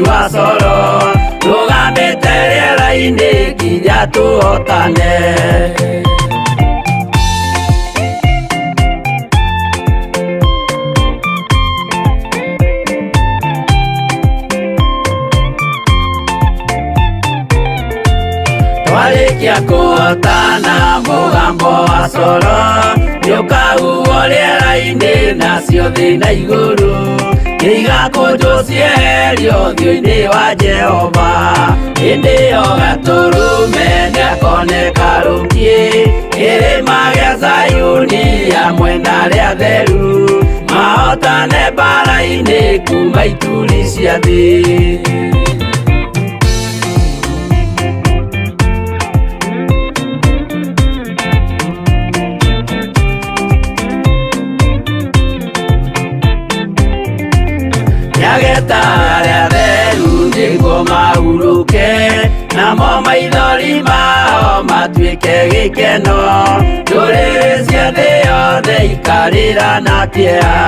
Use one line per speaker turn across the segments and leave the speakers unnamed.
wa coro rũgamĩte rĩera-inĩ nginya tũhotane. Twarĩkia kũhotana mũgambo wa coro nĩũkahuhwo rĩera-inĩ nacio thĩ na igũrũ nĩigakũnjwo cieherio ũthiũ-inĩ wa Jehova. Hĩndĩ ĩyo Gatũrũme nĩakoneka rũkiĩ kĩrĩma gĩa Zayuni hamwe na arĩa atheru mahotane mbara-inĩ kuma ituri cia thĩ. Nĩageta arĩa atheru nĩguo mahurũke namo maithori mao matuĩke gĩkeno. Ndũrĩrĩ cia thĩ yothe ikarĩra na kĩeha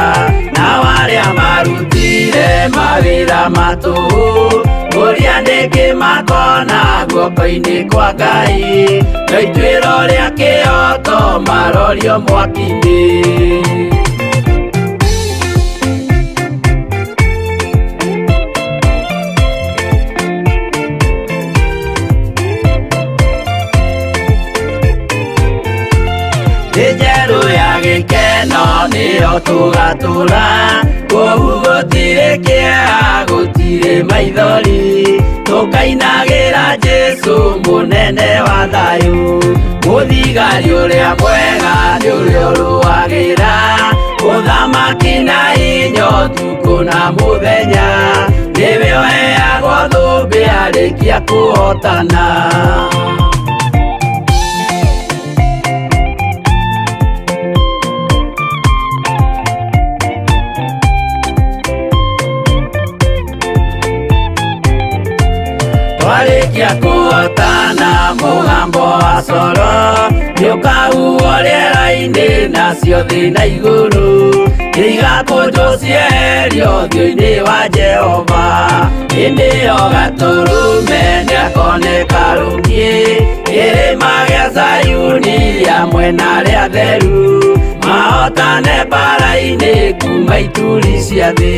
nao arĩa marutire mawĩra ma tũhũ ũrĩa nĩkĩ makona guoko-inĩ kwa Ngai no ituĩro rĩa kĩhooto marorio mwaki-inĩ. Thĩ njerũ ya gĩkeno nĩyo tũgatũra kũu gũtirĩ kĩeha gũtirĩ maithori tũkainagĩra Jesũ mũnene wa thayũ. Mũthigari ũrĩa mwega nĩ ũrĩa ũrũagĩra ũthamaki na hinya ũtukũ na mũthenya nĩwe ũheagwo thũmbĩ arĩkia kũhotana. Twarĩkia kũhotana mũgambo wa coro nĩũkahuhwo rĩera-inĩ nacio thĩ na igũrũ nĩigakũnjwo cieherio ũthiũ-inĩ wa Jehova. Hĩndĩ ĩyo Gatũrũme nĩakoneka rũkiĩ kĩrĩma gĩa Zayuni hamwe na arĩa atheru mahotane mbara-inĩ kuma ituri cia thĩ.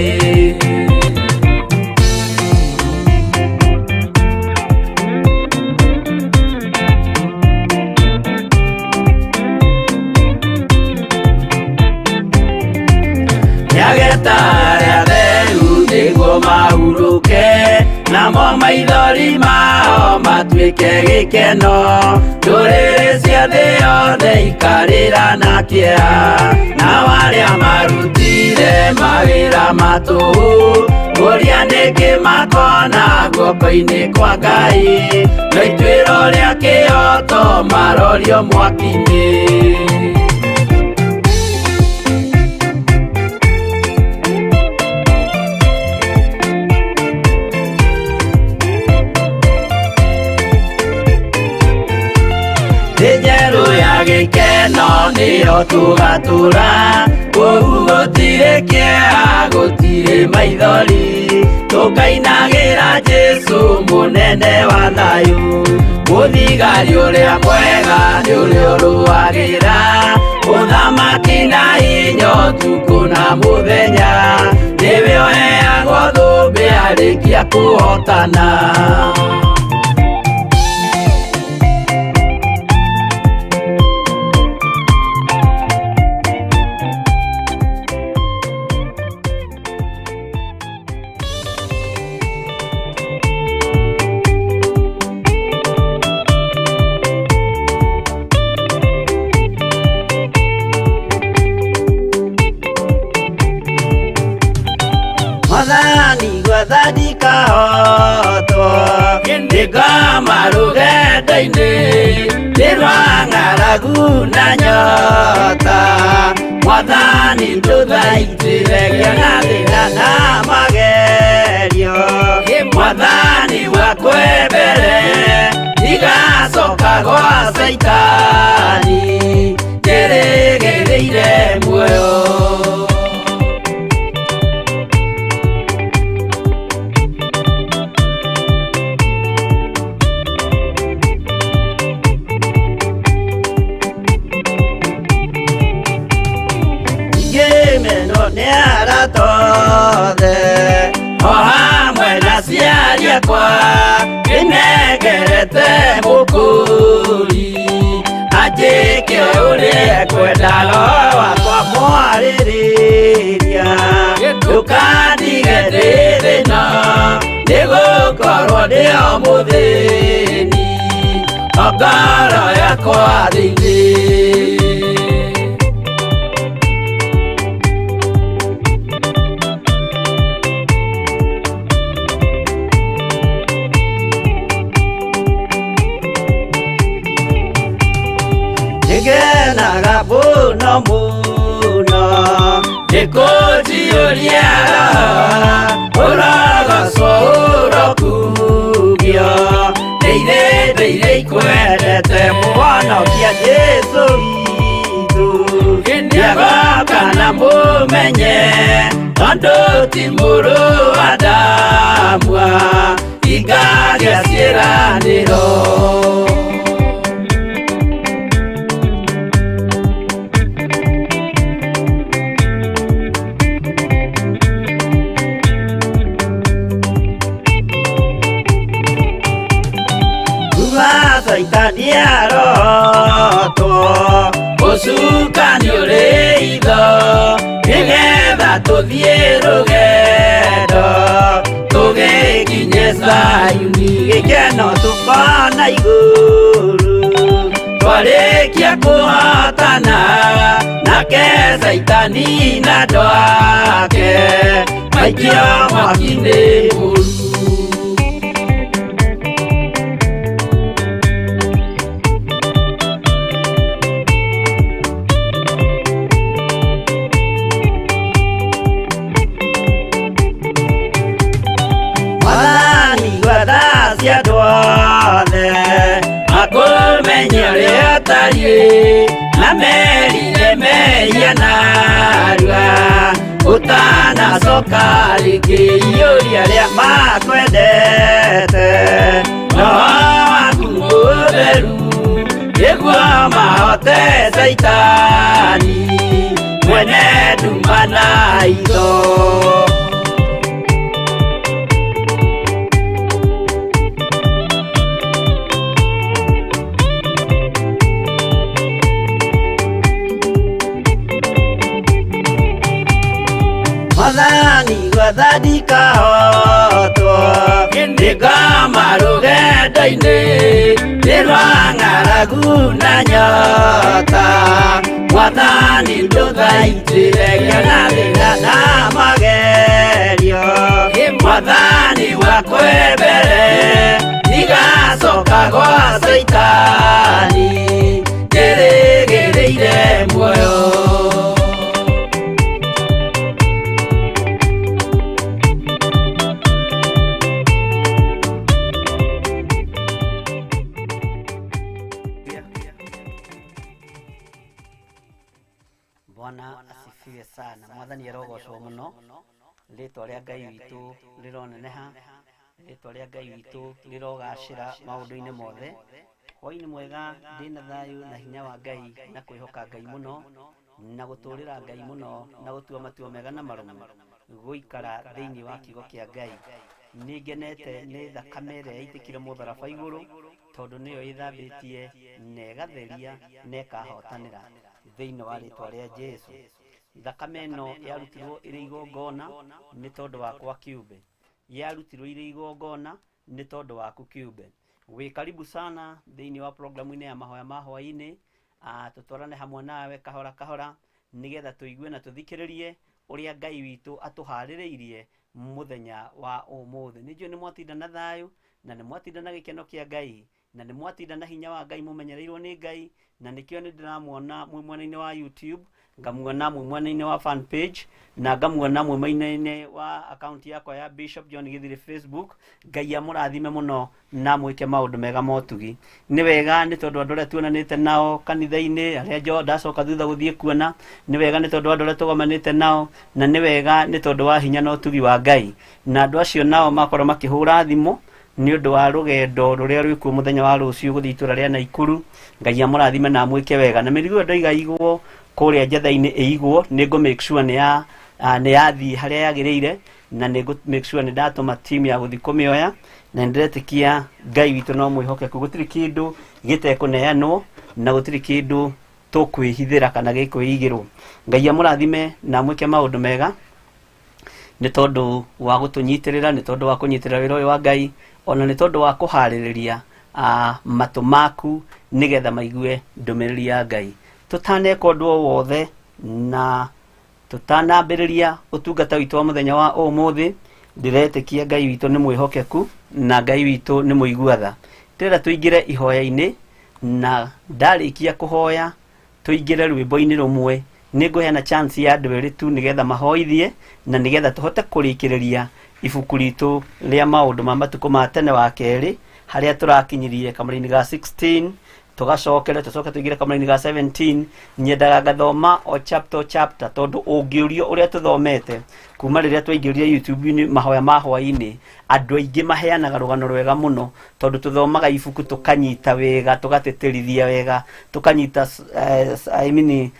Nĩageta arĩa atheru nĩguo mahurũke namo maithori mao matuĩke gĩkeno. Ndũrĩrĩ cia thĩ yothe ikarĩra na kĩeha nao arĩa marutire mawĩra ma tũhũ ũrĩa nĩkĩ makona guoko-inĩ kwa Ngai no ituĩro rĩa kĩhooto marorio mwaki-inĩ. Thĩ njerũ ya gĩkeno nĩyo tũgatũra kũu gũtirĩ kĩeha gũtirĩ maithori tũkainagĩra Jesũ mũnene wa thayũ. Mũthigari ũrĩa mwega nĩ ũrĩa ũrũagĩra ũthamaki na hinya ũtukũ na mũthenya nĩwe ũheagwo thũmbĩ arĩkia kũhotana. Mwathani gwatha ndikahotwo nĩngoma rũgendo-inĩ nĩ rwa ng'aragu na nyota. Mwathani ndũthaitĩre ngĩona thĩna na magerio Mwathani wakwe mbere ndigacoka gwa Caitani njĩrĩgĩrĩire muoyo. gĩakwa ndĩnengerete mũkũri anjĩke ũrĩa ekwenda roho wakwa mwarĩrĩria ndũkandige ndĩ thĩna nĩgũkorwo ndĩ o mũthĩni o ngoro yakwa thĩinĩ. Nĩngenaga mũno mũno nĩkũnjiyũria ũrogocwo ũrokugio ndĩire ndĩire ikwendete mũhonokia Jesũ witũ nĩagoka na mũmenye tondũ ti mũrũ wa Adamu ingagĩa ciĩranĩro. Kuma Caitani arotwo ũcukani ũrĩ itho nĩgetha tũthiĩ rũgendo tũgĩkinye Zayuni gĩkeno tũkona igũrũ twarĩkia kũhotana nake Caitani na andũ ake maikio mwaki-inĩ mũru. Mwathani gwetha cia andũ othe makũmenye ũrĩa ũtariĩ na merire mehia narua ũtanacoka rĩngĩ iyũria arĩa makwendete roho waku mũtheru nĩguo mahote Caitani mwene nduma na itho. Mwathani gwetha ndikahotwo nĩngoma rũgendo-inĩ nĩ rwa ng'aragu na nyota Mwathani ndũthaitĩre ngĩona thĩna na magerio Mwathani wakwa mbere ndigacoka gwa Caitani ndĩrĩgĩrĩire muoyo.
Bwana asifiwe sana. Mwathani arogocwo muno. Rĩtwa rĩa Ngai witũ rĩroneneha, rĩtwa rĩa Ngai witũ rĩrogacĩra maũndũ-inĩ mothe. Hwaĩ-inĩ mwega, ndĩna thayũ na hinya wa Ngai na kwĩhoka Ngai mũno na gũtũrĩra Ngai mũno na gũtua matua mega na marũmu gũikara thĩinĩ wa kiugo kĩa Ngai. Nĩ ngenete nĩ thakame ĩrĩa yaitĩkire mũtharaba igũrũ tondũ nĩyo ĩthambĩtie na ĩgatheria na ĩkahotanĩra thĩinĩ wa rĩtwa rĩa Jesũ. Thakame ĩno yarutirwo ĩrĩ igongona nĩ tondũ wakwa kĩũmbe, yarutirwo ĩrĩ igongona nĩ tondũ waku kĩũmbe. Wĩ karibu sana thĩinĩ wa programu-inĩ ya mahoya ma hwaĩ-inĩ, tũtwarane hamwe nawe kahora kahora nĩgetha tũigue na tũthikĩrĩrie ũrĩa Ngai witũ atũharĩrĩirie mũthenya wa ũmũthĩ. Nĩ njũĩ nĩ mwatinda na thayũ na nĩ mwatinda na gĩkeno kĩa Ngai na nĩ mwatinda na hinya wa Ngai mũmenyereirwo nĩ Ngai, na nĩkĩo nĩ ndĩramuona mwĩ mwena-inĩ wa YouTube, ngamuona mwĩ mwena-inĩ wa fan page, na ngamuona mwĩ mwena-inĩ wa account yakwa ya Bishop John Githiri Facebook. Ngai amũrathime mũno na mwĩke maũndũ mega motugi. Nĩ wega nĩ tondũ andũ arĩa tuonanĩte nao kanitha-inĩ, arĩa ndacoka thutha gũthiĩ kuona, nĩ wega nĩ tondũ andũ arĩa tũgomanĩte nao, na nĩ wega nĩ tondũ wa hinya na ũtugi wa Ngai. Na andũ acio nao makorwo makĩhũra thimũ nĩ ũndũ wa rũgendo rũrĩa rwĩkuo mũthenya wa rũciũ gũthiĩ itũra rĩa Naikuru. Ngai amũrathime na amwĩke wega. Na mĩrigo ĩyo ndoiga ĩigwo kũrĩa njetha-inĩ ĩigwo, nĩ ngũ make sure nĩ yathiĩ harĩa yagĩrĩire. Na nĩ ngũ make sure nĩ ndatũma team ya gũthiĩ kũmĩoya, na nĩ ndĩretĩkia Ngai witũ no mwĩhokeku. Gũtirĩ kĩndũ gĩtekũneanwo na gũtirĩ kĩndũ tũkwĩhithĩra kana gĩkwĩigĩrwo. Ngai amũrathime na amwĩke maũndũ mega nĩ tondũ wa gũtũnyitĩrĩra, nĩ tondũ wa kũnyitĩrĩra wĩra ũyũ wa Ngai, ona nĩ tondũ wa kũharĩrĩria matũ maku nĩgetha maigue ndũmĩrĩri ya Ngai. Tũtaneka ũndũ o wothe na tũtanambĩrĩria ũtungata witũ wa mũthenya wa ũmũthĩ, ndĩretĩkia Ngai witũ nĩ mwĩhokeku na Ngai witũ nĩ mũigua tha. Ndĩrenda tũingĩre ihoya-inĩ, na ndarĩkia kũhoya tũingĩre rwĩmbo-inĩ rũmwe. Nĩ ngũheana chance ya andũ erĩ tu nĩgetha mahoithie na nĩgetha tũhote kũrĩkĩrĩria ibuku ritũ rĩa maũndũ ma matukũ ma tene wa kerĩ, harĩa tũrakinyirie kamũra-inĩ ga 16, tũgacokere tũcoke tũingĩre kamũra-inĩ ga 17. Nyendaga ngathoma o chapter o chapter, tondũ ũngĩũrio ũrĩa tũthomete kuma rĩrĩa twaingĩrire YouTube-inĩ mahoya ma hwaĩ-inĩ, andũ aingĩ maheanaga rũgano rwega mũno, tondũ tũthomaga ibuku tũkanyita wega, tũgatĩtĩrithia wega, tũkanyita I mean,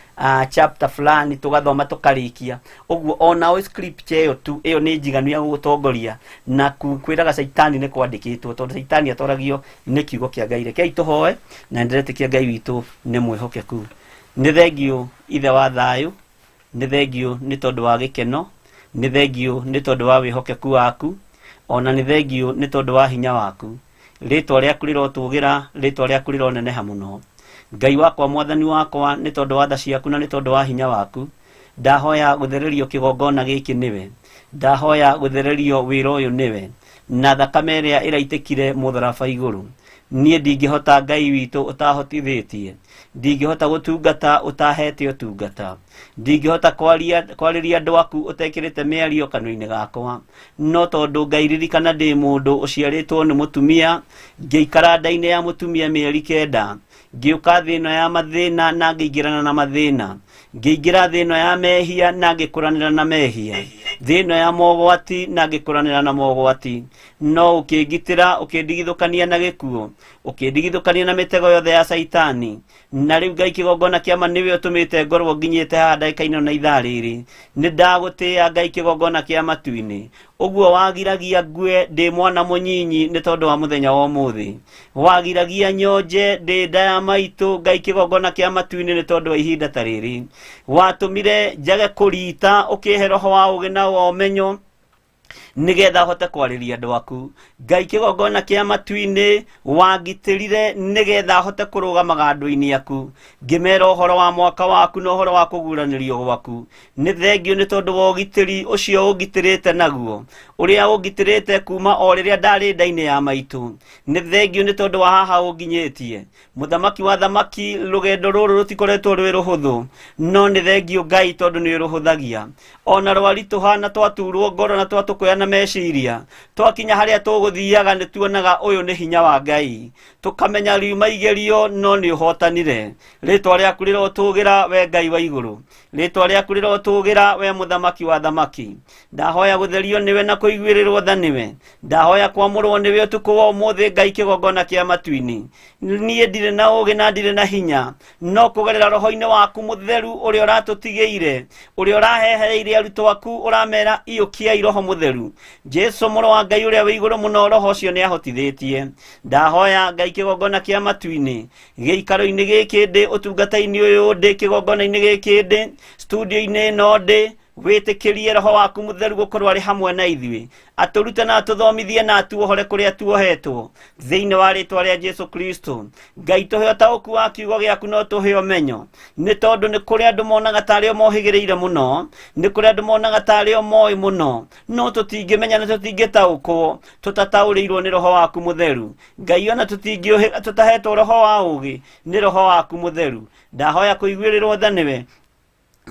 chapter fulani tũgathoma tũkarĩkia ũguo. Ona o scripture ĩyo tu, ĩyo nĩ njiganu ya gũgũtongoria na kwĩraga caitani nĩ kwandĩkĩtwo, tondũ caitani atoragio nĩ kiugo kĩa Ngai. Rekei tũhoe, na ndĩretĩkia Ngai witũ nĩ mwĩhokeku. Nĩ thengiũ, Ithe wa thayũ, nĩ thengiũ nĩ tondũ wa gĩkeno, nĩ thengiũ nĩ tondũ wa wĩhokeku waku, ona nĩ thengiũ nĩ tondũ wa hinya waku. Rĩtwa rĩaku rĩrotũgĩra, rĩtwa rĩaku rĩroneneha mũno, Ngai wakwa, Mwathani wakwa, nĩ tondũ wa tha ciaku na nĩ tondũ wa hinya waku. Ndahoya gũthererio kĩgongona gĩkĩ nĩwe, ndahoya gũthererio wĩra ũyũ nĩwe na thakame ĩrĩa ĩraitĩkire mũtharaba igũrũ. Niĩ ndingĩhota, Ngai witũ, ũtahotithĩtie. Ndingĩhota gũtungata ũtahete ũtungata. Ndingĩhota kwaria kwarĩria andũ aku ũtekĩrĩte mĩario kanua-inĩ gakwa. No tondũ, Ngai, ririkana ndĩ mũndũ ũciarĩtwo nĩ mũtumia, ngĩikara nda-inĩ ya mũtumia mĩeri 9, ngĩũka thĩ ĩno ya mathĩna na ngĩingĩrana na mathĩna, ngĩingĩra thĩ ĩno ya mehia na ngĩkũranĩra na mehia, thĩ ĩno ya mogwati na ngĩkũranĩra na mogwati, no ũkĩngitĩra, ũkĩndigithũkania na gĩkuũ, ũkĩndigithũkania na mĩtego yothe ya Caitani. Na rĩu, Ngai kĩgongona kĩa ma, nĩwe ũtũmĩte ngorwo nginyĩte haha ndagĩka-inĩ ĩno na ithaa rĩrĩ. Nĩ ndagũtĩĩa, Ngai kĩgongona kĩa matu-inĩ. Ũguo wagiragia ngue ndĩ mwana mũnyinyi nĩ tondũ wa mũthenya wa ũmũthĩ, wagiragia nyonje ndĩ nda ya maitũ, Ngai kĩgongona kĩa matu-inĩ, nĩ tondũ wa ihinda ta rĩrĩ. Watũmire njage kũrita, ũkĩhe roho wa ũũgĩ na wa ũmenyo nĩgetha hote kwarĩria andũ aku. Ngai kĩgongona kĩa matu-inĩ, wangitĩrire nĩgetha hote kũrũgamaga andũ-inĩ aku ngĩmera ũhoro wa mwaka waku na ũhoro wa kũguũranĩrio gwaku. Nĩ thengio nĩ tondũ wa ũgitĩri ũcio ũngitĩrĩte naguo, ũrĩa ũngitĩrĩte kuma o rĩrĩa ndarĩ nda-inĩ ya maitũ. Nĩ thengio nĩ tondũ wa haha ũnginyĩtie, Mũthamaki wa thamaki. Rũgendo rũrũ rũtikoretwo rwĩ rũhũthũ, no nĩ thengio, Ngai, tondũ nĩ ũrũhũthagia. Ona rwaritũha na twaturwo ngoro na twatũkũya na meciria, twakinya harĩa tũgũthiaga nĩ tuonaga ũyũ nĩ hinya wa Ngai, tũkamenya riuma igerio no nĩ ũhotanire. Rĩtwa rĩaku rĩrotũgĩra, we Ngai wa igũrũ. Rĩtwa rĩaku rĩrotũgĩra, we Mũthamaki wa thamaki. Ndahoya gũtherio nĩwe na kũiguĩrĩrwo tha nĩwe. Ndahoya kwamũrwo nĩwe ũtukũ wa ũmũthĩ, Ngai kĩgongona kĩa matu-inĩ. Niĩ ndirĩ na ũũgĩ na ndirĩ na hinya, no kũgerera roho-inĩ waku mũtheru ũrĩa ũratũtigĩire, ũrĩa ũrahehereire arutwo aku, ũramera iyũkiai roho mũtheru, Jesu mũrũ wa Ngai ũrĩa wĩ igũrũ mũno, roho ũcio nĩ ahotithĩtie. Ndahoya, Ngai kĩgongona kĩa matu-inĩ, gĩikaro-inĩ gĩkĩ ndĩ, ũtungata-inĩ ũyũ ndĩ, kĩgongona-inĩ gĩkĩ ndĩ, studio-inĩ ĩno ndĩ, wĩtĩkĩrie roho waku mũtheru gũkorwo arĩ hamwe na ithuĩ, atũrute na atũthomithie na atuohore kũrĩa tuohetwo, thĩinĩ wa rĩtwa rĩa Jesu Kristo. Ngai, tũhe ũtaũku wa kiugo gĩaku no tũhe ũmenyo, nĩ tondũ nĩ kũrĩ andũ monaga tarĩ o mohĩgĩrĩire mũno, nĩ kũrĩ andũ monaga tarĩ o moĩ mũno, no tũtingĩmenya na tũtingĩtaũkwo tũtataũrĩirwo nĩ roho waku mũtheru. Ngai, ona tũtingĩũhĩga tũtahetwo roho wa ũũgĩ nĩ roho waku mũtheru. Ndahoya kũiguĩrĩrwo tha nĩwe.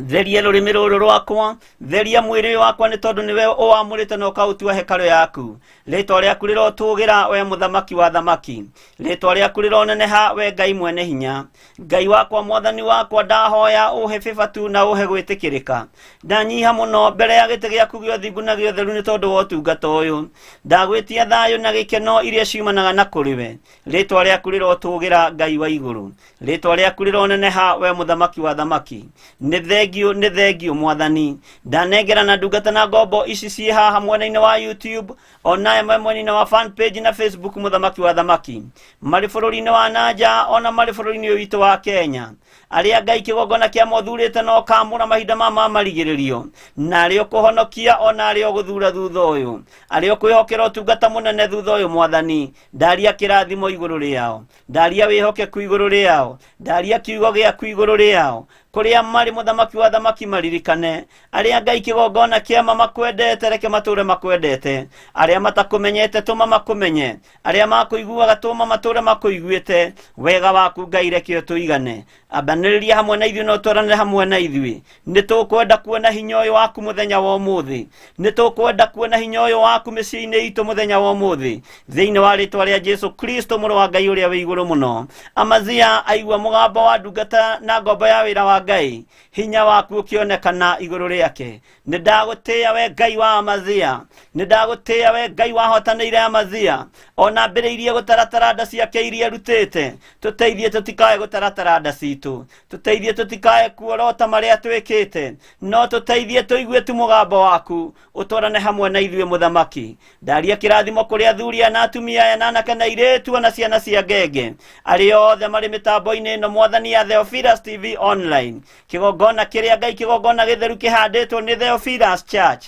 Theria rũrĩmĩ rũrũ rwakwa, theria mwĩrĩ ũyũ wakwa, nĩ tondũ nĩwe ũwamũrĩte na ũkaũtua hekarũ yaku. Rĩtwa rĩaku rĩrotũgĩra, we Mũthamaki wa thamaki. Rĩtwa rĩaku rĩroneneha, we Ngai mwene hinya. Ngai wakwa, Mwathani wakwa, ndahoya ũhe favour tu na ũhe gwĩtĩkĩrĩka. Ndanyiha mũno mbere ya gĩtĩ gĩaku gĩa ũthingu na gĩa ũtheru nĩ tondũ wa ũtungata ũyũ. Ndagwĩtia thayũ na gĩkeno iria ciumanaga na kũrĩ we. Rĩtwa rĩaku rĩrotũgĩra, Ngai wa igũrũ. Rĩtwa rĩaku rĩroneneha, we Mũthamaki wa thamaki. Nĩ Thengiũ, nĩ thengiũ Mwathani. Ndanengerana ndungata na ngombo ici ciĩ haha mwena-inĩ wa YouTube, ona aya me mwena-inĩ wa fan page na Facebook, mũthamaki wa thamaki, marĩ bũrũri-inĩ wa nanja ona marĩ bũrũri-inĩ ũyũ witũ wa Kenya, arĩa Ngai kĩgongona kĩa mothurĩte na ũkamũra mahinda ma marigĩrĩrio, na arĩa ũkũhonokia ona arĩa ũgũthura thutha ũyũ, arĩa ũkwĩhokera ũtungata mũnene thutha ũyũ. Mwathani, ndaria kĩrathimo igũrũ rĩao, ndaria wĩhokeku igũrũ rĩao, ndaria kiugo gĩaku igũrũ rĩao kũrĩa marĩ. Mũthamaki wa thamaki, maririkane arĩa Ngai kĩgongona kĩama makwendete, reke matũre makwendete. Arĩa matakũmenyete, tũma makũmenye. Arĩa makũiguaga, tũma matũre makũiguĩte. Wega waku Ngai reke ũtũigane. Ambanĩrĩria hamwe na ithuĩ na ũtwaranĩre hamwe na ithuĩ. Nĩ tũkwenda kuona hinya ũyũ waku mũthenya wa ũmũthĩ. Nĩ tũkwenda kuona hinya ũyũ waku mĩciĩ-inĩ itũ mũthenya wa ũmũthĩ, thĩinĩ wa rĩtwa rĩa Jesu Kristo, mũrũ wa Ngai ũrĩa wĩ igũrũ mũno. Amazia aigua mũgambo wa ndungata na ngombo ya wĩra wa Ngai, hinya waku ũkĩonekana igũrũ rĩake. Nĩ ndagũtĩĩa we Ngai wa Amazia, nĩ ndagũtĩĩa we Ngai wahotanĩire Amazia ona ambĩrĩirie gũtaratara nda ciake iria arutĩte. Tũteithie tũtikae gũtaratara nda citũ, tũteithie tũtikae kuorota marĩa twĩkĩte, no tũteithie tũigue tu mũgambo waku. Ũtwarane hamwe na ithuĩ, mũthamaki. Ndaria kĩrathimo kũrĩ athuri aya na atumia aya na anake na airĩtu ona ciana cia ngenge, arĩa othe marĩ mĩtambo-inĩ ĩno, Mwathani, ya Theophilus TV Online, kĩgongona kĩrĩa Ngai kĩgongona gĩtheru kĩhandĩtwo nĩ Theophilus Church.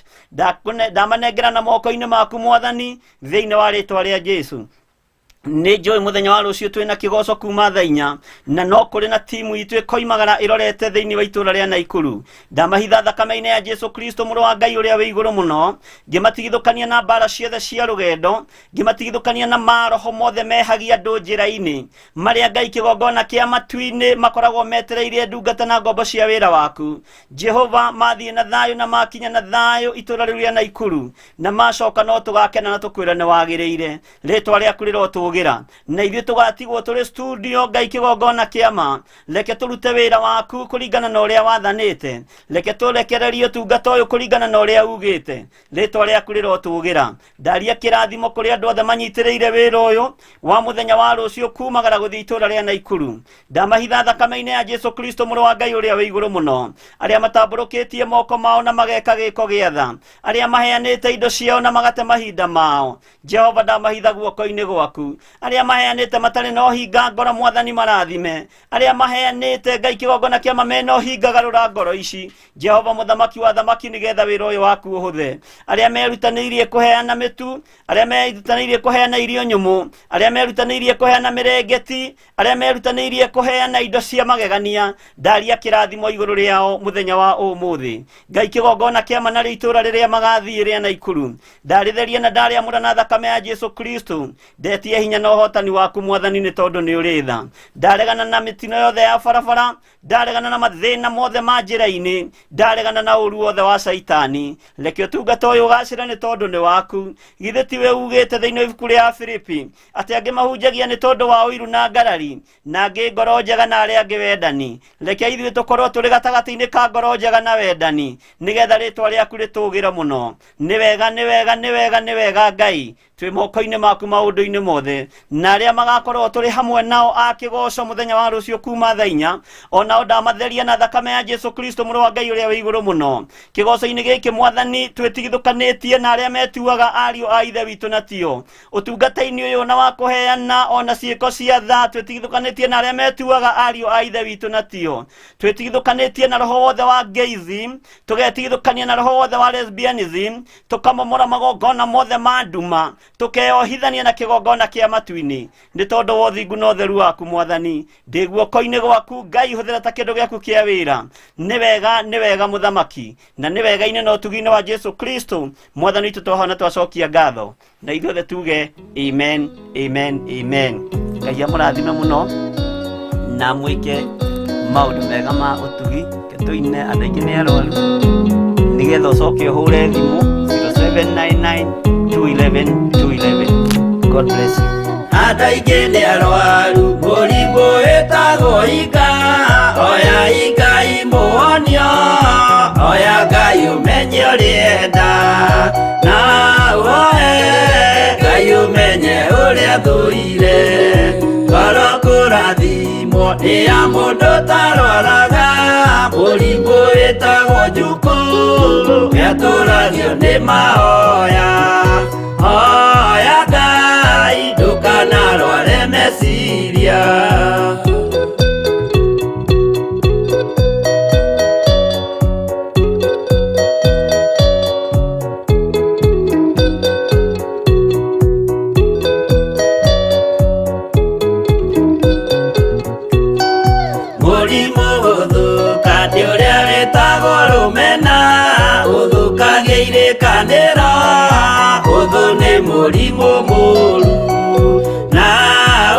Ndamanengera na moko-inĩ maku, Mwathani, thĩinĩ wa rĩtwa rĩa Jesu. Nĩ njũĩ mũthenya wa rũciũ twĩna kĩgoco kuma thaa 4, na no kũrĩ na timu itũ ĩkoimagara ĩrorete thĩinĩ wa itũũra rĩa Naikuru. Ndamahitha thakame-inĩ ya Jesu Kristo, mũrũ wa Ngai ũrĩa wĩ igũrũ mũno, ngĩmatigithũkania na mbara ciothe cia rũgendo, ngĩmatigithũkania na maroho mothe mehagia andũ njĩra-inĩ, marĩa Ngai kĩgongona kĩa matu-inĩ makoragwo metereire ndungata na ngombo cia wĩra waku. Jehova, mathiĩ na thayũ na makinya na thayũ itũũra rĩu rĩa Naikuru, na macoka no tũgakena na tũkwĩra nĩ wagĩrĩire, rĩtwa rĩaku rĩrotũgĩra, na ithuĩ tũgatigwo tũrĩ studio. Ngai kĩgongona kĩama, reke tũrute wĩra waku kũringana na ũrĩa wathanĩte. Reke tũrekererie ũtungata ũyũ kũringana na ũrĩa ugĩte. Rĩtwa rĩaku rĩrotũgĩra. Ndaria kĩrathimo kũrĩ andũ othe manyitĩrĩire wĩra ũyũ wa mũthenya wa rũciũ kumagara gũthiĩ itũũra rĩa Naikuru. Ndamahitha thakame-inĩ ya Jesu Kristo, mũrũ wa Ngai ũrĩa wĩ igũrũ mũno. Arĩa matambũrũkĩtie moko mao na mageka gĩko gĩa tha, arĩa maheanĩte indo ciao na magate mahinda mao, Jehova, ndamahitha guoko-inĩ gwaku. Arĩa maheanĩte matarĩ na ũhinga ngoro, Mwathani, marathime. Arĩa maheanĩte, Ngai kĩgongona kĩama, mena ũhinga, garũra ngoro ici, Jehova mũthamaki wa thamaki, nĩgetha wĩra ũyũ waku ũhũthe. Arĩa merutanĩirie kũheana mĩtu, arĩa merutanĩirie kũheana irio nyũmũ, arĩa merutanĩirie kũheana mĩrengeti, arĩa merutanĩirie kũheana indo cia magegania, ndaria kĩrathimo igũrũ rĩao mũthenya wa ũmũthĩ. Ngai kĩgongona kĩama, narĩo itũũra rĩrĩa magathiĩ rĩa Naikuru ndarĩtheria na ndarĩamũra na thakame ya Jesu Kristo. Ndetie hinya na ũhotani waku, Mwathani, nĩ tondũ nĩ ũrĩ tha. Ndaregana na mĩtino yothe ya barabara, ndaregana na mathĩna mothe ma njĩra-inĩ, ndaregana na ũru wothe wa Caitani. Reke ũtungata ũyũ ũgacĩre nĩ tondũ nĩ waku. Githĩ tiwe ugĩte thĩinĩ wa ibuku rĩa Filipi atĩ angĩ mahunjagia nĩ tondũ wa ũiru na ngarari, na angĩ ngoro njega, na arĩa angĩ wendani? Reke ithuĩ tũkorwo tũrĩ gatagatĩ-inĩ ka ngoro njega na wendani, nĩgetha rĩtwa rĩaku rĩtũgĩre mũno. Nĩ wega, nĩ wega, nĩ wega, nĩ wega, Ngai. Twĩ moko-inĩ maku maũndũ-inĩ mothe. Na arĩa magakorwo tũrĩ hamwe nao a kĩgoco mũthenya wa rũciũ kuma thaa 4, onao ndamatheria na thakame ya Jesu Kristo, mũrũ wa Ngai ũrĩa wĩ igũrũ mũno. Kĩgoco-inĩ gĩkĩ, Mwathani, twĩtigithũkanĩtie na arĩa metuaga ariũ a ithe witũ na tio. Ũtungata-inĩ ũyũ na wa kũheana ona ciĩko cia tha, twĩtigithũkanĩtie na arĩa metuaga ariũ a ithe witũ na tio. Twĩtigithũkanĩtie na roho wothe wa gayism, tũgetigithũkania na roho wothe wa lesbianism, tũkamomora magongona mothe ma nduma, tũkeyohithania na kĩgongona kĩa matu-inĩ, nĩ tondũ wa ũthingu na ũtheru waku. Mwathani, ndĩ guoko-inĩ gwaku. Ngai, hũthĩra ta kĩndũ gĩaku kĩa wĩra. Nĩ wega, nĩ wega, mũthamaki, na nĩ wega-inĩ na ũtugi-inĩ wa Jesu Kristo Mwathani witũ twahona, twacokia ngatho, na ithuothe tuge amen, amen, amen. Ngai amũrathime mũno na mwĩke maũndũ mega ma ũtugi. Reke tũine, andũ aingĩ nĩ arwaru, nĩgetha ũcoke ũhũre thimũ 0799 211 211. God bless you.
Andũ aingĩ nĩ arwaru mũrimũ ĩtagwo inga. Oya Ngai mũhonio, oya Ngai ũmenye ũrĩenda, na woe Ngai ũmenye ũrĩa thũire ngoro kũrathimwo. Nĩ ya mũndũ ũtarwaraga mũrimũ wĩtagwo njukũ, nĩatũragio nĩ mahoya. Hoya Ngai ndũkanarware meciria. Mũrimũ gũthũka nĩ ũrĩa wĩtagwo rũmena, ũthũkagia irĩkanĩro, ũthũ nĩ mũrimũ mũru, na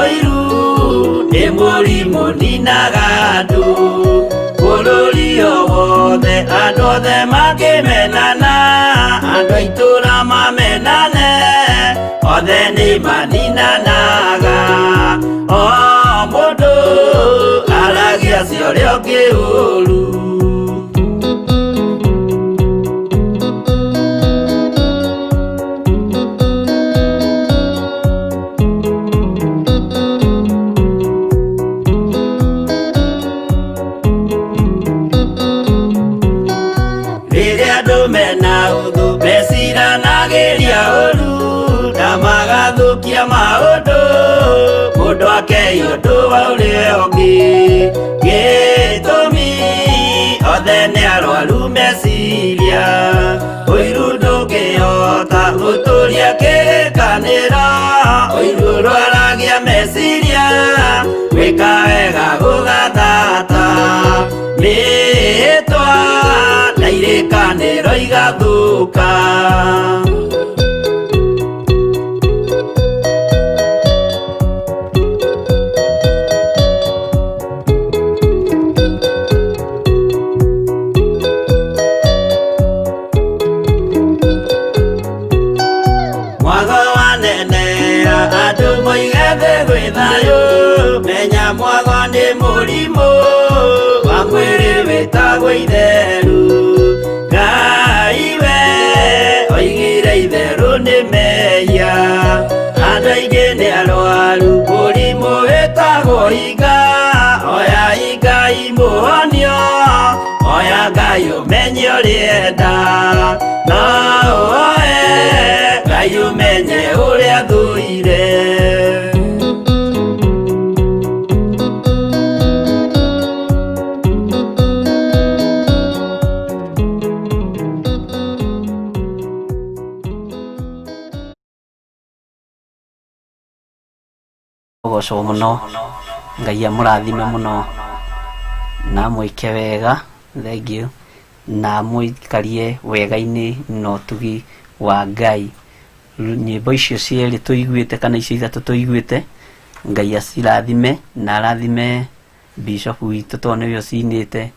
ũiru nĩ mũrimũ ninaga andũ. Bũrũri o wothe andũ othe makĩmenana, andũ a itũũra mamenane, othe nĩ maninanaga. O mũndũ aragia cia ũrĩa ũngĩ ũru. Rĩrĩa andũ mena ũthũ meciranagĩria ũru na magathũkia maũndũ, mũndũ akei ũndũ wa ũrĩa ũngĩ. Gĩtũmi othe nĩ arwaru meciria, ũiru ndũngĩhota gũtũria kĩrĩkanĩro, ũiru ũrwaragia meciria, gwĩka wega gũgathata. Mĩhĩtwa na irĩkanĩro igathũka. Mwago wanenea andũ moige thĩ gwĩ thayũ, menya mwago nĩ mũrimũ wa mwĩrĩ wĩtagwo itheru. Ngai we oigire itherũ nĩ mehia, andũ aingĩ nĩ arwaru mũrimũ wĩtagwo hinga. Oya Ngai mũhonio, oya Ngai ũmenye ũrĩenda, no ũhoe Ngai ũmenye ũrĩa thũire.
Gocwo mũno, Ngai amũrathime mũno na amwĩke wega, thank you, na amũikarie wega-inĩ na ũtugi wa Ngai. Nyĩmbo icio cierĩ tũiguĩte kana icio ithatũ tũiguĩte, Ngai acirathime na arathime bishop witũ tondũ nĩwe ũcinĩte,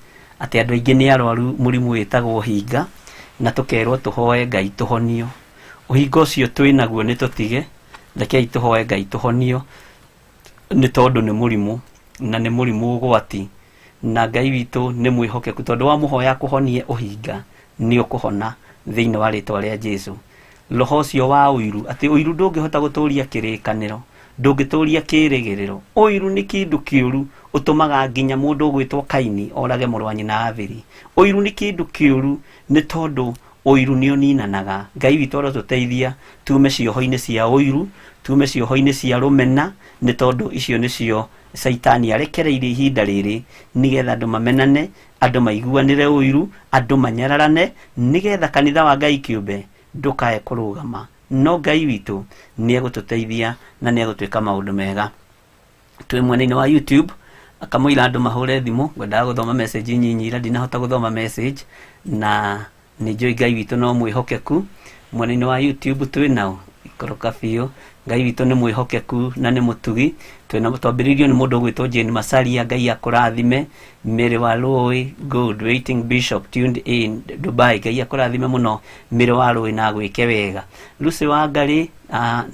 atĩ andũ aingĩ nĩ arwaru mũrimũ wĩtagwo ũhinga, na tũkerwo tũhoe Ngai tũhonio. Ũhinga ũcio twĩnaguo nĩ tũtige, rekei tũhoe Ngai tũhonio, nĩ tondũ nĩ mũrimũ, na nĩ mũrimũ ũgwati, na Ngai witũ nĩ mwĩhokeku, tondũ wamũhoya akũhonie ũhinga, nĩ ũkũhona thĩinĩ wa rĩtwa rĩa Jesu. Roho ũcio wa ũiru, atĩ ũiru ndũngĩhota gũtũria kĩrĩkanĩro, ndũngĩtũria kĩrĩgĩrĩro. Ũiru nĩ kĩndũ kĩũru ũtũmaga nginya mũndũ ũgwĩtwo Kaini orage mũrũ wa nyina Abeli. Ũiru nĩ kĩndũ kĩũru nĩ tondũ ũiru nĩ ũninanaga. Ngai witũ arotũteithia tume cioho-inĩ cia ũiru, tume cioho-inĩ cia rũmena, nĩ tondũ icio nĩcio caitani arekereirie ihinda rĩrĩ nĩgetha andũ mamenane, andũ maiguanĩre ũiru, andũ manyararane, nĩgetha kanitha wa Ngai kĩũmbe ndũkae kũrũgama. No Ngai witũ nĩ egũtũteithia na nĩ egũtwĩka maũndũ mega. Twĩ mwena-inĩ wa YouTube, akamũira andũ mahũre thimũ, ngwendaga gũthoma message nyinyi ira ndinahota gũthoma message, na nĩ njũĩ Ngai witũ no mwĩhokeku. Mwena-inĩ wa YouTube twĩ nao ikũrũka biũ, Ngai witũ nĩ mwĩhokeku na nĩ mũtugi. Twĩna twambĩrĩirio nĩ mũndũ ũgwĩtwo Jane Macharia, Ngai akũrathime. Mary wa Rũĩ, good waiting bishop tuned in Dubai, Ngai akũrathime mũno Mary wa Rũĩ na agwĩke wega. Lucy wa Ngarĩ,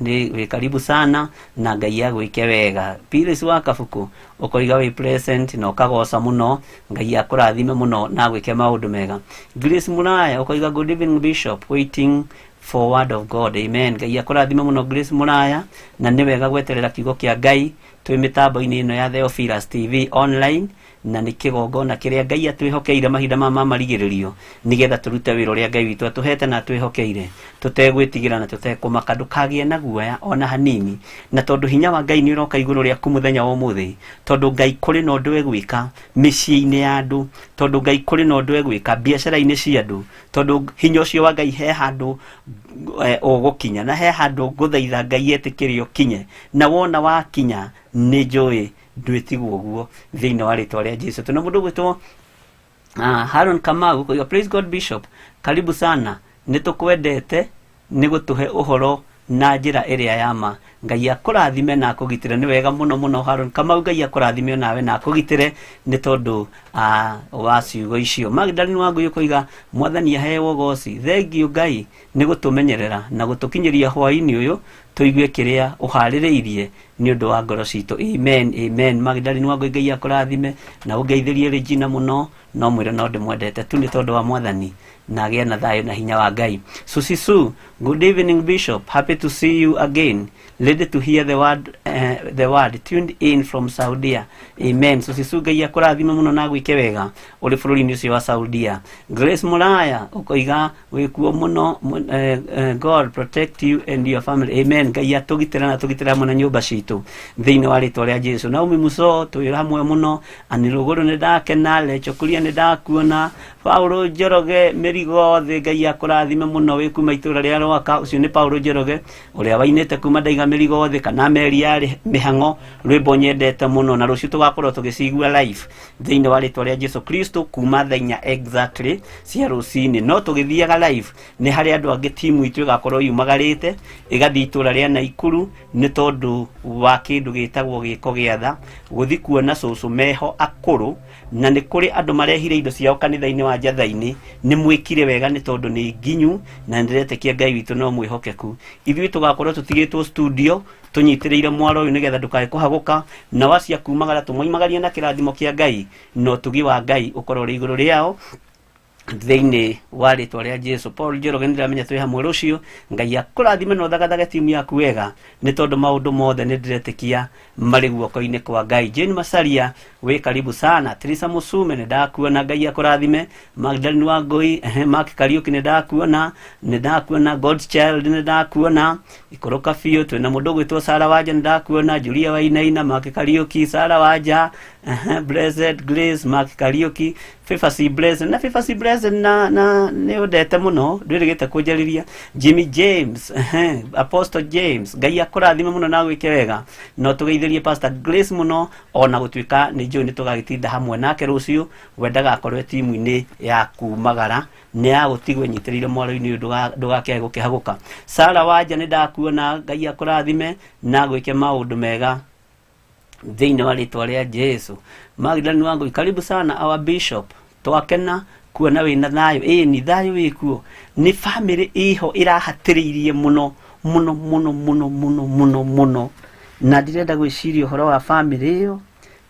nĩ wĩ karibu sana na Ngai agwĩke wega. Phyllis wa Kabuku, ũkoiga wĩ present na ũkagoca mũno, Ngai akũrathime mũno na agwĩke maũndũ mega. Grace Muraya ũkoiga good evening bishop, waiting For word of God. Amen. Ngai akũrathime mũno Grace Mũraya, na nĩ wega gweterera kiugo kĩa Ngai twĩ mĩtambo-inĩ ĩno ya Theophilus TV online, na nĩ kĩgongona kĩrĩa Ngai atwĩhokeire mahinda maya ma marigĩrĩrio, nĩgetha tũrute wĩra ũrĩa Ngai witũ atũhete na atwĩhokeire tũtegwĩtigĩra na tũtekũmaka. Ndũkagĩe na guoya ona hanini, na tondũ hinya wa Ngai nĩ ũroka igũrũ rĩaku mũthenya wa ũmũthĩ, tondũ Ngai kũrĩ na ũndũ egwĩka mĩciĩ-inĩ ya andũ, tondũ Ngai kũrĩ na ũndũ egwĩka biacara-inĩ cia andũ, tondũ hinya ũcio wa Ngai he handũ ũgũkinya, na he handũ ngũthaitha Ngai etĩkĩre ũkinye, na wona wakinya nĩ njũĩ ndwĩtigwo ũguo thĩinĩ wa rĩtwa rĩa Jesu. Tuna mũndũ ũgwĩtwo Haron Kamau kuiga, praise God Bishop, karibu sana, nĩ tũkwendete nĩ gũtũhe ũhoro na njĩra ĩrĩa ya ma. Ngai akũrathime na akũgitĩre. Nĩ wega mũno mũno Haron Kamau, Ngai akũrathime onawe na akũgitĩre nĩ tondũ wa ciugo icio. Magdalene Wangũi ũkoiga, Mwathani aheo ũgoci, thengiũ Ngai nĩ gũtũmenyerera na gũtũkinyĩria hwaĩ-inĩ ũyũ tũigue kĩrĩa ũharĩrĩirie nĩ ũndũ wa ngoro citũ. Amen, amen. Magdalene Wangũi, Ngai akũrathime na ũngeithĩrie Regina mũno, no mwĩre no ndĩmwendete tu nĩ tondũ wa Mwathani, na agĩe na thayũ na hinya wa Ngai. Susisu, good evening Bishop, happy to see you again, ready to hear the word, tuned in from Saudia. Amen. Susisu, Ngai akũrathime mũno na agwĩke wega ũrĩ bũrũri-inĩ ũcio wa Saudia. Grace Mũraya ũkoiga wĩkuo mũno, God protect you and your family. Amen. Ngai atũgitĩre na atũgitĩre hamwe na nyũmba citũ thĩinĩ wa rĩtwa rĩa Jesu. Naomi Muso twĩ hamwe mũno, Anirũgũrũ nĩ ndakena, Lecho Kuria nĩ ndakuona, Paulo Njoroge mĩrigo thĩ, Ngai akũrathime mũno wĩ kuma itũra rĩa Rwaka. Ũcio nĩ Paulo Njoroge ũrĩa wainĩte kuma ndaiga mĩrigo thĩ kana meri yarĩ mĩhang'o, rwĩmbo nyendete mũno, na rũciũ tũgakorwo tũgĩcigua live thĩinĩ wa rĩtwa rĩa Jesu Kristo kuma thaa inya exactly cia rũcinĩ. No tũgĩthiaga live nĩ harĩ andũ angĩ timu itũ ĩgakorwo yumagarĩte ĩgathiĩ itũra rĩa Naikuru nĩ tondũ wa kĩndũ gĩtagwo gĩko gĩa tha, gũthiĩ kuona cũcũ meho akũrũ, na nĩ kũrĩ andũ marehire indo ciao kanitha-inĩ wa Njatha-inĩ. Nĩ mwĩkire wega nĩ tondũ nĩ nginyu, na nĩndĩretĩkia Ngai witũ no mwĩhokeku. Ithuĩ tũgakorwo tũtigĩtwo studio tũnyitĩrĩire mwaro ũyũ nĩgetha ndũkae kũhagũka, na wacia kumagara tũmoimagarie na kĩrathimo kĩa Ngai na ũtugi wa Ngai ũkorwo ũrĩ igũrũ rĩao thĩinĩ wa rĩtwa rĩa Jesu. Paul Njoroge, nĩndĩramenya twĩ hamwe rũciũ. Ngai akũrathime na ũthagathage timu yaku wega, nĩ tondũ maũndũ mothe nĩndĩretĩkia marĩ guoko-inĩ kwa Ngai. Jane Masaria wĩ karibu sana. Teresa Musume nĩndakuona, Ngai akũrathime. Magdalene Wangũi, Mark Kariuki nĩndakuona, nĩndakuona. God's Child nĩndakuona. Ikũrũka biũ twĩna mũndũ ũgwĩtwo Sara Wanja nĩndakuona, Julia Wainaina, Mark Kariuki, Sara Wanja, Blessed Grace, Mark Kariuki, Favor C Blessed, na Favor C Blessed na nĩ ũndete mũno, ndwĩrĩgĩte kũnjarĩria. Jimmy James, Apostle James, Ngai akũrathime mũno na agwĩke wega. No tũgeithĩrie Pastor Grace mũno, ona gũtuĩka nĩ njũĩ nĩ tũgagĩtinda hamwe nake rũciũ, we ndagakorwo e timu-inĩ ya kumagara, nĩ ya gũtigwo ĩnyitĩrĩire mwaro-inĩ ũyũ, ndũgakĩage gũkĩhagũka. Sara Wanja nĩ ndakuona, Ngai akũrathime na agwĩke maũndũ mega thĩinĩ wa rĩtwa rĩa Jesu. Magdalene Wangũi, karibu sana our bishop, twakena kuona wĩna thayũ. Ĩni thayũ wĩkuo, nĩ famĩlĩ ĩho ĩrahatĩrĩirie mũno mũno mũno mũno mũno mũno mũno, na ndirenda gwĩciria ũhoro wa famĩlĩ ĩyo,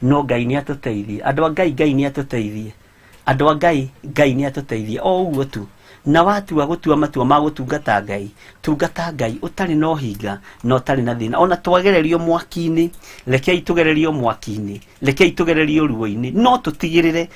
no Ngai nĩ atũteithie. Andũ a Ngai, Ngai nĩ atũteithie. Andũ a Ngai, Ngai nĩ atũteithie. O ũguo tu, na watua gũtua matua ma gũtungata Ngai, tungata Ngai ũtarĩ na ũhinga na ũtarĩ na thĩna. Ona twagererio mwaki-inĩ, rekei tũgererio mwaki-inĩ, rekei tũgererio ruo-inĩ, no tũtigĩrĩre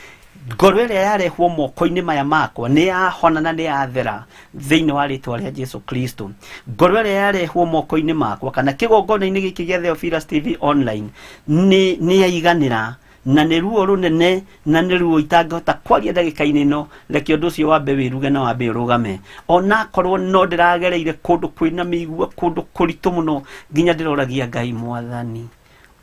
ngoro ĩrĩa yarehwo moko-inĩ maya makwa nĩ yahona na nĩ yathera thĩinĩ wa rĩtwa rĩa Jesu Kristo. Ngoro ĩrĩa yarehwo moko-inĩ makwa kana kĩgongona-inĩ gĩkĩ gĩa Theophilus TV online nĩ yaiganĩra, na nĩ ruo rũnene na nĩ ruo itangĩhota kwaria ndagĩka-inĩ ĩno. Reke ũndũ ũcio wambe wĩruge na wambe ũrũgame, onakorwo no ndĩragereire kũndũ kwĩna mĩigua, kũndũ kũritũ mũno, nginya ndĩroragia Ngai, Mwathani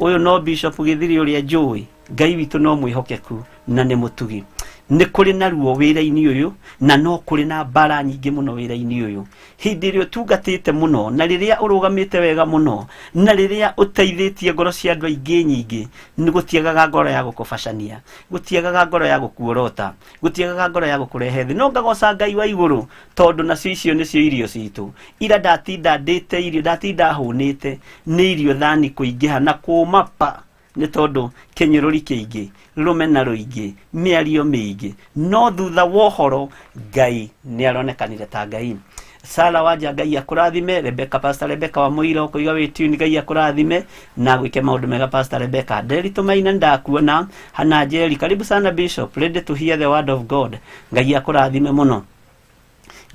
ũyũ no Bishop Gĩthiri ũrĩa njũĩ, Ngai witũ no mwĩhokeku na nĩ mũtugi. Nĩ kũrĩ na ruo wĩra-inĩ ũyũ, na no kũrĩ na mbara nyingĩ mũno wĩra-inĩ ũyũ. Hĩndĩ ĩrĩa ũtungatĩte mũno, na rĩrĩa ũrũgamĩte wega mũno, na rĩrĩa ũteithĩtie ngoro cia andũ aingĩ nyingĩ, nĩ gũtiagaga ngoro ya gũkũbacania, gũtiagaga ngoro ya gũkuorota, gũtiagaga ngoro ya gũkũrehe thĩ. No ngagoca Ngai wa igũrũ, tondũ nacio icio nĩcio irio citũ. Ira ndatinda ndĩte irio, ndatinda hũnĩte nĩ irio thani kũingĩha na kũma pa, nĩ tondũ kĩnyũrũri kĩingĩ, rũmena rũingĩ, mĩario mĩingĩ, no thutha wa ũhoro Ngai nĩ aronekanire ta Ngai. Sara Wanja Ngai akũrathime. Rebecca, Pastor Rebecca wa Mũiro kũiga wĩ tune, Ngai akũrathime na gwĩke maũndũ mega Pastor Rebecca. Nderi Tũmaina ndakuona. Hana Njeri, karibu sana Bishop, ready to hear the word of God, Ngai akũrathime mũno.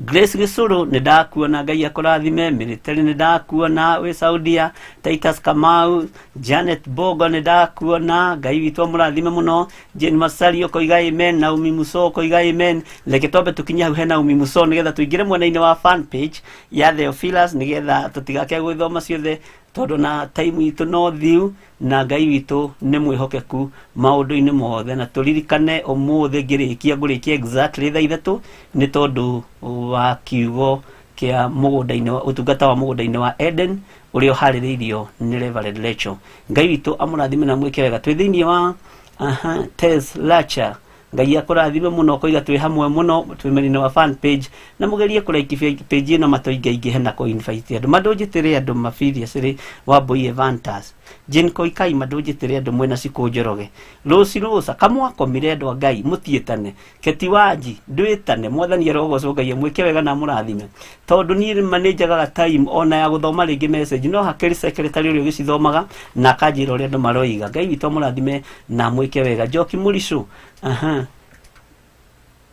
Grace Gĩcũrũ nĩ ndakuona, Ngai akũrathime. Military nĩ ndakuona wĩ Saudia. Titus Kamau, Janet Bogo nĩ ndakuona, Ngai witũ amũrathime mũno. Jane Masari ũkoiga amen. Naomi Muso ũkoiga amen. Reke twambe tũkinye hau he Naomi Muso nĩgetha tũingĩre mwena-inĩ wa fan page ya Theophilus, nĩgetha tũtigake gwĩthoma ciothe tondũ na time itũ no thiu, na Ngai witũ nĩ mwĩhokeku maũndũ-inĩ mothe. Na tũririkane ũmũthĩ ngĩrĩkia ngũrĩkia exactly thaa 3 nĩ tondũ wa kiugo kĩa mũgũnda-inĩ wa ũtungata wa mũgũnda-inĩ wa Eden ũrĩa ũharĩrĩirio nĩ Reverend Rachel. Ngai witũ amũrathime na mwĩke wega. Twĩ thĩinĩ wa aha, Tess Lacha, Ngai akũrathime mũno, koiga twĩ hamwe mũno, twĩ mwena-inĩ wa fan page, na mũgerie kũraiki page ĩno matũingaingĩhe na kũ-invite andũ mandũnjĩtĩre andũ mabiriacĩrĩ wa Mbui Evantas Jane Koikai mandũnjĩtĩre andũ mwena Cikũ Njoroge Rũci Rũca kamwakomire andũ a Ngai mũtiĩtane Keti Wanji ndwĩtane. Mwathani arogocwo, Ngai amwĩke wega na amũrathime, tondũ niĩ ma nĩ njagaga time ona ya gũthoma rĩngĩ message, no hakĩrĩ secretary ũrĩa ũgĩcithomaga na akanjĩra ũrĩa andũ maroiga. Ngai witũ amũrathime na amwĩke wega. Njoki Mũricũ, aha,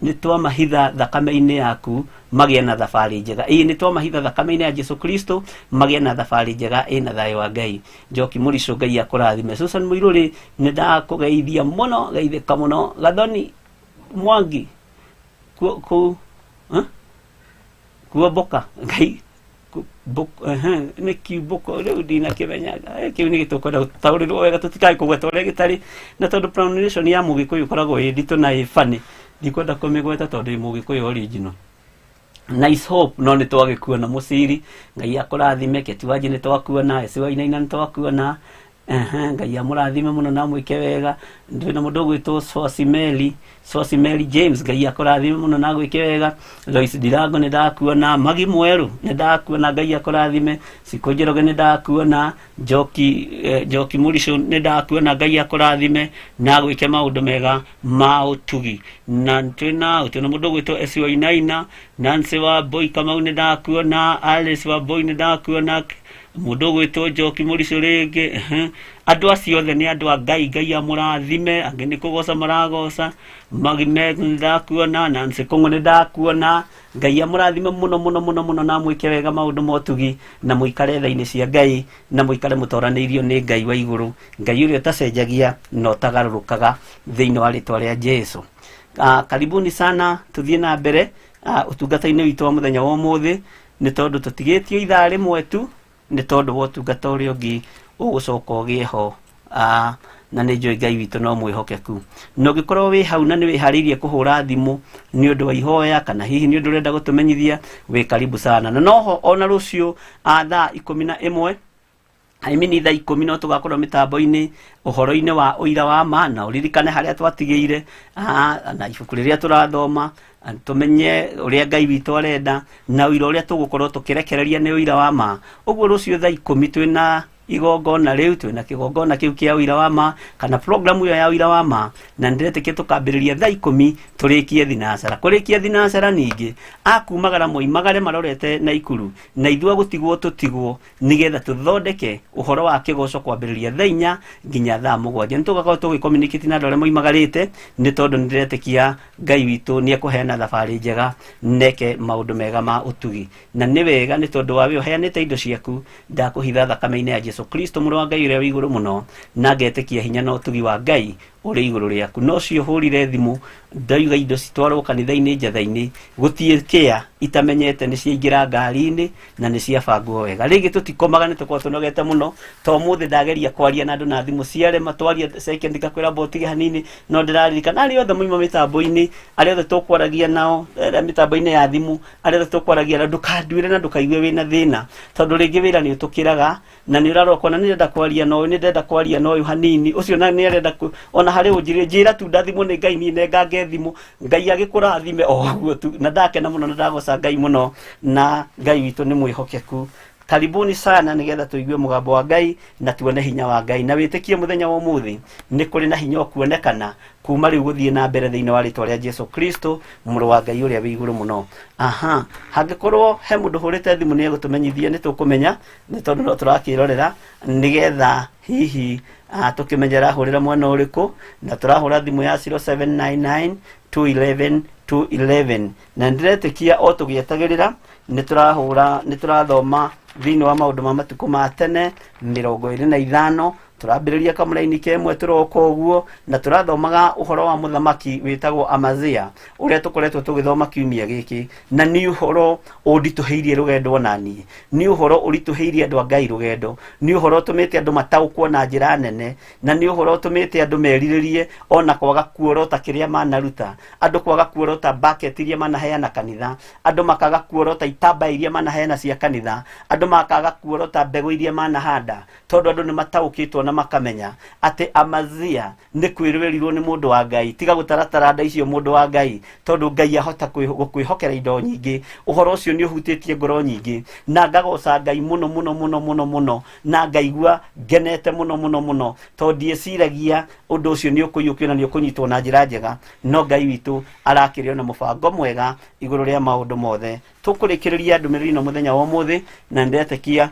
nĩ twamahitha thakame-inĩ yaku magĩe na thabarĩ njega. Ĩĩ, nĩ twamahitha thakame-inĩ ya Jesu Kristo magĩe na thabarĩ njega ĩna thayũ wa Ngai. Njoki Mũricũ, Ngai akũrathime. Susan Mũirũrĩ, nĩ ndakũgeithia mũno, geithĩka mũno. Gathoni Mwangi ku kuomboka Ngai nĩ kiumbũko rĩu ndinakĩmenyaga. Kĩu nĩ gĩtũkwenda gũtaũrĩrwo wega, tũtikae kũgweta ũrĩa gĩtarĩ, na tondũ pronunciation ya Mũgĩkũyũ ĩkoragwo ĩ nditũ na ĩ funny, ndikwenda kũmĩgweta tondũ ĩ Mũgĩkũyũ original. Nice Hope, no nĩ twagĩkuona. Mũciri, Ngai akũrathime. Ketiwanji nĩ twakuona. Esi Wainaina nĩ twakuona. Ehe, Ngai amũrathime mũno na amwĩke wega. Twĩna mũndũ ũgwĩtwo Swasimeli, Swasimeli James, Ngai akũrathime mũno na agwĩke wega. Lois Ndirango nĩ ndakuona. Magi Mwerũ nĩ ndakuona, Ngai akũrathime. Cikũ Njoroge nĩ ndakuona. Njoki, Njoki Mũricũ nĩ ndakuona, Ngai akũrathime na agwĩke maũndũ mega ma ũtugi. Na twĩna mũndũ ũgwĩtwo Esi Wainaina, Nancy wa Boy Kamau nĩ ndakuona, Alice wa Boy nĩ ndakuona, mũndũ ũgwĩtwo Njoki Mũricũ rĩngĩ. Ehe. Andũ acio othe nĩ andũ a Ngai, Ngai amũrathime. Angĩ nĩ kũgoca maragoca. Magime nĩ ndakuona, Nancy Kũng'ũ nĩ ndakuona. Ngai amũrathime mũno mũno mũno mũno na amwĩke wega maũndũ ma ũtugi, na mũikare tha-inĩ cia Ngai, na mũikare mũtoranĩirio nĩ Ngai wa igũrũ, Ngai ũrĩa ũtacenjagia na ũtagarũrũkaga, thĩinĩ wa rĩtwa rĩa Jesu. Karibuni sana, tũthiĩ na mbere ũtungata-inĩ witũ wa mũthenya wa ũmũthĩ, nĩ tondũ tũtigĩtio ithaa rĩmwe tu, nĩ tondũ wa ũtungata ũrĩa ũngĩ ũgũcoka ũgĩe ho. Na nĩ njũĩ Ngai witũ no mwĩhokeku. Na ũngĩkorwo wĩ hau na nĩ wĩharĩirie kũhũra thimũ nĩ ũndũ wa ihoya, kana hihi nĩ ũndũ ũrenda gũtũmenyithia, wĩ karibu sana. Na noho ona rũciũ thaa 11, I mean thaa 10, no tũgakorwo mĩtambo-inĩ ũhoro-inĩ wa ũira wa ma, na ũririkane harĩa twatigĩire na ibuku rĩrĩa tũrathoma, tũmenye ũrĩa Ngai witũ arenda na ũira ũrĩa tũgũkorwo tũkĩrekereria nĩ ũira wa ma. Ũguo rũciũ thaa 10 twĩna igongona rĩu, twĩna kĩgongona kĩu kĩa ũira wa ma, kana programu ĩyo ya ũira wa ma, na nĩndĩretĩkia tũkambĩrĩria thaa 10 tũrĩkie thinacara. Kũrĩkia thinacara ningĩ akumagara moimagare marorete Naikuru, na ithuĩ agũtigwo tũtigwo nĩgetha tũthondeke ũhoro wa kĩgoco kwambĩrĩria thaa 4 nginya thaa 7. Nĩ tũgakorwo tũgĩcommunicate na andũ arĩa moimagarĩte, nĩ tondũ nĩ ndĩretĩkia Ngai witũ nĩ ekũheana thabarĩ njega neke maũndũ mega ma ũtugi. Na nĩ wega nĩ tondũ wa we ũheanĩte indo ciaku, ndakũhitha thakame-inĩ ya Jesu Kristo mũrũ wa Ngai ũrĩa wĩ igũrũ mũno, na ngetĩkia hinya na ũtugi wa Ngai ũrĩ igũrũ rĩaku. No ũcio hũrire thimũ ndoiga indo citwarwo kanitha-inĩ njatha-inĩ, gũtiĩ kĩa itamenyete nĩ ciaingĩra ngari-inĩ na nĩ ciabangwo wega. Rĩngĩ tũtikomaga, nĩ tũkoragwo tũnogete mũno. Ta ũmũthĩ ndageria kwaria na andũ na thimũ ciarema, twaria second ngakwĩra mba ũtige hanini, no ndĩraririkana arĩa othe moima mĩtambo-inĩ, arĩa othe tũkwaragia nao mĩtambo-inĩ ya thimũ, arĩa othe tũkwaragia nao, ndũkanduĩre na ndũkaigue wĩna thĩna, tondũ rĩngĩ wĩra nĩ ũtũkĩraga na nĩ ũrarora ũkona nĩ ndĩrenda kwaria na ũyũ, nĩ ndĩrenda kwaria na ũyũ hanini, ũcio na nĩ arenda ona harĩ ũnjĩre, njĩra tu ndathimwo nĩ Ngai, niĩ nengange thimũ, Ngai agĩkũrathime o ũguo tu. Na ndakena mũno na ndagoca Ngai mũno, na Ngai witũ nĩ mwĩhokeku. Karibuni sana nigetha tuigue mugambo wa Ngai na tuone hinya wa Ngai na witikie muthenya wa umuthi ni kuri na hinya kuonekana kuma riu guthie na mbere thiini wa ritwa ria Jesu Kristo muru wa Ngai uria wi iguru muno. Aha, hangikorwo he mundu hurite thimu ni egutumenyithia ni tukumenya ni tondu no turakirorera nigetha hihi tukimenyera hurira mwena uriku na turahura thimu ya 0799 211 211 na ndiretikia o tugietagirira ni turahura ni turathoma thiini wa maundu ma matuku ma tene 25 turambiriria kamuraini kemwe turoka uguo na turathomaga uhoro wa muthamaki witagwo Amazia uria tukoretwo tugithoma kiumia giki na ni uhoro undituhiirie rugendo nani ni uhoro urituhiirie andu a Ngai rugendo ni uhoro utumite andu mataukwo na njira nene na ni uhoro utumite andu meriririe ona kwaga kuorota kiria manaruta andu kwaga kuorota bucket iria manaheana kanitha andu makaga kuorota itamba iria manaheana cia kanitha andu makaga kuorota mbegu iria manahanda tondu andu ni mataukitwo na makamenya ati Amazia ni kwirwirirwo ni mundu wa Ngai tiga gutaratara nda icio mundu wa Ngai tondu Ngai ahota gukwihokera indo nyingi uhoro ucio ni uhutitie ngoro nyingi na ngagoca Ngai muno muno muno muno muno na ngaigua ngenete muno muno muno tondu ndieciragia undu ucio ni ukuyukio na ni ukunyitwo na njira njega no Ngai witu arakirio na mubango mwega iguru ria maundu mothe. Tukurikiriria ndumiriri no muthenya wa umuthi na ndetikia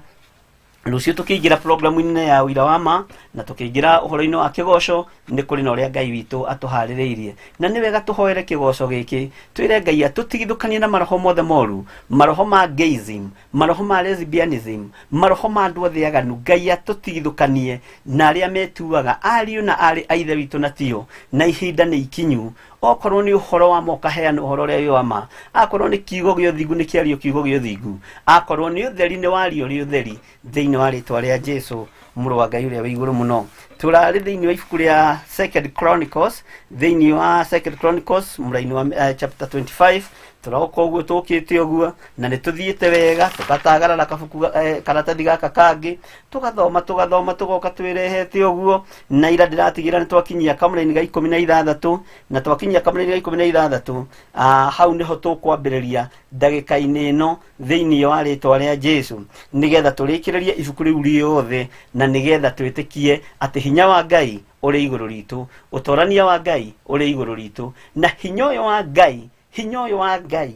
rucio tukiingira programu-inĩ ya wira wa ma na tukiingira uhoro-inĩ wa kigoco ni kuri na uria Ngai witu atuharĩrĩirie na nĩ wega tuhoere kigoco giki twire Ngai atutigithũkanie na maroho mothe moru maroho ma gayism maroho ma lesbianism maroho ma andu othe aganu Ngai atutigithũkanie na aria metuaga ariũ na arĩ a ithe witũ na tio na ihinda nĩ ikinyu okorwo ni uhoro wa ma ukaheana uhoro uria wi wa ma akorwo ni kiugo gĩa ũthingu ni kĩario kiugo gĩa ũthingu akorwo ni ũtheri ni wario ri ũtheri thĩinĩ wa rĩtwa rĩa Jesu mũrũ wa Ngai ũrĩa wĩ igũrũ mũno. Turarĩ thĩinĩ wa ibuku rĩa Second Chronicles thĩinĩ wa Second Chronicles mũraini wa chapter 25 tũroka ũguo tũkĩte ũguo na nĩ tũthiĩte wega tũkatagarara kabuku karatathi gaka kangĩ tũgathoma tũgathoma tũgoka twĩrehete ũguo na ira ndĩratigĩra nĩ twakinyia kamũraini ga 16 na twakinyia kamũraini ga 16 hau nĩho tũkwambĩrĩria ndagĩka-inĩ ĩno thĩinĩ wa rĩtwa rĩa Jesu nĩgetha tũrĩkĩrĩrie ibuku rĩu rĩothe na nĩgetha twĩtĩkie atĩ hinya wa Ngai ũrĩ igũrũ ritũ ũtorania wa Ngai ũrĩ igũrũ ritũ na hinya ũyũ wa Ngai hinya ũyũ wa Ngai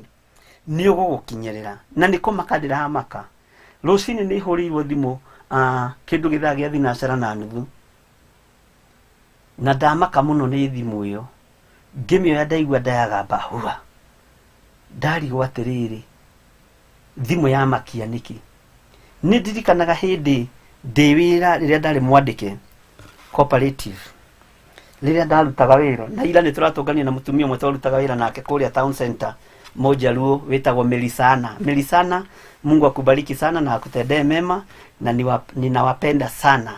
nĩ ũgũgũkinyĩrĩra na nĩ kũmaka ndĩramaka. Rũcinĩ nĩ hũrĩirwo thimũ kĩndũ gĩthaa gĩa thinacara na nuthu na ndamaka mũno nĩ thimũ ĩyo ngĩmĩoya ndaigua ndayagamba hua ndarigwo atĩrĩrĩ thimũ yamakia nĩkĩ. Nĩ ndirikanaga hĩndĩ ndĩ wĩra rĩrĩa ndarĩ mwandĩke cooperative rĩrĩa ndarutaga wĩra na ira nĩ tũratũngania na mũtumia ũmwe twarutaga wĩra nake kũrĩa town center Mojaluo wĩtagwo Melisana. Melisana, Mungu akubariki sana na akutendee mema na ninawapenda sana.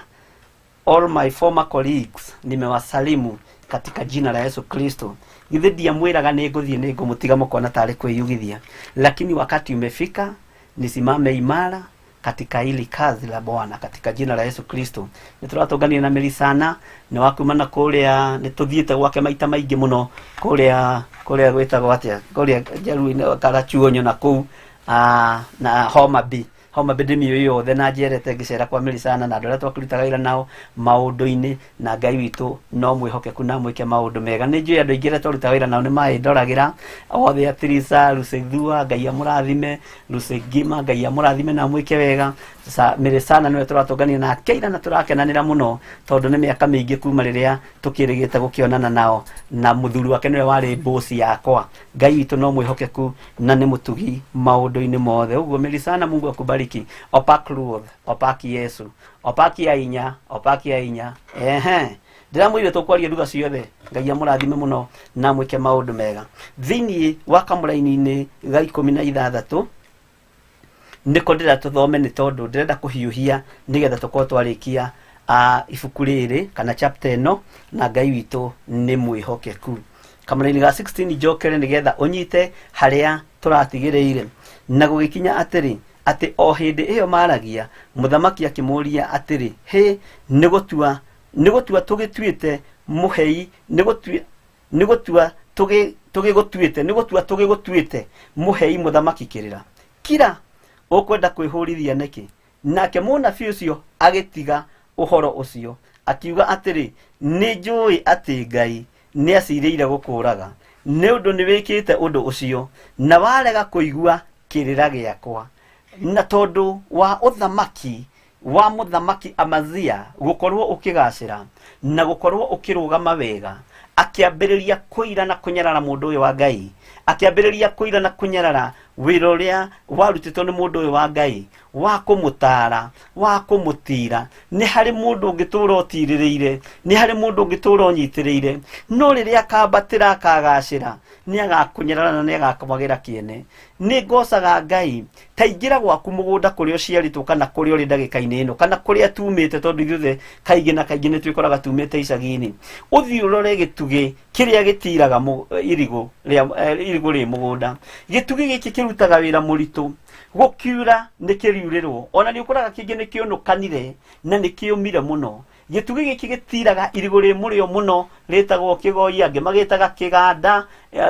All my former colleagues nimewasalimu katika jina la Yesu Kristo. Githĩ ndiamwĩraga nĩ ngũthiĩ nĩ ngũmũtiga mũkona tarĩ kwĩyugithia, lakini wakati umefika nisimame imara katika hili kazi la Bwana katika jina la Yesu Kristo. Nĩ tũratũngania na Melisana nĩ wakuma na kũrĩa nĩ tũthiĩte gwake maita maingĩ mũno kũrĩa kũrĩa gwĩtagwo atĩa kũrĩa Njaruo-inĩ Karachuonyo na kũu na Homa Bay. Homa Bay ndĩmĩũĩ yothe na njerete ngĩcera kwa Melisana na andũ arĩa twakĩrutaga wĩra nao maũndũ-inĩ na Ngai witũ no mwĩhokeku na mwĩke maũndũ mega. Nĩ njũĩ andũ aingĩ arĩa twarutaga wĩra nao nĩ maĩndoragĩra othe a Teresa Rusegthua Ngai amũrathime Rusegima Ngai amũrathime na mwĩke wega. Melisana nĩwe tũratũngania nake ira na tũrakenanĩra mũno tondũ nĩ mĩaka mĩingĩ kuma rĩrĩa tũkĩrĩgĩte gũkĩonana nao na mũthuri wake nĩwe warĩ bosi yakwa. Ngai witũ no mwĩhokeku na nĩ mũtugi maũndũ-inĩ mothe. Ũguo Melisana Mungu akubariki. Opak Ruoth, opak Yesu, opak ya inya, opak ya inya. Ehe. Ndĩramwĩrire tũkwaria lugha ciothe. Ngai amũrathime mũno na mwĩke maũndũ mega. Thĩinĩ wa kamũraini-inĩ ga 16 nĩko ndĩrenda tũthome nĩ tondũ ndĩrenda kũhiũhia nĩgetha tũkorwo twarĩkia ibuku rĩrĩ kana chapter ĩno na Ngai witũ nĩ mwĩhokeku. Kamũraini ga 16 njokere nĩgetha ũnyite harĩa tũratigĩrĩire. Na gũgĩkinya atĩrĩ atĩ o hĩndĩ ĩyo maragia mũthamaki akĩmũũria atĩrĩ hĩ nĩ gũtua tũgĩtuĩte mũhei nĩ gũtua tũgĩgũtuĩte nĩ gũtua tũgĩgũtuĩte mũhei mũthamaki kĩrĩra kira Ũkwenda kwĩhũrithia nĩkĩ? Nake mũnabii ũcio agĩtiga ũhoro ũcio, akiuga atĩrĩ, Nĩ njũĩ atĩ Ngai nĩacirĩire gũkũũraga, nĩ ũndũ nĩwĩkĩte ũndũ ũcio, na warega kũigua kĩrĩra gĩakwa. Na tondũ wa ũthamaki wa mũthamaki Amazia gũkorwo ũkĩgacĩra na gũkorwo ũkĩrũgama wega, akĩambĩrĩria kũira na kũnyarara mũndũ ũyũ wa Ngai, akĩambĩrĩria kũira na kũnyarara wĩra ũrĩa warutĩtwo nĩ mũndũ ũyũ wa Ngai wa kũmũtaara, wa kũmũtiira. Nĩ harĩ mũndũ ũngĩtũra ũtirĩrĩire, nĩ harĩ mũndũ ũngĩtũra ũnyitĩrĩire, no rĩrĩa akambatĩra akagacĩra, nĩ agakũnyarara na nĩ agakwagĩra kĩene. Nĩ ngocaga Ngai, ta ingĩra gwaku mũgũnda kũrĩa ũciarĩtwo kana kũrĩa ũrĩ ndagĩka-inĩ ĩno, kana kũrĩa tumĩte, tondũ ithuothe kaingĩ na kaingĩ nĩ twĩkoraga tumĩte icagi-inĩ, ũthiĩ ũrore gĩtugĩ kĩrĩa gĩtiraga irigũ rĩa irigũ rĩ mũgũnda. Gĩtugĩ gĩkĩ kĩrutaga wĩra mũritũ, gũkiura nĩ kĩriurĩrwo, ona nĩ ũkoraga kĩngĩ nĩ kĩũnũkanire na nĩ kĩũmire mũno. Gĩtugĩ gĩkĩ gĩtiraga irigũ rĩ mũrĩo mũno rĩtagwo kĩgoi, angĩ magĩtaga kĩganda,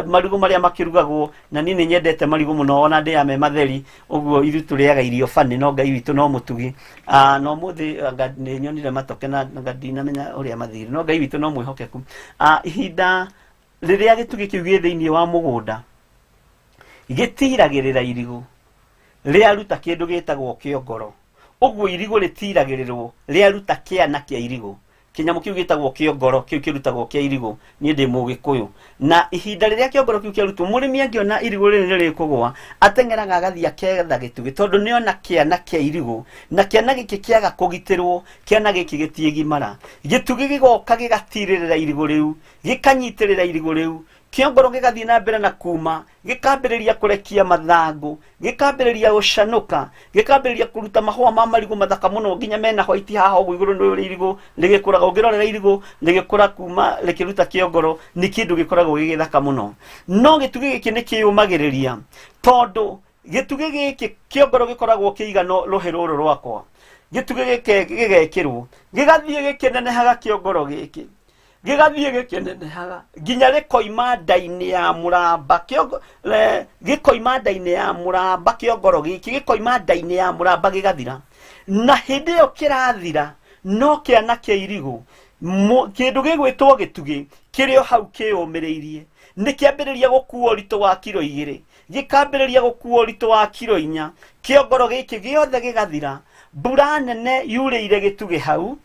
marigũ marĩa makĩrugagwo, na niĩ nĩ nyendete marigũ mũno ona ndĩaga me matheri, ũguo ithuĩ tũrĩaga irio bani, no Ngai witũ no mũtugi. Na ũmũthĩ anga nĩ nyonire matoke na anga ndinamenya ũrĩa mathire, no Ngai witũ no mwĩhokeku. Ihinda rĩrĩa gĩtugĩ kĩu gĩ thĩinĩ wa mũgũnda, gĩtiragĩrĩra irigũ, rĩaruta kĩndũ gĩtagwo kĩongoro. Ũguo irigũ rĩtiragĩrĩrwo rĩaruta kĩana kĩa irigũ. Kĩnyamũ kĩu gĩtagwo kĩongoro, kĩu kĩrutagwo kĩa irigũ. Niĩ ndĩ Mũgĩkũyũ. Na ihinda rĩrĩa kĩongoro kĩu kĩarutwo, mũrĩmi angĩona irigũ rĩrĩ nĩ rĩkũgũa, ateng'eraga agathiĩ aketha gĩtugĩ, tondũ nĩ ona kĩana kĩa irigũ, na kĩana gĩkĩ kĩaga kũgitĩrwo, kĩana gĩkĩ gĩtiĩgimara. Gĩtugĩ gĩgoka gĩgatirĩrĩra irigũ rĩu, gĩkanyitĩrĩra irigũ rĩu, kĩongoro gĩgathiĩ na mbere na kuma, gĩkambĩrĩria kũrekia mathangũ, gĩkambĩrĩria gũcanũka, gĩkambĩrĩria kũruta mahũa ma marigũ mathaka mũno nginya mena white haha ũguo igũrũ nĩ ũrĩa irigũ rĩgĩkũraga. Ũngĩrorera irigũ rĩgĩkũra kuma rĩkĩruta kĩongoro, nĩ kĩndũ gĩkoragwo gĩ gĩthaka mũno. No gĩtugĩ gĩkĩ nĩ kĩyũmagĩrĩria, tondũ gĩtugĩ gĩkĩ kĩongoro gĩkoragwo kĩigana rũhĩ rũrũ rwakwa, gĩtugĩ gĩkĩ gĩgekĩrwo, gĩgathiĩ gĩkĩnenehaga kĩongoro gĩkĩ, gĩgathiĩ gĩkĩnenehaga nginya gĩkoima nda-inĩ ya mũramba kĩongo, gĩkoima nda-inĩ ya mũramba kĩongoro gĩkĩ gĩkoima nda-inĩ ya mũramba gĩgathira. Na hĩndĩ ĩyo kĩrathira no kĩana kĩa irigũ, kĩndũ gĩgwĩtwo gĩtugĩ kĩrĩ o hau kĩyũmĩrĩirie, nĩ kĩambĩrĩria gũkua ũritũ wa kiro 2, gĩkambĩrĩria gũkua ũritũ wa kiro 4, kĩongoro gĩkĩ gĩothe gĩgathira. Mbura nene yurĩire gĩtugĩ hau,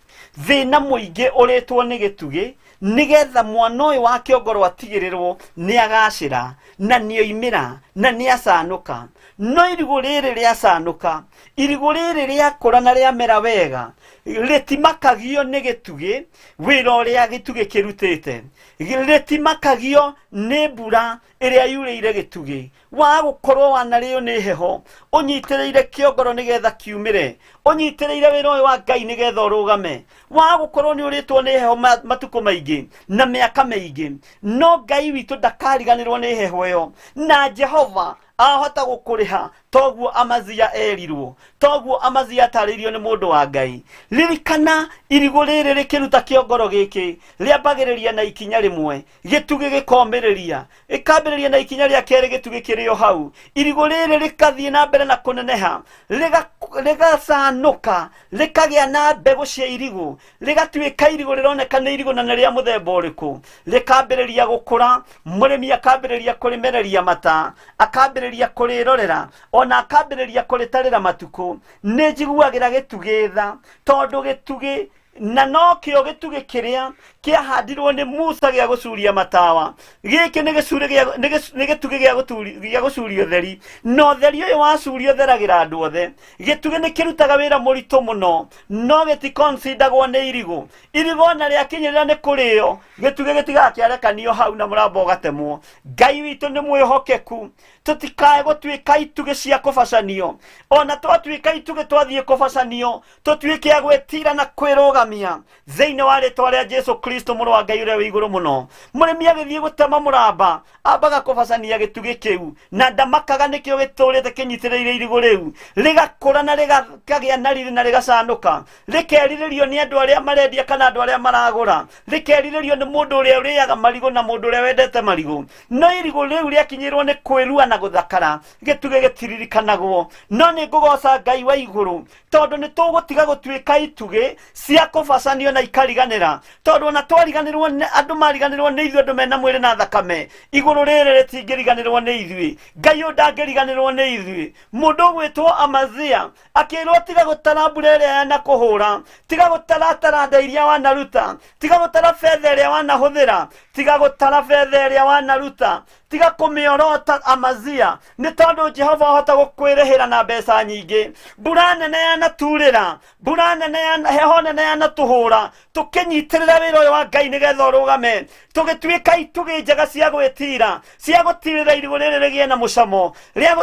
thĩna mũingĩ ũrĩtwo nĩ gĩtugĩ, nĩgetha mwana ũyũ wa kĩongoro atigĩrĩrwo nĩ agacĩra na nĩ oimĩra na nĩ acanũka. No irigũ rĩrĩ rĩacanũka, irigũ rĩrĩ rĩakũra na rĩamera wega, rĩtimakagio nĩ gĩtugĩ, wĩra ũrĩa gĩtugĩ kĩrutĩte, rĩtimakagio nĩ mbura ĩrĩa yurĩire gĩtugĩ. Wa gũkorwo wanarĩo nĩ heho, ũnyitĩrĩire kĩongoro nĩgetha kiumĩre, ũnyitĩrĩire wĩra ũyũ wa Ngai nĩgetha ũrũgame. Wa gũkorwo nĩ ũrĩtwo nĩ heho matukũ maingĩ na mĩaka mĩingĩ, no Ngai witũ ndakariganĩrwo nĩ heho ĩyo, na Jehova ahota gũkũrĩha toguo Amazia erirwo, toguo Amazia atarĩirio nĩ mũndũ wa Ngai. Ririkana irigũ rĩrĩ rĩkĩruta kĩongoro gĩkĩ, rĩambagĩrĩria na ikinya rĩmwe, gĩtugĩ gĩkomĩrĩria, ĩkambĩrĩria na ikinya rĩa kerĩ, gĩtugĩ kĩrĩ o hau, irigũ rĩrĩ rĩkathiĩ na mbere na kũneneha, rĩgacanũka, rĩkagĩa na mbegũ cia irigũ, rĩgatuĩka irigũ rĩroneka nĩ irigũ na nĩ rĩa mũthemba ũrĩkũ, rĩkambĩrĩria gũkũra, mũrĩmi akambĩrĩria kũrĩmereria mata, akambĩrĩria kũrĩrorera, ona akambĩrĩria kũrĩtarĩra matukũ. Nĩ njiguagĩra gĩtugĩ tha, tondũ gĩtugĩ na nokĩo gĩtugĩ kĩrĩa kĩahandirwo nĩ Musa gĩa gũcuria matawa. Gĩkĩ nĩ gĩcurĩ gĩa, nĩ gĩcu, nĩ gĩtugĩ gĩa gũturi, gĩa gũcuria ũtheri, na ũtheri ũyũ wacuria ũtheragĩra andũ othe. Gĩtugĩ nĩ kĩrutaga wĩra mũritũ mũno, no gĩtikonsidagwo nĩ irigũ. Irigũ ona rĩakinyĩrĩra nĩ kũrĩo, gĩtugĩ gĩtigaga kĩarekanio hau na mũramba ũgatemwo. Ngai witũ nĩ mwĩhokeku, tũtikae gũtuĩka itugĩ cia kũbacanio. Ona twatuĩka itugĩ twathiĩ kũbacanio, tũtuĩke a gwĩtira na kwĩrũgamia.
kũrũgamia thĩinĩ wa rĩtwa rĩa Jesu Kristo mũrũ wa Ngai ũrĩa wĩ igũrũ mũno. Mũrĩmi agĩthiĩ gũtema mũramba ambaga kũbacania gĩtugĩ kĩu na ndamakaga nĩkĩo gĩtũrĩte kĩnyitĩrĩire irigũ rĩu, rĩgakũra na rĩkagĩa na riri na rĩgacanũka, rĩkerirĩrio nĩ andũ arĩa marendia kana andũ arĩa maragũra, rĩkerirĩrio nĩ mũndũ ũrĩa ũrĩaga marigũ na mũndũ ũrĩa wendete marigũ. No irigũ rĩu rĩakinyĩrwo nĩ kwĩrua na gũthakara, gĩtugĩ gĩtiririkanagwo. No nĩ ngũgoca Ngai wa igũrũ tondũ nĩ tũgũtiga gũtuĩka itugĩ cia kũbacanio na ikariganĩra, tondũ ona twariganĩrwo andũ mariganĩrwo nĩ ithuĩ, andũ mena mwĩrĩ na thakame, igũrũ rĩrĩ rĩtingĩriganĩrwo nĩ ithuĩ. Ngai ũyũ ndangĩriganĩrwo nĩ ithuĩ. Mũndũ ũgwĩtwo Amazia akĩrwo tiga gũtara mbura ĩrĩa yanakũhũra, tiga gũtara taranda iria wanaruta, tiga gũtara betha ĩrĩa wanahũthĩra, tiga gũtara betha ĩrĩa wanaruta, tiga kũmĩorota Amazia, nĩ tondũ Jehova ahota gũkwĩrĩhĩra na mbeca nyingĩ. Mbura nene yanaturĩra, mbura nene yana, heho nene yanatũhũra, tũkĩnyitĩrĩra wĩra ũyũ wa Ngai nĩgetha ũrũgame, tũgĩtuĩka itugĩ njega cia gwĩtira, cia gũtirĩra irigũ rĩrĩ rĩgĩe na mũcamo,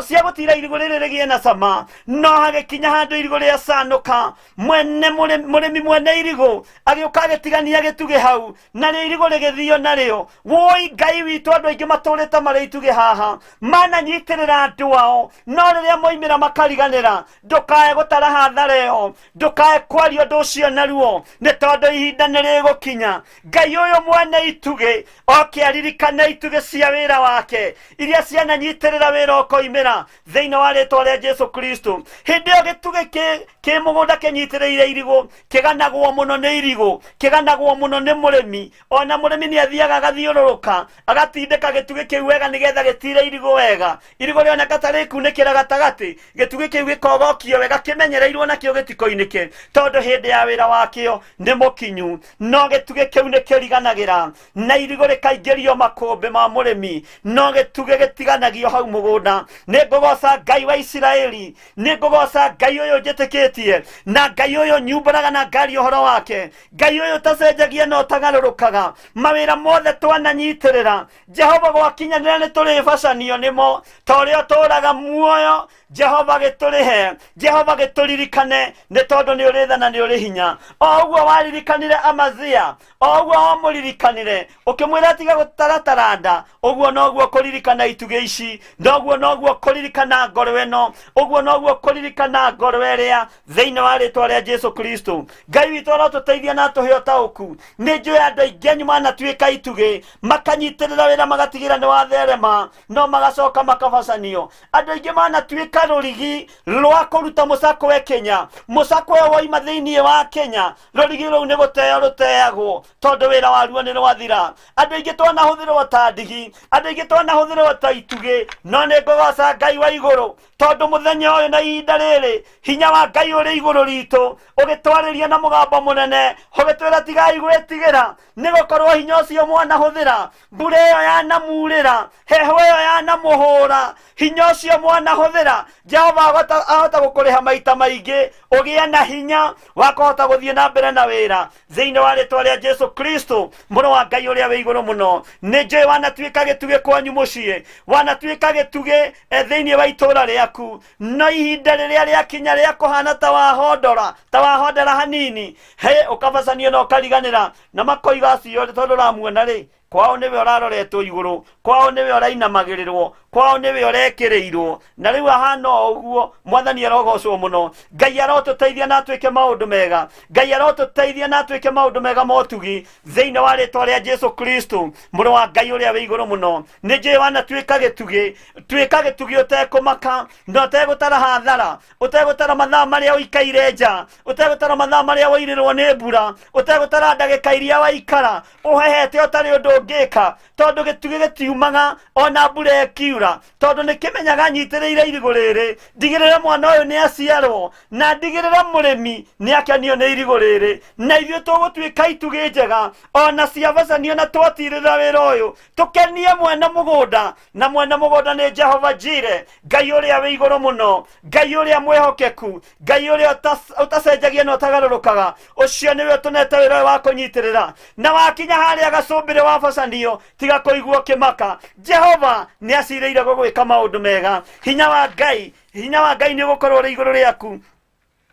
cia gũtira irigũ rĩrĩ rĩgĩe na cama. No hagĩkinya handũ irigũ rĩacanũka, mwene mũrĩmi mwene irigũ agĩũka agĩtigania gĩtugĩ hau, narĩo irigũ rĩgĩthio narĩo. Woi Ngai witũ, andũ aingĩ matũrĩte marĩ itugĩ haha, mananyitĩrĩra andũ ao, no rĩrĩa moimĩra makariganĩra. Ndũkae gũtara hathara ĩyo, ndũkae kwaria ũndũ ũcio naruo, nĩ tondũ ihinda nĩ rĩgũkinya Ngai ũyũ mwene itugĩ oke aririkane itugĩ cia wĩra wake iria ciananyitĩrĩra wĩra ũkoimĩra thĩinĩ wa rĩtwa rĩa Jesu Kristo. Hĩndĩ ĩyo gĩtugĩ kĩ mũgũnda kĩnyitĩrĩire irigũ kĩganagwo mũno nĩ irigũ, kĩganagwo mũno nĩ mũrĩmi. Ona mũrĩmi nĩ athiaga agathiũrũrũka agatindĩka gĩtugĩ kĩu wega nĩgetha gĩtire irigũ wega. Irigũ rĩoneka ta rĩkunĩkĩra gatagatĩ, gĩtugĩ kĩu gĩkogokio wega kĩmenyereirwo nakĩo gĩtikoinĩke, tondũ hĩndĩ ya wĩra wakĩo nĩ mũkinyu. No gĩtugĩ kĩu nĩ kĩriganagĩra na irigũ rĩkaingĩrio makũmbĩ ma mũrĩmi, no gĩtugĩ gĩtiganagio hau mũgũnda. Nĩ ngũgoca Ngai wa Isiraeli, nĩ ngũgoca Ngai ũyũ njĩtĩkĩtie, na Ngai ũyũ nyumbũraga na ngaria ũhoro wake, Ngai ũyũ ũtacenjagia na ũtagarũrũkaga. Mawĩra mothe twananyitĩrĩra Jehova gwakinyanĩra nĩ tũrĩbacanio nĩmo, ta ũrĩa ũtũũraga muoyo. Jehova gĩtũrĩhe, Jehova gĩtũririkane, nĩ tondũ nĩ ũrĩ tha na nĩ ũrĩ hinya. O ũguo waririkanire Amazia, o ũguo wamũririkanire ũkĩmwĩra tiga gũtara taranda, ũguo noguo kũririkana itugĩ ici, noguo noguo kũririkana ngoro ĩno, ũguo noguo kũririkana ngoro ĩrĩa, thĩinĩ wa rĩtwa rĩa Jesu Kristo. Ngai witũ arotũteithia na atũhe ũtaũku. Nĩ njũĩ andũ aingĩ anyu manatuĩka itugĩ, makanyitĩrĩra wĩra magatigĩra nĩ watherema, no magacoka makabacanio. Andũ aingĩ manatuĩka rũrigi rwa kũruta mũcakwe Kenya, mũcakwe woima thĩinĩ wa Kenya, rũrigi rũu nĩ gũteo rũteagwo tondũ wĩra waruo nĩ rwathira. Andũ aingĩ twanahũthĩrwo ta ndigi, andũ aingĩ twanahũthĩrwo ta itugĩ, no nĩ ngũgoca Ngai wa igũrũ tondũ mũthenya ũyũ na ihinda rĩrĩ hinya wa Ngai ũrĩ igũrũ ritũ, ũgĩtwarĩria na mũgambo mũnene ũgĩtwĩra tigai gwĩtigĩra, nĩ gũkorwo hinya ũcio mwanahũthĩra, mbura ĩyo yanamurĩra, heho ĩyo yanamũhũra, hinya ũcio mwanahũthĩra, Jehova ahota gũkũrĩha maita maingĩ, ũgĩe na hinya wa kũhota gũthiĩ na mbere na wĩra thĩinĩ wa rĩtwa rĩa Jesu Kristo mũrũ wa Ngai ũrĩa wĩ igũrũ mũno. Nĩ njũĩ wanatuĩka gĩtugĩ kwanyu mũciĩ, wanatuĩka gĩtugĩ thĩinĩ wa itũũra rĩaku, no ihinda rĩrĩa rĩakinya rĩa kũhana ta wahondora, ta wahondera hanini, he ũkabacanio na ũkariganĩra, na makoiga acio tondũ ũramuona rĩ, kwao nĩwe ũraroretwo igũrũ, kwao nĩwe ũrainamagĩrĩrwo, kwao nĩwe ũrekĩrĩirwo, na rĩu ahana o ũguo. Mwathani arogocwo mũno. Ngai arotũteithia na atwĩke maũndũ mega, Ngai arotũteithia na atwĩke maũndũ mega motugi thĩinĩ wa rĩtwa rĩa Jesu Kristo mũrũ wa Ngai ũrĩa wĩ igũrũ mũno. Nĩ njũĩ wanatuĩka gĩtugĩ, tuĩka gĩtugĩ ũtekũmaka na ũtegũtara hathara, ũtegũtara mathaa marĩa ũikaire nja, ũtegũtara mathaa marĩa wairĩrwo nĩ mbura, ũtegũtara ndagĩka iria waikara ũhehete ũtarĩ ũndũ ũngĩka, tondũ gĩtugĩ gĩtiumaga ona mbura ĩkiura, tondũ nĩ kĩmenyaga nyitĩrĩire irigũ rĩrĩ, ndigĩrĩre mwana ũyũ nĩ aciarwo, na ndigĩrĩre mũrĩmi nĩ akenio nĩ irigũ rĩrĩ. Na ithuĩ tũgũtuĩka itugĩ njega ona ciabacanio na twatirĩrĩra wĩra ũyũ, tũkenie mwene mũgũnda, na mwene mũgũnda nĩ Jehova Jire, Ngai ũrĩa wĩ igũrũ mũno, Ngai ũrĩa mwĩhokeku, Ngai ũrĩa ũtacenjagia na ũtagarũrũkaga. Ũcio nĩwe ũtũnete wĩra ũyũ wa kũnyitĩrĩra, na wakinya harĩa gacũmbĩrĩ wabacanio, tiga kũigua ũkĩmaka. Jehova nĩ acirĩire gũgwĩka maũndũ mega. Hinya wa Ngai, hinya wa Ngai nĩ ũgũkorwo ũrĩ igũrũ rĩaku,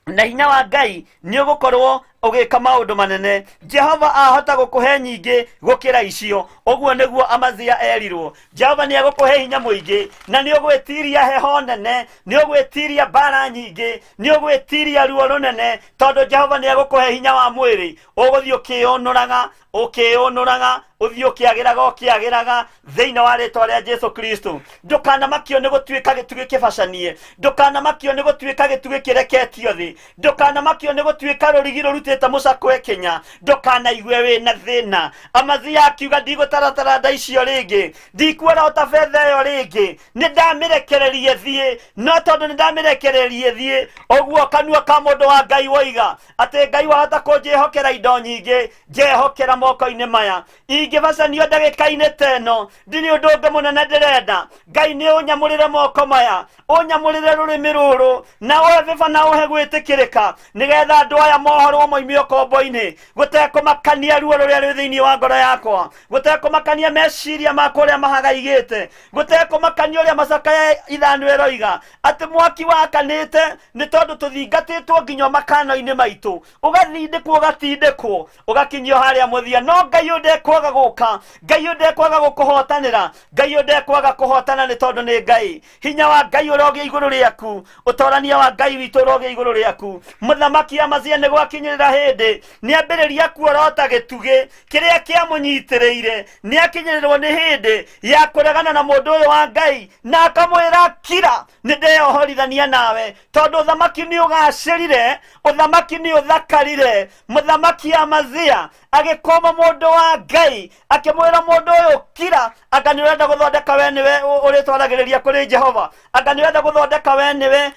na hinya wa Ngai nĩ ũgũkorwo Ũgĩka maũndũ manene. Jehova ahota gũkũhe nyingĩ gũkĩra icio. Ũguo nĩguo Amazia erirwo. Jehova nĩ egũkũhe hinya mũingĩ, na nĩ ũgwĩtiria heho nene, nĩ ũgwĩtiria mbara nyingĩ, nĩ ũgwĩtiria ruo rũnene, tondũ Jehova nĩ egũkũhe hinya wa mwĩrĩ. Ũgũthiĩ ũkĩyũnũraga, ũkĩyũnũraga, ũthiĩ ũkĩagĩraga, ũkĩagĩraga thĩinĩ wa rĩtwa rĩa Jesu Kristo. Ndũkanamakio nĩ gũtuĩka gĩtugĩ kĩbacanie, ndũkanamakio nĩ gũtuĩka gĩtugĩ kĩreketio thĩ, ndũkanamakio nĩ gũtuĩka rũrigi rũrutĩte mũcakwe kĩnya, ndũkanaigue wĩna thĩna. Amazia akiuga, ndigũtaratara nda icio rĩngĩ, ndikuorota betha ĩyo rĩngĩ, nĩ ndamĩrekererie thiĩ. No tondũ nĩ ndamĩrekererie thiĩ, ũguo kanua ka mũndũ wa Ngai woiga atĩ Ngai wahota kũnjĩhokera indo nyingĩ, njehokera moko-inĩ maya. Ingĩbacanio ndagĩka-inĩ ta ĩno, ndirĩ ũndũ ũngĩ mũnene ndĩrenda. Ngai nĩ ũnyamũrĩre moko maya, ũnyamũrĩre rũrĩmĩ rũrũ, na ũhe bĩba na ũhe gwĩtĩkĩrĩka, nĩgetha andũ aya mohorwo moime ũkombo-inĩ, gũtekũmakania ruo rũrĩa rwĩ thĩinĩ wa ngoro yakwa, gũtekũmakania meciria makwa ũrĩa mahagaigĩte, gũtekũmakania ũrĩa macakaya ithano ĩroiga atĩ mwaki wakanĩte nĩ tondũ tũthingatĩtwo nginya makano-inĩ maitũ, ũgathindĩkwo, ũgatindĩkwo, ũgakinyio harĩa mũthia. No Ngai ũyũ ndekwaga gũka, Ngai ũyũ ndekwaga gũkũhotanĩra, Ngai ũyũ ndekwaga kũhotana, nĩ tondũ nĩ Ngai. Hinya wa Ngai ũrogĩa igũrũ rĩaku, ũtorania wa Ngai witũ ũrogĩa igũrũ rĩaku. Mũthamaki Amazia nĩ gwakinyĩrĩra hĩndĩ nĩ ambĩrĩria kuorota gĩtugĩ kĩrĩa kĩamũnyitĩrĩire. Nĩ akinyĩrĩrwo nĩ hĩndĩ ya kũregana na mũndũ ũyũ wa Ngai, na akamwĩra, kira, nĩ ndeyohorithania nawe, tondũ ũthamaki nĩ ũgacĩrire, ũthamaki nĩ ũthakarire. Mũthamaki Amazia agĩkũma mũndũ wa Ngai, akĩmwĩra, mũndũ ũyũ kira, anga nĩ ũrenda gũthondeka we nĩwe ũrĩtwaragĩrĩria kũrĩ Jehova, anga nĩ ũrenda gũthondeka we nĩwe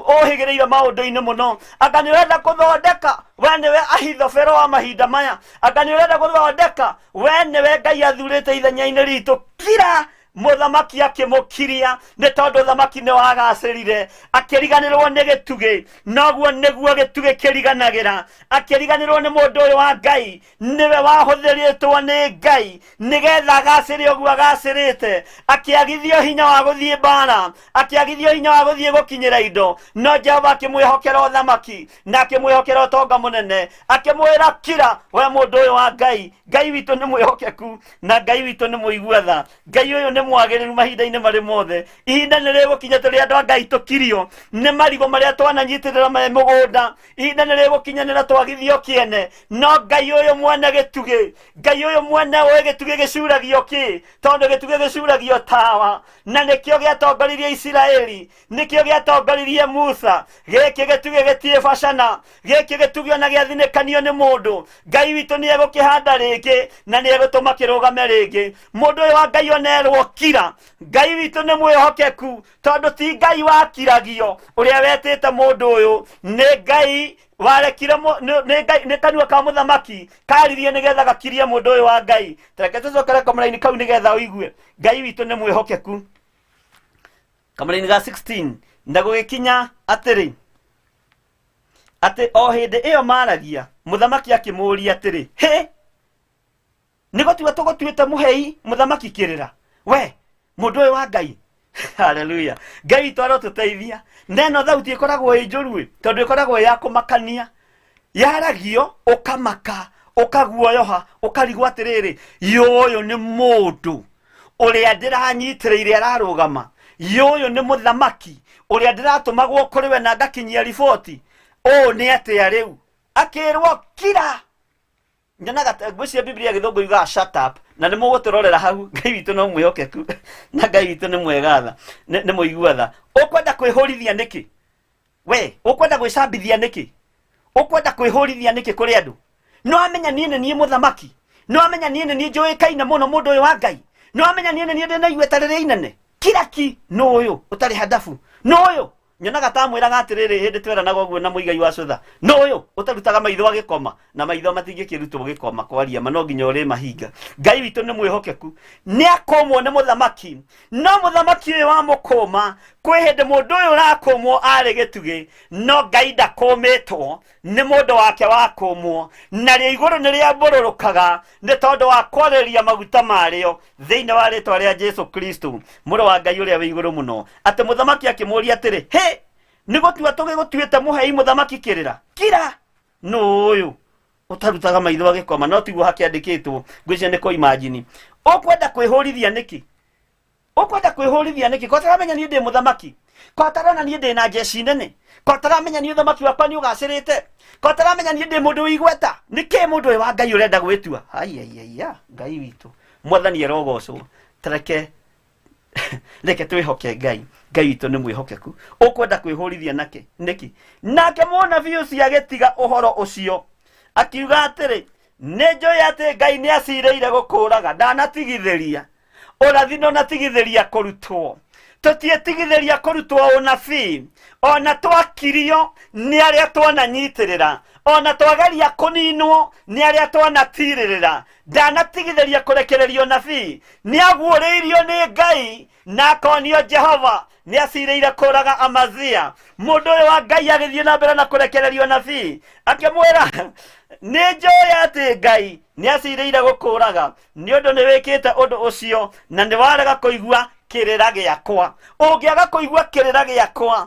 ũhĩgĩrĩire maũndũ-inĩ mũno, anga nĩ ũrenda gũthondeka we nĩwe Ahithofero wa mahinda maya, anga nĩ ũrenda gũthondeka we nĩwe Ngai athurĩte ithenya-inĩ ritũ. Kira. Mũthamaki akĩmũkiria, nĩ tondũ ũthamaki nĩ wagacĩrire. Akĩriganĩrwo nĩ gĩtugĩ. Noguo nĩguo gĩtugĩ kĩriganagĩra. Akĩriganĩrwo nĩ mũndũ ũyũ wa Ngai, nĩwe wahũthĩrĩtwo nĩ Ngai nĩgetha agacĩre ũguo agacĩrĩte. Akĩagithio hinya wa gũthiĩ mbara, akĩagithio hinya wa gũthiĩ gũkinyĩra indo, no Jehova akĩmwĩhokera ũthamaki na akĩmwĩhokera ũtonga mũnene, akĩmwĩra, kira, we mũndũ ũyũ wa Ngai. Ngai witũ nĩ mwĩhokeku, na Ngai witũ nĩ mũigua tha. Ngai ũyũ nĩ mwagĩrĩru mahinda-inĩ marĩ mothe. Ihinda nĩ rĩgũkinya tũrĩ andũ a Ngai tũkirio nĩ marigũ marĩa twananyitĩrĩra me mũgũnda. Ihinda nĩ rĩgũkinyanĩra twagithio kĩene. No Ngai ũyũ mwene gĩtugĩ, Ngai ũyũ mwene ũĩ gĩtugĩ gĩcuragio kĩ, tondũ gĩtugĩ gĩcuragio tawa, na nĩkĩo gĩatongoririe Isiraeli, nĩkĩo gĩatongoririe Musa. Gĩkĩ gĩtugĩ gĩtirĩ bacana, gĩkĩ gĩtugĩ ona gĩathinĩkanio nĩ mũndũ, Ngai witũ nĩ egũkĩhanda rĩngĩ na nĩ egũtũma kĩrũgame rĩngĩ. Mũndũ ũyũ wa Ngai onerwo kira, Ngai witũ nĩ mwĩhokeku, tondũ ti Ngai wakiragio ũrĩa wetĩte mũndũ ũyũ, nĩ Ngai warekire nĩ Ngai, nĩ kanua ka mũthamaki karirie nĩgetha gakirie mũndũ ũyũ wa Ngai. Reke tũcokere kamũraini kau nĩgetha ũigue Ngai witũ nĩ mwĩhokeku. Kamũraini ga 16: na gũgĩkinya atĩrĩ, atĩ o hĩndĩ ĩyo maragia, mũthamaki akĩmũũria atĩrĩ, hĩ, nĩ gũtua tũgũtuĩte mũhei mũthamaki kĩrĩra, we mũndũ ũyũ wa Ngai? Haleluya! Ngai witũ arotũteithia. Na ĩno thauti ĩkoragwo ĩ njũru ĩ, tondũ ĩkoragwo ĩ ya kũmakania, yaragio ũkamaka, ũkaguoyoha, ũkarigwo atĩrĩrĩ, yũyũ nĩ mũndũ ũrĩa ndĩranyitĩrĩire ararũgama, yũyũ nĩ mũthamaki ũrĩa ndĩratũmagwo kũrĩ we na ngakinyia riboti, ũũ nĩ atĩa rĩu? Akĩrwo kira. Nyonaga ngwĩciria Biblia gĩthũngũ yugaga shut up, na nĩ mũgũtũrorera hau. Ngai witũ no mwĩhokeku, na Ngai witũ nĩ mwega tha, nĩ mũigua tha. Ũkwenda kwĩhũrithia nĩkĩ? We ũkwenda gwĩcambithia nĩkĩ? Ũkwenda kwĩhũrithia nĩkĩ kũrĩ andũ? No amenya niĩ nĩ niĩ mũthamaki, no amenya niĩ nĩ niĩ njũĩkaine mũno, mũndũ ũyũ wa Ngai, no amenya niĩ nĩ niĩ ndĩ na igweta rĩrĩa inene. Kiraki nũ ũyũ ũtarĩ handabu? Nũ ũyũ nyonaga tamwĩraga atĩrĩrĩ, hĩndĩ tweranaga ũguo na mũigai wa cũtha, nũ ũyũ ũtarutaga maitho agĩkoma? Na maitho matingĩkĩrutwo gĩkoma, kwaria ma no nginya ũrĩ mahinga. Ngai witũ nĩ mwĩhokeku. Nĩ akũmwo nĩ mũthamaki, no mũthamaki ũyũ wamũkũma, kwĩ hĩndĩ mũndũ ũyũ ũrakũmwo arĩ gĩtugĩ, no Ngai ndakũmĩtwo nĩ mũndũ wake wakũmwo. Narĩo igũrũ nĩ rĩambũrũrũkaga nĩ tondũ wa kwarĩria maguta marĩo thĩinĩ wa rĩtwa rĩa Jesu Kristo, mũrũ wa Ngai ũrĩa wĩ igũrũ mũno. Atĩ mũthamaki akĩmũũria atĩrĩ, hĩ, nĩ gũtua tũgĩgũtuĩte mũhei mũthamaki kĩrĩra? Kira. Nũ ũyũ ũtarutaga maitho agĩkoma? No tiguo hakĩandĩkĩtwo, ngwĩciria nĩ kũimajini. Ũkwenda kwĩhũrithia nĩkĩ? Ũkwenda kwĩhũrithia nĩkĩ? Ko taramenya niĩ ndĩ mũthamaki? Ko tarona niĩ ndĩ na njeci nene? Ko taramenya niĩ ũthamaki wakwa nĩ ũgacĩrĩte? Ko taramenya niĩ ndĩ mũndũ wĩ igweta? Nĩkĩ mũndũ ũyũ wa Ngai ũrenda gwĩtua? Aiaiaia, Ngai witũ, Mwathani arogocwo. Tareke reke twĩhoke Ngai. Ngai witũ nĩ mwĩhokeku. Ũkwenda kwĩhũrithia nake nĩkĩ? Nake mũnabii ũcio agĩtiga ũhoro ũcio, akiuga atĩrĩ, nĩ njũĩ atĩ Ngai nĩ acirĩire gũkũũraga, ndanatigithĩria ũrathi, ndũnatigithĩria kũrutwo. Tũtiĩtigithĩria kũrutwo ũnabii, ona twakirio nĩ arĩa twananyitĩrĩra, ona twageria kũninwo nĩ arĩa twanatirĩrĩra. Ndanatigithĩria kũrekererio nabii. Nĩ aguũrĩirio nĩ Ngai na akonio Jehova nĩ acirĩire kũraga Amazia. Mũndũ ũyũ wa Ngai agĩthiĩ na mbere na kũrekererio nabii, akĩmwĩra, nĩ njũĩ atĩ Ngai nĩ acirĩire gũkũraga, nĩ ũndũ nĩ wĩkĩte ũndũ ũcio na nĩ warega kũigua kĩrĩra gĩakwa. Ũngĩaga kũigua kĩrĩra gĩakwa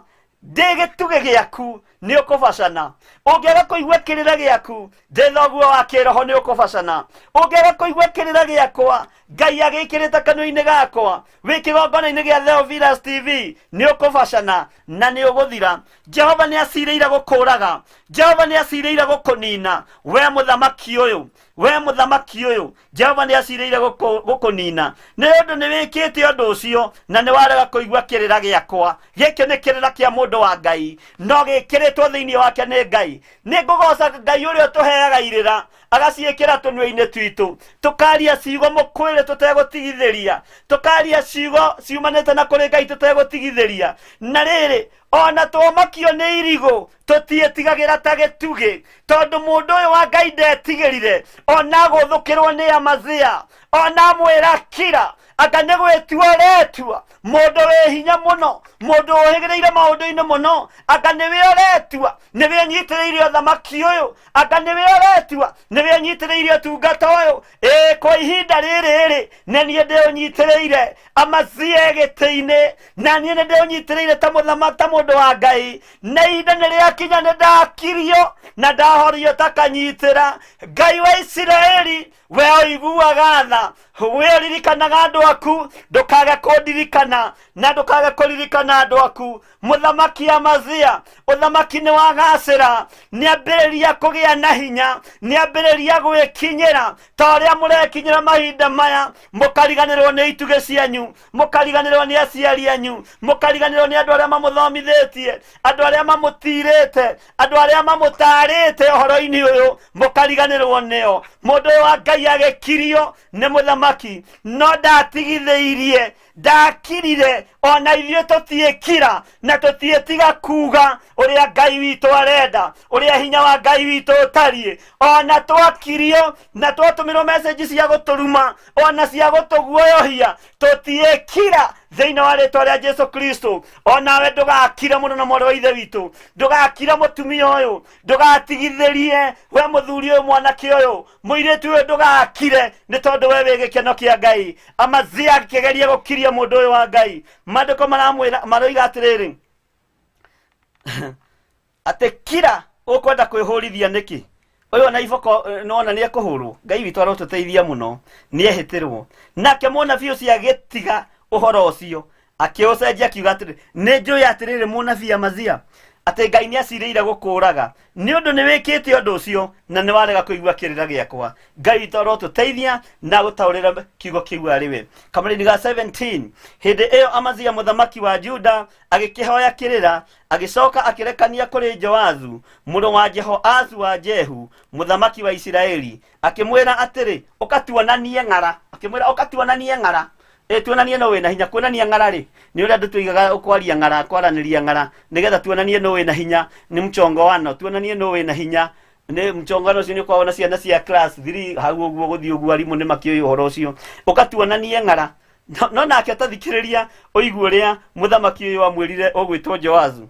ndĩ gĩtugĩ gĩaku, nĩ ũkũbacana. Ũngĩaga kũigua kĩrĩra gĩaku ndĩ thoguo wa kĩroho, nĩ ũkũbacana. Ũngĩaga kũigua kĩrĩra gĩakwa Ngai agĩkĩrĩte kanua-inĩ gakwa wĩ kĩgongona-inĩ gĩa Theophilus TV, nĩ ũkũbacana na nĩ ũgũthira. Jehova nĩ acirĩire gũkũraga, Jehova nĩ acirĩire gũkũnina, we mũthamaki ũyũ, we mũthamaki ũyũ. Jehova nĩ acirĩire gũkũnina, nĩ ũndũ nĩ wĩkĩte ũndũ ũcio na nĩ warega kũigua kĩrĩra gĩakwa. Gĩkĩ nĩ kĩrĩra kĩa mũndũ wa Ngai, no gĩkĩrĩtwo thĩinĩ wake nĩ Ngai. Nĩ ngũgoca Ngai ũrĩa ũtũheaga irĩra, agaciĩkĩra tũnua-inĩ twitũ, tũkaria ciugo mũkwĩrĩ tũtegũtigithĩria, tũkaria ciugo ciumanĩte na kũrĩ Ngai tũtegũtigithĩria. Na rĩrĩ, ona twomakio nĩ irigũ, tũtiĩtigagĩra ta gĩtugĩ, tondũ mũndũ ũyũ wa Ngai ndetigĩrire ona agũthũkĩrwo nĩ Amazia, ona amwĩra kira, anga nĩ gwĩtua ũretua mũndũ wĩ hinya mũno, mũndũ ũhĩgĩrĩire maũndũ-inĩ mũno, anga nĩwe ũretua nĩwe ũnyitĩrĩire ũthamaki ũyũ, anga nĩwe ũretua nĩwe ũnyitĩrĩire ũtungata ũyũ. Ĩĩ, kwa ihinda rĩrĩ rĩ, nĩ niĩ ndĩũnyitĩrĩire. Amazia gĩtĩ-inĩ, na niĩ nĩ ndĩũnyitĩrĩire ta mũthamaki, ta mũndũ wa Ngai. Na ihinda nĩ rĩakinya, nĩ ndakirio na ndahorio ta kanyitĩra. Ngai wa Isiraeli, we ũiguaga tha, we ũririkanaga andũ aku, ndũkage kũndirikana na ndũkage kũririkana andũ aku. Mũthamaki Amazia, ũthamaki nĩ wagacĩra, nĩ ambĩrĩria kũgĩa na hinya, nĩ ambĩrĩria gwĩkinyĩra ta ũrĩa mũrekinyĩra mahinda maya, mũkariganĩrwo nĩ itugĩ cianyu, mũkariganĩrwo nĩ aciari anyu, mũkariganĩrwo nĩ andũ arĩa mamũthomithĩtie, andũ arĩa mamũtirĩte, andũ arĩa mamũtarĩte ũhoro-inĩ ũyũ, mũkariganĩrwo nĩo. Mũndũ ũyũ wa Ngai agĩkirio nĩ mũthamaki, no ndatigithĩirie, ndakirire. Ona ithuĩ tũtiĩkira na tũtiĩtiga kuga ũrĩa Ngai witũ arenda, ũrĩa hinya wa Ngai witũ ũtariĩ. Ona twakirio na twatũmĩrwo message cia gũtũruma, ona cia gũtũguoyohia, tũtiĩkira thĩinĩ wa rĩtwa rĩa Jesu Kristo. Onawe ndũgakire mũno na mwarĩ wa ithe witũ, ndũgakire mũtumia ũyũ, ndũgatigithĩrie we mũthuri ũyũ, mwanake ũyũ, mũirĩtu ũyũ, ndũgakire, nĩ tondũ we wĩ gĩkeno kĩa Ngai. Amazia akĩgeria gũkiria mũndũ ũyũ wa Ngai. Maandĩko maramwĩra, maroiga atĩrĩrĩ, atĩ kira, ũkwenda kwĩhũrithia nĩkĩ? Ũyũ ona iboko nona nĩ ekũhũrwo. Ngai witũ arotũteithia mũno. Nĩ ehĩtĩrwo. Nake mũnabii ũcio agĩtiga ũhoro ũcio, akĩũcenjia, akiuga atĩrĩ, nĩ njũĩ atĩrĩrĩ, mũnabii Amazia, atĩ Ngai nĩ acirĩire gũkũraga, nĩ ũndũ nĩ wĩkĩte ũndũ ũcio na nĩ warega kũigua kĩrĩra gĩakwa. Ngai witũ arotũteithia na gũtaũrĩra kiugo kĩu arĩ we. Kamũrĩni ga 17. Hĩndĩ ĩyo Amazia mũthamaki wa Juda agĩkĩhoya kĩrĩra, agĩcoka akĩrekania kũrĩ Joazu mũrũ wa Jehoazu wa Jehu mũthamaki wa Isiraeli, akĩmwĩra atĩrĩ, ũkatuonanie ng'ara. Akĩmwĩra, ũkatuonanie ng'ara. Ĩ, tuonanie no wĩna hinya. Kuonania ng'ara rĩ, nĩ ũrĩa andũ tuigaga kwaria ng'ara, kwaranĩria ng'ara, nĩgetha tuonanie no wĩna hinya. Nĩ mchongowano, tuonanie no wĩna hinya. Nĩ mchongowano ũcio nĩ ũkoragwo na ciana cia class 3 hau ũguo gũthiĩ ũguo, arimũ nĩ makĩũĩ ũhoro ũcio. Ũkatuonanie ng'ara. No nake tathikĩrĩria ũigue ũrĩa mũthamaki ũyũ amwĩrire ũgwĩtwo Joazu.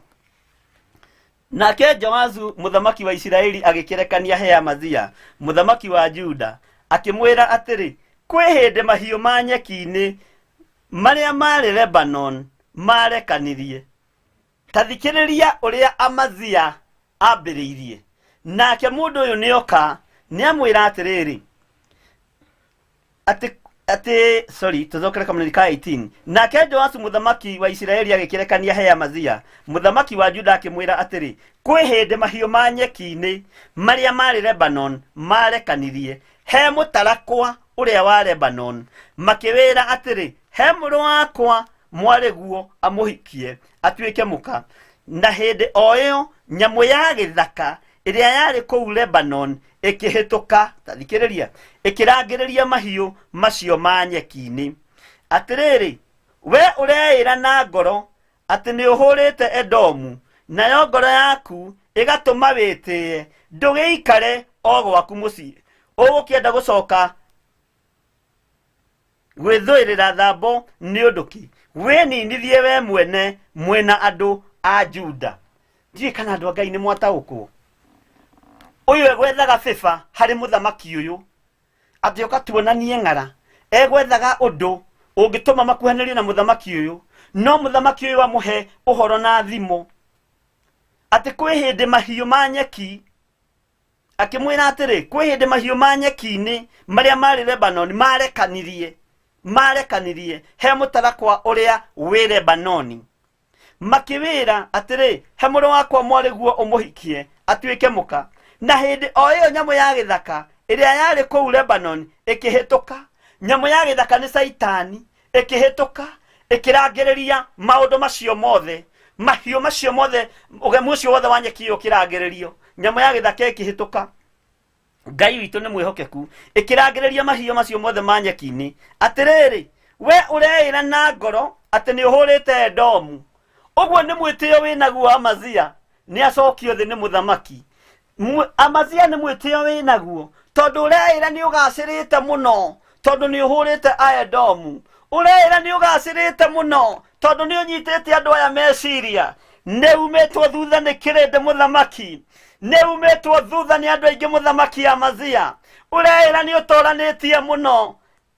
Nake Joazu mũthamaki wa Isiraeli agĩkĩrekania he Amazia mũthamaki wa Juda, akĩmwĩra atĩrĩ, kwĩ hĩndĩ mahiũ ma nyeki-inĩ marĩa maarĩ Lebanon maarekanirie. Ta thikĩrĩria ũrĩa Amazia ambĩrĩirie. Nake mũndũ ũyũ nĩoka nĩamwĩra atĩrĩrĩ, atĩ atĩ sorry, tũcokere kamũnini ka 18. Nake Joasu mũthamaki wa Isiraeli agĩkĩrekania he Amazia mũthamaki wa Juda, akĩmwĩra atĩrĩ, kwĩ hĩndĩ mahiũ ma nyeki-inĩ marĩa marĩ Lebanon marekanirie he mũtarakwa ũrĩa wa Lebanon, makĩwĩra atĩrĩ, he mũrũ wakwa mwarĩguo amũhikie atuĩke mũka. Na hĩndĩ o ĩyo nyamũ ya gĩthaka ĩrĩa yarĩ kũu Lebanon ĩkĩhĩtũka, ta thikĩrĩria, ĩkĩrangĩrĩria mahiũ macio ma nyeki-inĩ. Atĩrĩrĩ, we ũreĩra na ngoro atĩ nĩ ũhũrĩte Edomu, nayo ngoro yaku ĩgatũma wĩtĩe, ndũgĩikare o gwaku mũciĩ. Ũgũkĩenda gũcoka Gwĩthũĩrĩra thambo nĩ ũndũ kĩ? Wĩninithie we mwene mwĩna andũ a Juda. Ndiũĩ kana andũ a Ngai nĩ mwataũkwo. Ũyũ egwethaga bĩba harĩ mũthamaki ũyũ atĩ ũka tuonanie ng'ara. Egwethaga ũndũ ũngĩtũma makuhanĩrie na mũthamaki ũyũ, no mũthamaki ũyũ amũhe ũhoro na thimo atĩ kwĩ hĩndĩ mahiũ ma nyeki. Akĩmwĩra atĩrĩ, kwĩ hĩndĩ mahiũ ma nyeki-inĩ marĩa marĩ Lebanoni marekanirie marekanirie he mũtarakwa ũrĩa wĩ Lebanoni, makĩwĩra atĩrĩ, he mũrũ wakwa mwarĩguo ũmũhikie atuĩke mũka. Na hĩndĩ o ĩyo nyamũ ya gĩthaka ĩrĩa yarĩ kũu Lebanoni ĩkĩhĩtũka. Nyamũ ya gĩthaka nĩ Caitani, ĩkĩhĩtũka ĩkĩrangĩrĩria maũndũ macio mothe, mahiũ macio mothe, ũgemu ũcio wothe wa nyeki ĩyo ũkĩrangĩrĩrio. Nyamũ ya gĩthaka ĩkĩhĩtũka. Ngai witũ nĩ mwĩhokeku. Ĩkĩrangĩrĩria mahiũ macio mothe ma nyeki-inĩ. Atĩrĩrĩ, we ũreĩra na ngoro atĩ nĩ ũhũrĩte Edomu, ũguo nĩ mwĩtĩo wĩ naguo. Amazia nĩ acokio thĩ nĩ mũthamaki. Amazia nĩ mwĩtĩo wĩ naguo, tondũ ũreĩra nĩ ũgacĩrĩte mũno, tondũ nĩ ũhũrĩte Aedomu. Ũreĩra nĩ ũgacĩrĩte mũno, tondũ nĩ ũnyitĩte andũ aya meciria. Nĩ umĩtwo thutha nĩ kĩrĩndĩ mũthamaki, nĩ umĩtwo thutha nĩ andũ aingĩ mũthamaki Amazia. Ũreĩra nĩ ũtoranĩtie mũno,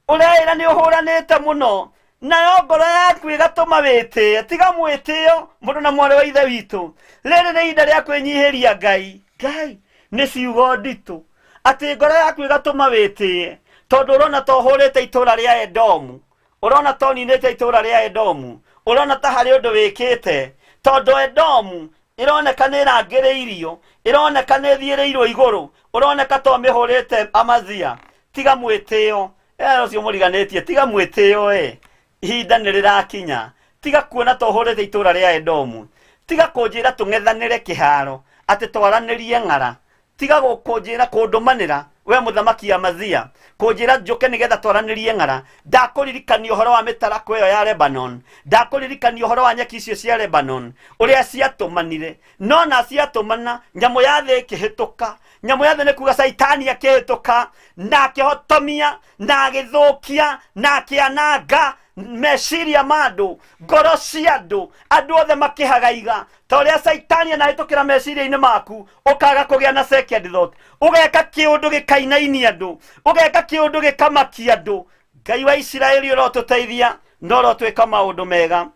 ũreĩra nĩ ũhũranĩte mũno, nayo ngoro yaku ĩgatũma wĩtĩe. Tiga mwĩtĩo, mũndũ na mwarĩ wa ithe witũ. Rĩrĩ nĩ ihinda rĩa kwĩnyihĩria Ngai. Ngai nĩ ciugo nditũ atĩ ngoro yaku ĩgatũma wĩtĩe, tondũ ũrona ta ũhũrĩte itũũra rĩa Edomu, ũrona ta ũninĩte itũũra rĩa Edomu, ũrona ta harĩ ũndũ wĩkĩte, tondũ Edomu ĩroneka nĩ ĩrangĩrĩirio, ĩroneka nĩ ĩthiĩrĩirwo igũrũ, ũroneka ta ũmĩhũrĩte. Amazia, tiga mwĩtĩo. Ũcio mũriganĩtie, tiga mwĩtĩo. Ihinda nĩ rĩrakinya. Tiga kuona ta ũhũrĩte itũũra rĩa Edomu. Tiga kũnjĩra tũng'ethanĩre kĩharo atĩ twaranĩrie ng'ara. Tiga kũnjĩra kũndũmanĩra we mũthamaki Amazia, kũnjĩra njũke nĩgetha twaranĩrie ng'ara. Ndakũririkania ũhoro wa mĩtarakwa ĩyo ya Lebanon, ndakũririkania ũhoro wa nyeki icio cia Lebanon ũrĩa ciatũmanire. No na ciatũmana, nyamũ ya thĩ ĩkĩhĩtũka. Nyamũ ya thĩ nĩ kuga Caitani akĩhĩtũka na akĩhotomia na agĩthũkia na akĩananga meciria ma andũ, ngoro cia andũ, andũ othe makĩhagaiga. Ta ũrĩa Caitani anahĩtũkĩra meciria-inĩ maku, ũkaga kũgĩa na second thought, ũgeka kĩũndũ gĩkainainia andũ, ũgeka kĩũndũ gĩkamakia andũ. Ngai wa Isiraeli ũrotũteithia na ũrotwĩka maũndũ mega.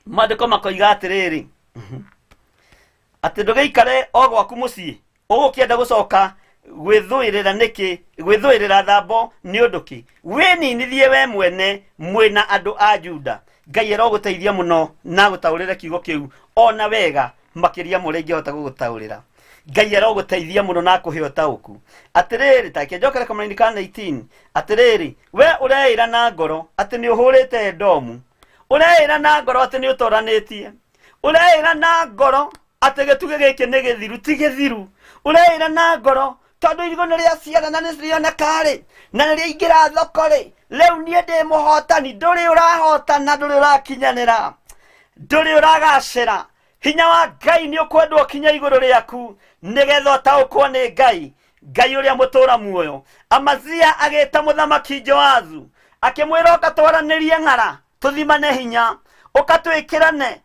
Maandĩko makoiga atĩrĩrĩ, atĩ ndũgĩikare o gwaku mũciĩ, ũgũkĩenda gũcoka gwĩthũĩrĩra nĩkĩ? Gwĩthũĩrĩra thambo nĩ ũndũ kĩ? Wĩninithie we mwene mwĩna andũ a Juda. Ngai arogũteithia mũno na agũtaũrĩre kiugo kĩu ona wega makĩria ma ũrĩa ingĩhota gũgũtaũrĩra. Ngai arogũteithia mũno na akũhe ũtaũku. Atĩrĩrĩ, ta reke njokere kamũraini ka 19. Atĩrĩrĩ, we ũreĩra na ngoro atĩ nĩ ũhũrĩte Edomu, ũreĩra na ngoro atĩ nĩ ũtoranĩtie, ũreĩra na ngoro atĩ gĩtugĩ gĩkĩ nĩ gĩthiru. Ti gĩthiru. Ũreĩra na ngoro tondũ irigũ nĩ rĩaciara na nĩ rĩoneka-rĩ, na nĩ rĩaingĩra thoko-rĩ, rĩu niĩ ndĩ mũhotani. Ndũrĩ ũrahotana, ndũrĩ ũrakinyanĩra, ndũrĩ ũragacĩra. Hinya wa Ngai nĩ ũkwendwo ũkinye igũrũ rĩaku nĩgetha ũtaũkwo nĩ Ngai, Ngai ũrĩa mũtũra muoyo. Amazia agĩta mũthamaki Joazu akĩmwĩra, ũka twaranĩrie ng'ara, tũthimane hinya, ũka twĩkĩrane,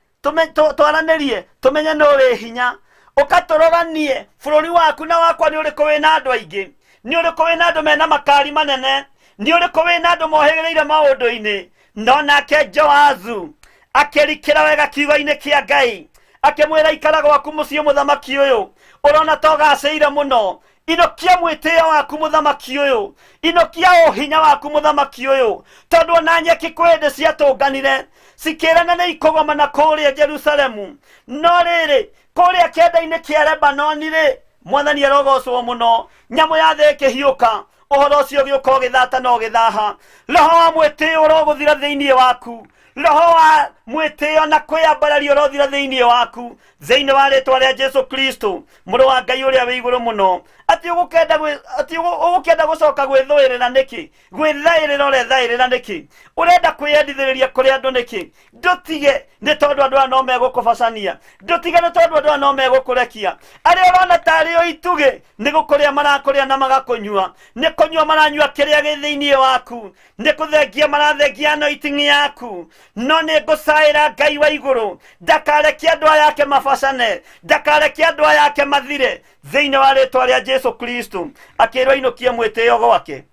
twaranĩrie tũmenye nũ wĩ hinya, ũka tũroranie bũrũri waku na wakwa, nĩ ũrĩkũ wĩna andũ aingĩ, nĩ ũrĩkũ wĩna andũ mena makari manene, nĩ ũrĩkũ wĩna andũ mohĩgĩrĩire maũndũ-inĩ. No nake Joazu akĩrikĩra wega kiugo-inĩ kĩa Ngai. Akĩmwĩra, ikara gwaku mũciĩ, mũthamaki ũyũ, ũrona ta ũgacĩire mũno. Inũkia mwĩtĩo waku, mũthamaki ũyũ, inũkia ũhinya waku, mũthamaki ũyũ, tondũ ona nyeki kwĩ hĩndĩ ciatũnganire cikĩrana nĩ ikũgomana kũrĩa Jerusalemu. No rĩrĩ, kũrĩa kĩanda-inĩ kĩa Lebanoni rĩ, Mwathani arogocwo mũno, nyamũ ya thĩ ĩkĩhiũka, ũhoro ũcio ũgĩũka ũgĩthata na ũgĩthaha. Roho wa mwĩtĩo ũrogũthira thĩinĩ waku, roho wa mwĩtĩo na kwĩyambararia ũrothira thĩinĩ waku, thĩinĩ wa rĩtwa rĩa Jesu Kristo, mũrũ wa Ngai ũrĩa wĩ igũrũ mũno. Atĩ ũgũkĩenda gũcoka gwĩthũĩrĩra nĩkĩ? Gwĩthaĩrĩra ũrethaĩrĩra nĩkĩ? Ũrenda kwĩyendithĩrĩria kũrĩ andũ nĩkĩ? Ndũtige, nĩ tondũ andũ aya no megũkũbacania. Ndũtige, nĩ tondũ andũ aya no megũkũrekia. Arĩa ũrona tarĩ o itugĩ nĩ gũkũrĩa marakũrĩa na magakũnyua, nĩ kũnyua maranyua kĩrĩa gĩ thĩinĩ waku, nĩ kũthengia marathengia anointing yaku. No nĩ ngũcaĩra Ngai wa igũrũ ndakarekie andũ aya ake mabacane, ndakarekie andũ aya ake mathire, thĩinĩ wa rĩtwa rĩa Jesu Kristo. Akĩrwo ainũkie mwĩtĩo gwake,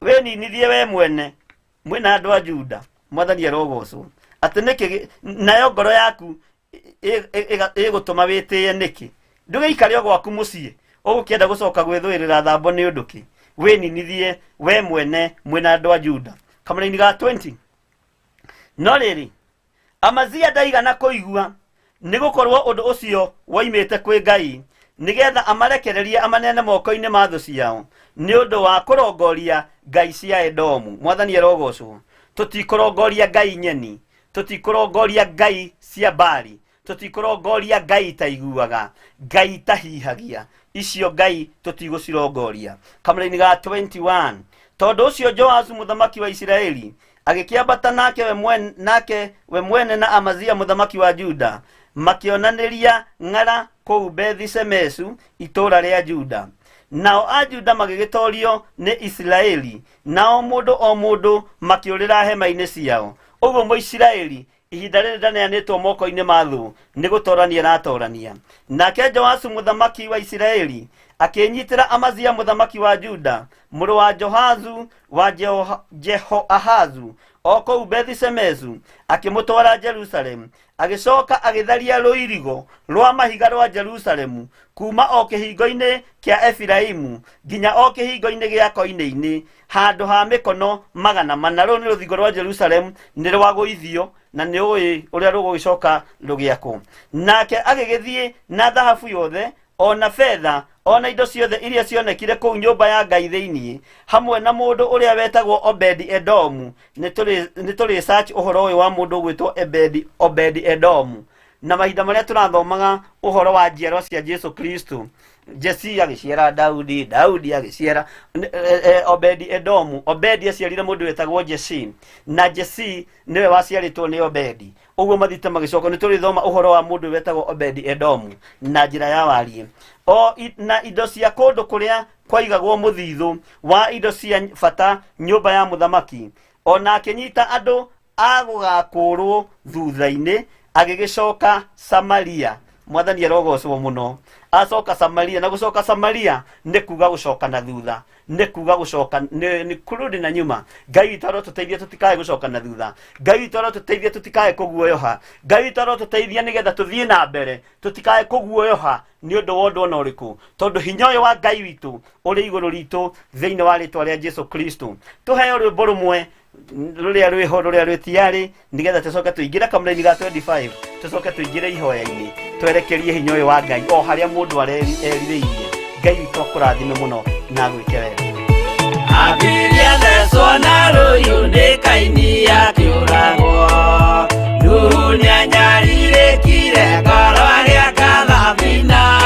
wĩninithie we mwene mwĩna andũ a Juda. Mwathani arogocwo. Atĩ nĩkĩ nayo ngoro yaku ĩgũtũma wĩtĩe nĩkĩ? Ndũgĩikare o gwaku mũciĩ. Ũgũkĩenda gũcoka gwĩthũĩrĩra thambo nĩ ũndũ kĩ? Wĩninithie we mwene mwĩna andũ a Juda. Kamũraini ga 20. No rĩrĩ, Amazia ndaigana kũigua, nĩ gũkorwo ũndũ ũcio woimĩte kwĩ Ngai, nĩgeetha amarekererie amaneane moko-inĩ ma thũ ciao, nĩ ũndũ wa kũrongoria ngai cia Edomu. Mwathani arogocwo. Tũtikũrongoria ngai nyeni, tũtikũrongoria ngai cia Baali, tũtikũrongoria ngai itaiguaga, ngai itahihagia. Icio ngai tũtigũcirongoria. Kamũraini ga 21. Tondũ ũcio Joasu mũthamaki wa Isiraeli agĩkĩambata nake we mwene na Amazia mũthamaki wa Juda makĩonanĩria ng'ara kũu Bethi-Shemesu, itũũra rĩa Juda. Nao a Juda magĩgĩtorio nĩ Isiraeli, nao mũndũ o mũndũ makĩũrĩra hema-inĩ ciao. Ũguo Mũisiraeli ihinda rĩrĩ ndaneanĩtwo moko-inĩ ma thũ, nĩ gũtorania aratorania. Nake Joasu mũthamaki wa Isiraeli akĩĩnyitĩra Amazia mũthamaki wa Juda, mũrũ wa Johazu wa Jehoahazu, o kũu Bethi-Shemesu, akĩmũtwara Jerusalemu. Agĩcoka agĩtharia rũirigo rwa mahiga rwa Jerusalemu kuuma o kĩhingo-inĩ kĩa Efiraimu nginya o kĩhingo-inĩ gĩa koine-inĩ, handũ ha mĩkono 400. Rũrũ nĩ rũthingo rwa Jerusalemu, nĩ rwagũithio, na nĩ ũĩ ũrĩa rũgũgĩcoka rũgĩakwo. Nake agĩgĩthiĩ na thahabu yothe o na betha o na indo ciothe iria cionekire kũu nyũmba ya Ngai thĩinĩ, hamwe na mũndũ ũrĩa wetagwo Obedi Edomu. Nĩ tũrĩ search ũhoro ũyũ wa mũndũ ũgwĩtwo Obedi Edomu, na mahinda marĩa tũrathomaga ũhoro wa njiarwa cia Jesu Kristo, Jesi agĩciara Daudi, Daudi agĩciara Obedi Edomu. Obedi aciarire mũndũ wetagwo Jesi, na Jesi nĩwe waciarĩtwo nĩ Obedi. Ũguo mathiĩte magĩcoka, nĩ tũrĩthoma ũhoro wa mũndũ wetagwo Obedi Edomu na njĩra ya wariĩ. Na indo cia kũndũ kũrĩa kwaigagwo mũthithũ wa indo cia bata nyũmba ya mũthamaki, o na akĩnyita andũ a gũgakũũrwo thutha-inĩ, agĩgĩcoka Samaria. Mwathani arogocwo mũno. Acoka Samaria, na gũcoka Samaria nĩ kuga gũcoka na thutha, nĩ kuga gũcoka nĩ kurudi na nyuma. Ngai witũ arotũteithia tũtikae gũcoka na thutha. Ngai witũ arotũteithia tũtikae kũguoyoha. Ngai witũ arotũteithia nĩgetha tũthiĩ na mbere, tũtikae kũguoyoha nĩ ũndũ wa ũndũ ona ũrĩkũ, tondũ hinya ũyũ wa Ngai witũ ũrĩ igũrũ ritũ, thĩinĩ wa rĩtwa rĩa Jesu Kristo. Tũheo rwĩmbo rũmwe rũrĩa rwĩho, rũrĩa rwĩ tiarĩ, nĩgetha tũcoke tũingĩre kamũraini ga 25, tũcoke tũingĩre ihoya-inĩ, twerekerie hinya ũyũ wa Ngai o harĩa mũndũ erirĩirie. Ngai witũ akũrathime mũno na agwĩke wega.
Abiria thecwo na rũhiũ nĩ Kaini akĩũragwo. Nuhu nĩanyarirĩkire ngoro agĩaka thabina.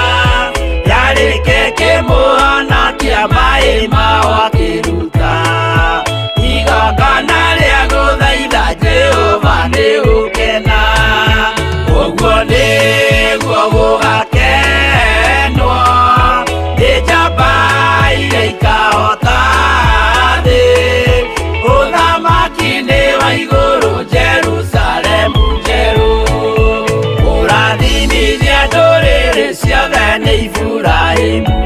Yarĩke kĩmũhonokia maĩ mao akĩruta. Igongona rĩa gũthaitha Jehova nĩ gũkena. Ũguo nĩguo gũgakenwo nĩ njamba iria ikahota thĩ. Ũthamaki nĩ wa igũrũ, Jerusalemu njerũ. Kũrathimithia ndũrĩrĩ ciothe nĩ Iburahĩmu.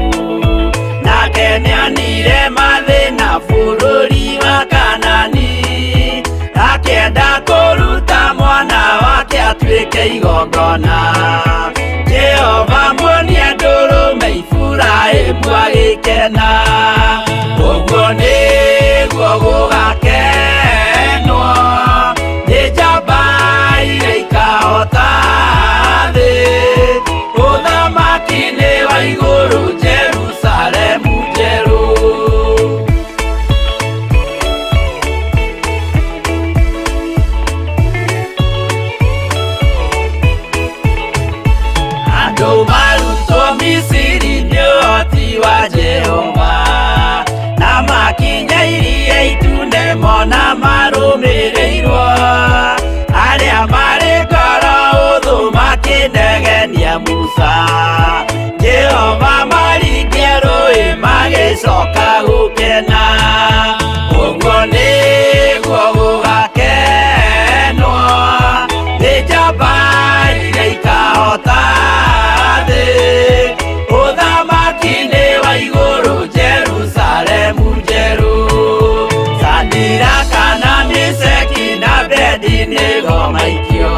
Nake nĩonire mathĩna bũrũri wa Kanani, akĩenda kũruta mwana wake atuĩke atuĩke igongona. Jehova muonia ndũrũme Iburahĩmu agĩkena. Ũguo nĩguo gũgakenwo nĩ njamba iria ikahota thĩ. Ũthamaki-inĩ wa igũrũ Jerusalemu njerũ. Andũ marutwo Misiri nĩ ũhoti wa Jehova, na makinya iria itune mona marũmĩrĩirwo. Arĩa marĩ ngoro ũthũ makĩnegenia Musa, Jehova maringia rũĩ magĩcoka gũkena. Ũguo nĩguo gũgakenwo nĩ njamba iria ikahota thĩ. Ũthamaki-inĩ wa igũrũ Jerusalemu njerũ. Sadiraka na Meshaki na Abednego maikio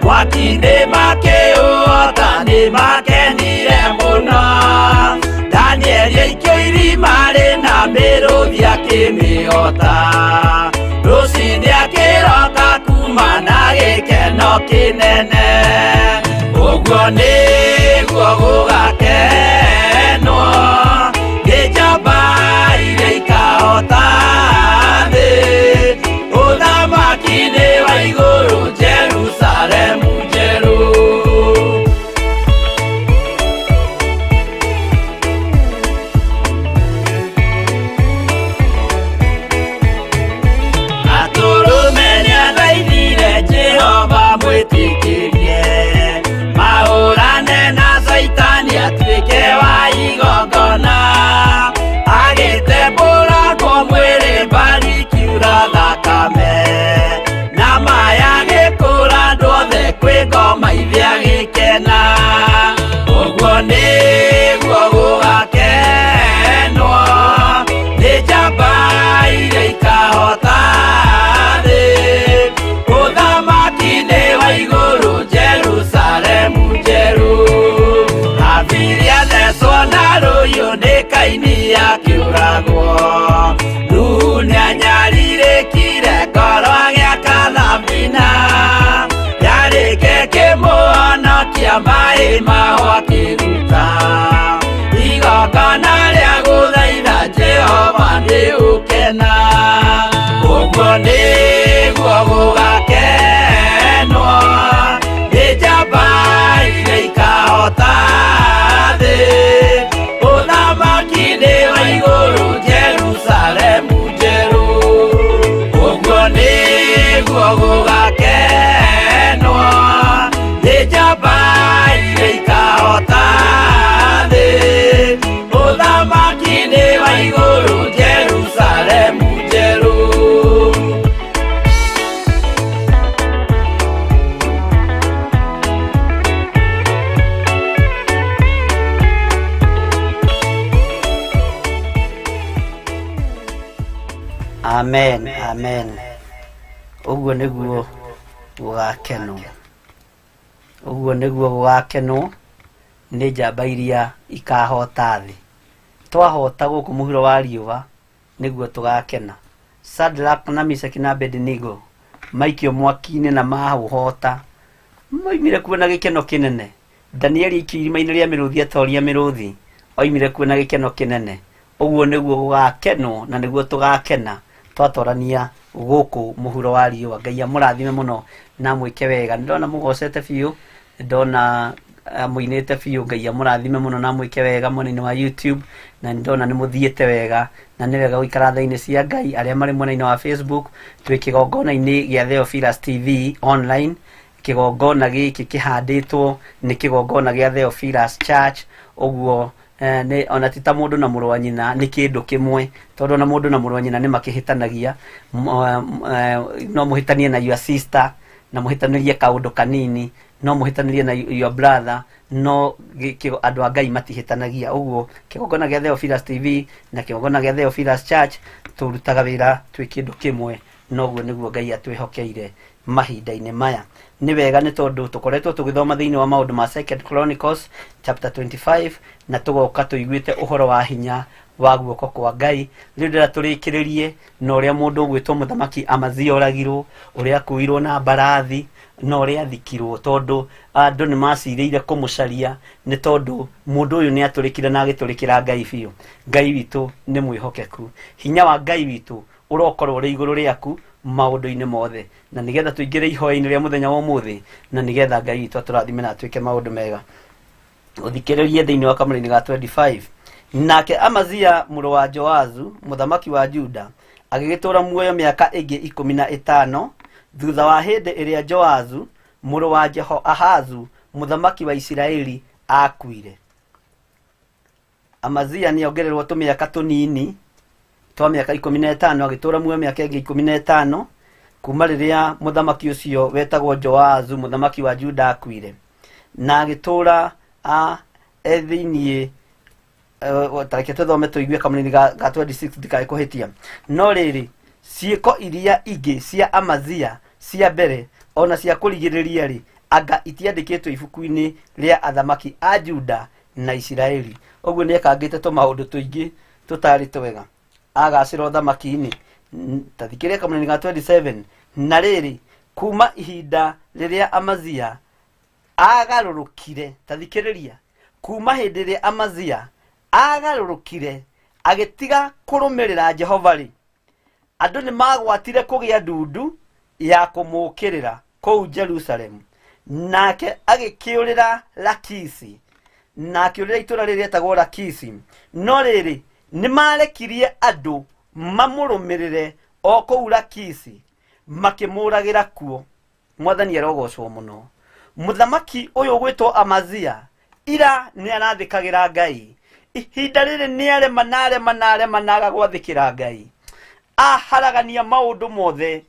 mwaki-inĩ makĩũhota nĩ makenire mũno. Danieli aikio irima rĩna mĩrũthi akĩmĩhota. Rũcinĩ akĩroka kuma na gĩkeno kĩnene. Ũguo nĩguo gũgakenwo nĩ njamba iria ikahota thĩ. Ũthamaki-inĩ wa igũrũ Jerusalemu njerũ. Atũrũme nĩathaithire Jehova mwĩtĩkĩrie, mahũrane na Caitani atuĩke wa igongona. Agĩtembũrangwo mwĩrĩ mbari ikiura thakame, na maya gĩkũra andũ othe kwĩ ngoma ithe agĩkena. Ũguo nĩguo gũgakenwo nĩ njamba iria ikahota thĩ. Ũthamaki-inĩ wa igũrũ Jerusalemu njerũ. Habili athecwo na rũhiũ nĩ Kaini akĩũragwo. Nuhu nĩanyarirĩkire ngoro agĩaka thabina. Yarĩke kĩmũhonokia maĩ maho akĩruta. Igongona rĩa gũthaitha Jehova nĩ ũkena. Ũguo nĩguo gũgakenwo nĩ njamba iria ikahota thĩ. Ũthamaki-inĩ wa igũrũ Jerusalemu njerũ. Ũguo nĩguo gũgakenwo nĩ njamba iria ikahota thĩ. Ũthamaki-inĩ wa igũrũ Jerusalemu njerũ.
Amen, amen. Ũguo nĩguo gũgakenwo, ũguo nĩguo gũgakenwo nĩ njamba iria ikahota thĩ. Twahota gũkũ mũhuro wa riũa nĩguo tũgakena. Shadrach na Meshaki na Abednego maikio mwaki-inĩ na maũhota, moimire kuo na gĩkeno kĩnene. Danieli aikio irima-inĩ rĩa mĩrũthi atoria mĩrũthi, oimire kuo na gĩkeno kĩnene. Ũguo nĩguo gũgakenwo na nĩguo tũgakena twatorania gũkũ mũhuro wa riũa. Ngai amũrathime mũno na amwĩke wega. Nĩndona mũgocete biũ, nĩndona mũinĩte biũ. Ngai amũrathime mũno na amwĩke wega mwena-inĩ wa YouTube, na nĩndona nĩ mũthiĩte wega na nĩ wega gũikara tha-inĩ cia Ngai. Arĩa marĩ mwena-inĩ wa Facebook, twĩ kĩgongona-inĩ gĩa Theophilus TV online. Kĩgongona gĩkĩ kĩhandĩtwo nĩ kĩgongona gĩa Theophilus Church. Ũguo nĩ ona ti ta mũndũ na mũrũ wa nyina, nĩ kĩndũ kĩmwe, tondũ ona mũndũ na mũrũ wa nyina nĩ makĩhĩtanagia. No mũhĩtanie na your sister na mũhĩtanĩrie kaũndũ kanini, no mũhĩtanĩrie na your brother, no andũ a Ngai matihĩtanagia. Ũguo kĩgongona gĩa Theophilus TV na kĩgongona gĩa Theophilus Church tũrutaga wĩra twĩ kĩndũ kĩmwe, noguo nĩguo Ngai atwĩhokeire mahinda-inĩ maya. Nĩ wega nĩ tondũ tũkoretwo tũgĩthoma thĩinĩ wa maũndũ ma Second Chronicles chapter 25 na tũgoka tũiguĩte ũhoro wa hinya wa guoko kwa Ngai. Rĩu ndĩra tũrĩkĩrĩrie na ũrĩa mũndũ ũgwĩtwo mũthamaki Amazia oragirwo, ũrĩa akuirwo na mbarathi na ũrĩa athikirwo, tondũ andũ nĩ macirĩire kũmũcaria nĩ tondũ mũndũ ũyũ nĩ atũrĩkire na agĩtũrĩkĩra Ngai biũ. Ngai witũ nĩ mwĩhokeku. Hinya wa Ngai witũ ũrokorwo ũrĩ igũrũ rĩaku maũndũ-inĩ mothe, na nĩgetha tũingĩre ihoya-inĩ rĩa mũthenya wa ũmũthĩ, na nĩgetha Ngai witũ atũrathime na atwĩke maũndũ mega. Ũthikĩrĩrie thĩinĩ wa kamũrainĩ ga 25. Nake Amazia mũrũ wa Joazu mũthamaki wa Juda agĩgĩtũũra muoyo mĩaka ĩngĩ 15 thutha wa hĩndĩ ĩrĩa Joazu mũrũ wa Jehoahazu mũthamaki wa Isiraeli aakuire. Amazia nĩ ongererwo tũmĩaka tũnini twa mĩaka 15, agĩtũũra muoyo mĩaka ĩngĩ 15 kuma rĩrĩa mũthamaki ũcio wetagwo Joazu mũthamaki wa Juda akuire, na agĩtũũra e thĩiniĩ. Ta reke tũthome tũigue kamũnini ga 26 ndikae kũhĩtia. No rĩrĩ, ciĩko iria ingĩ cia Amazia cia mbere ona cia kũrigĩrĩria rĩ, anga itiandĩkĩtwo ibuku-inĩ rĩa athamaki a Juda na Isiraeli? Ũguo nĩ ekangĩte tũmaũndũ tũingĩ tũtarĩ twega agacĩra ũthamaki-inĩ. Ta thikĩrĩria kamũnini ga 27. Na rĩrĩ, kuma ihinda rĩrĩa Amazia agarũrũkire, ta thikĩrĩria, kuma hĩndĩ ĩrĩa Amazia agarũrũkire agĩtiga kũrũmĩrĩra Jehova rĩ, andũ nĩ magwatire kũgĩa ndundu ya kũmũũkĩrĩra kũu Jerusalemu. Nake agĩkĩũrĩra Lakisi, na akĩũrĩra itũũra rĩrĩa rĩetagwo Lakisi. No rĩrĩ, nĩ marekirie andũ mamũrũmĩrĩre o kũu Lakisi, makĩmũũragĩra kuo. Mwathani arogocwo mũno. Mũthamaki ũyũ ũgwĩtwo Amazia ira nĩ arathĩkagĩra Ngai, ihinda rĩrĩ nĩ arema na arema na arema na aga gwathĩkĩra Ngai, aharagania maũndũ mothe,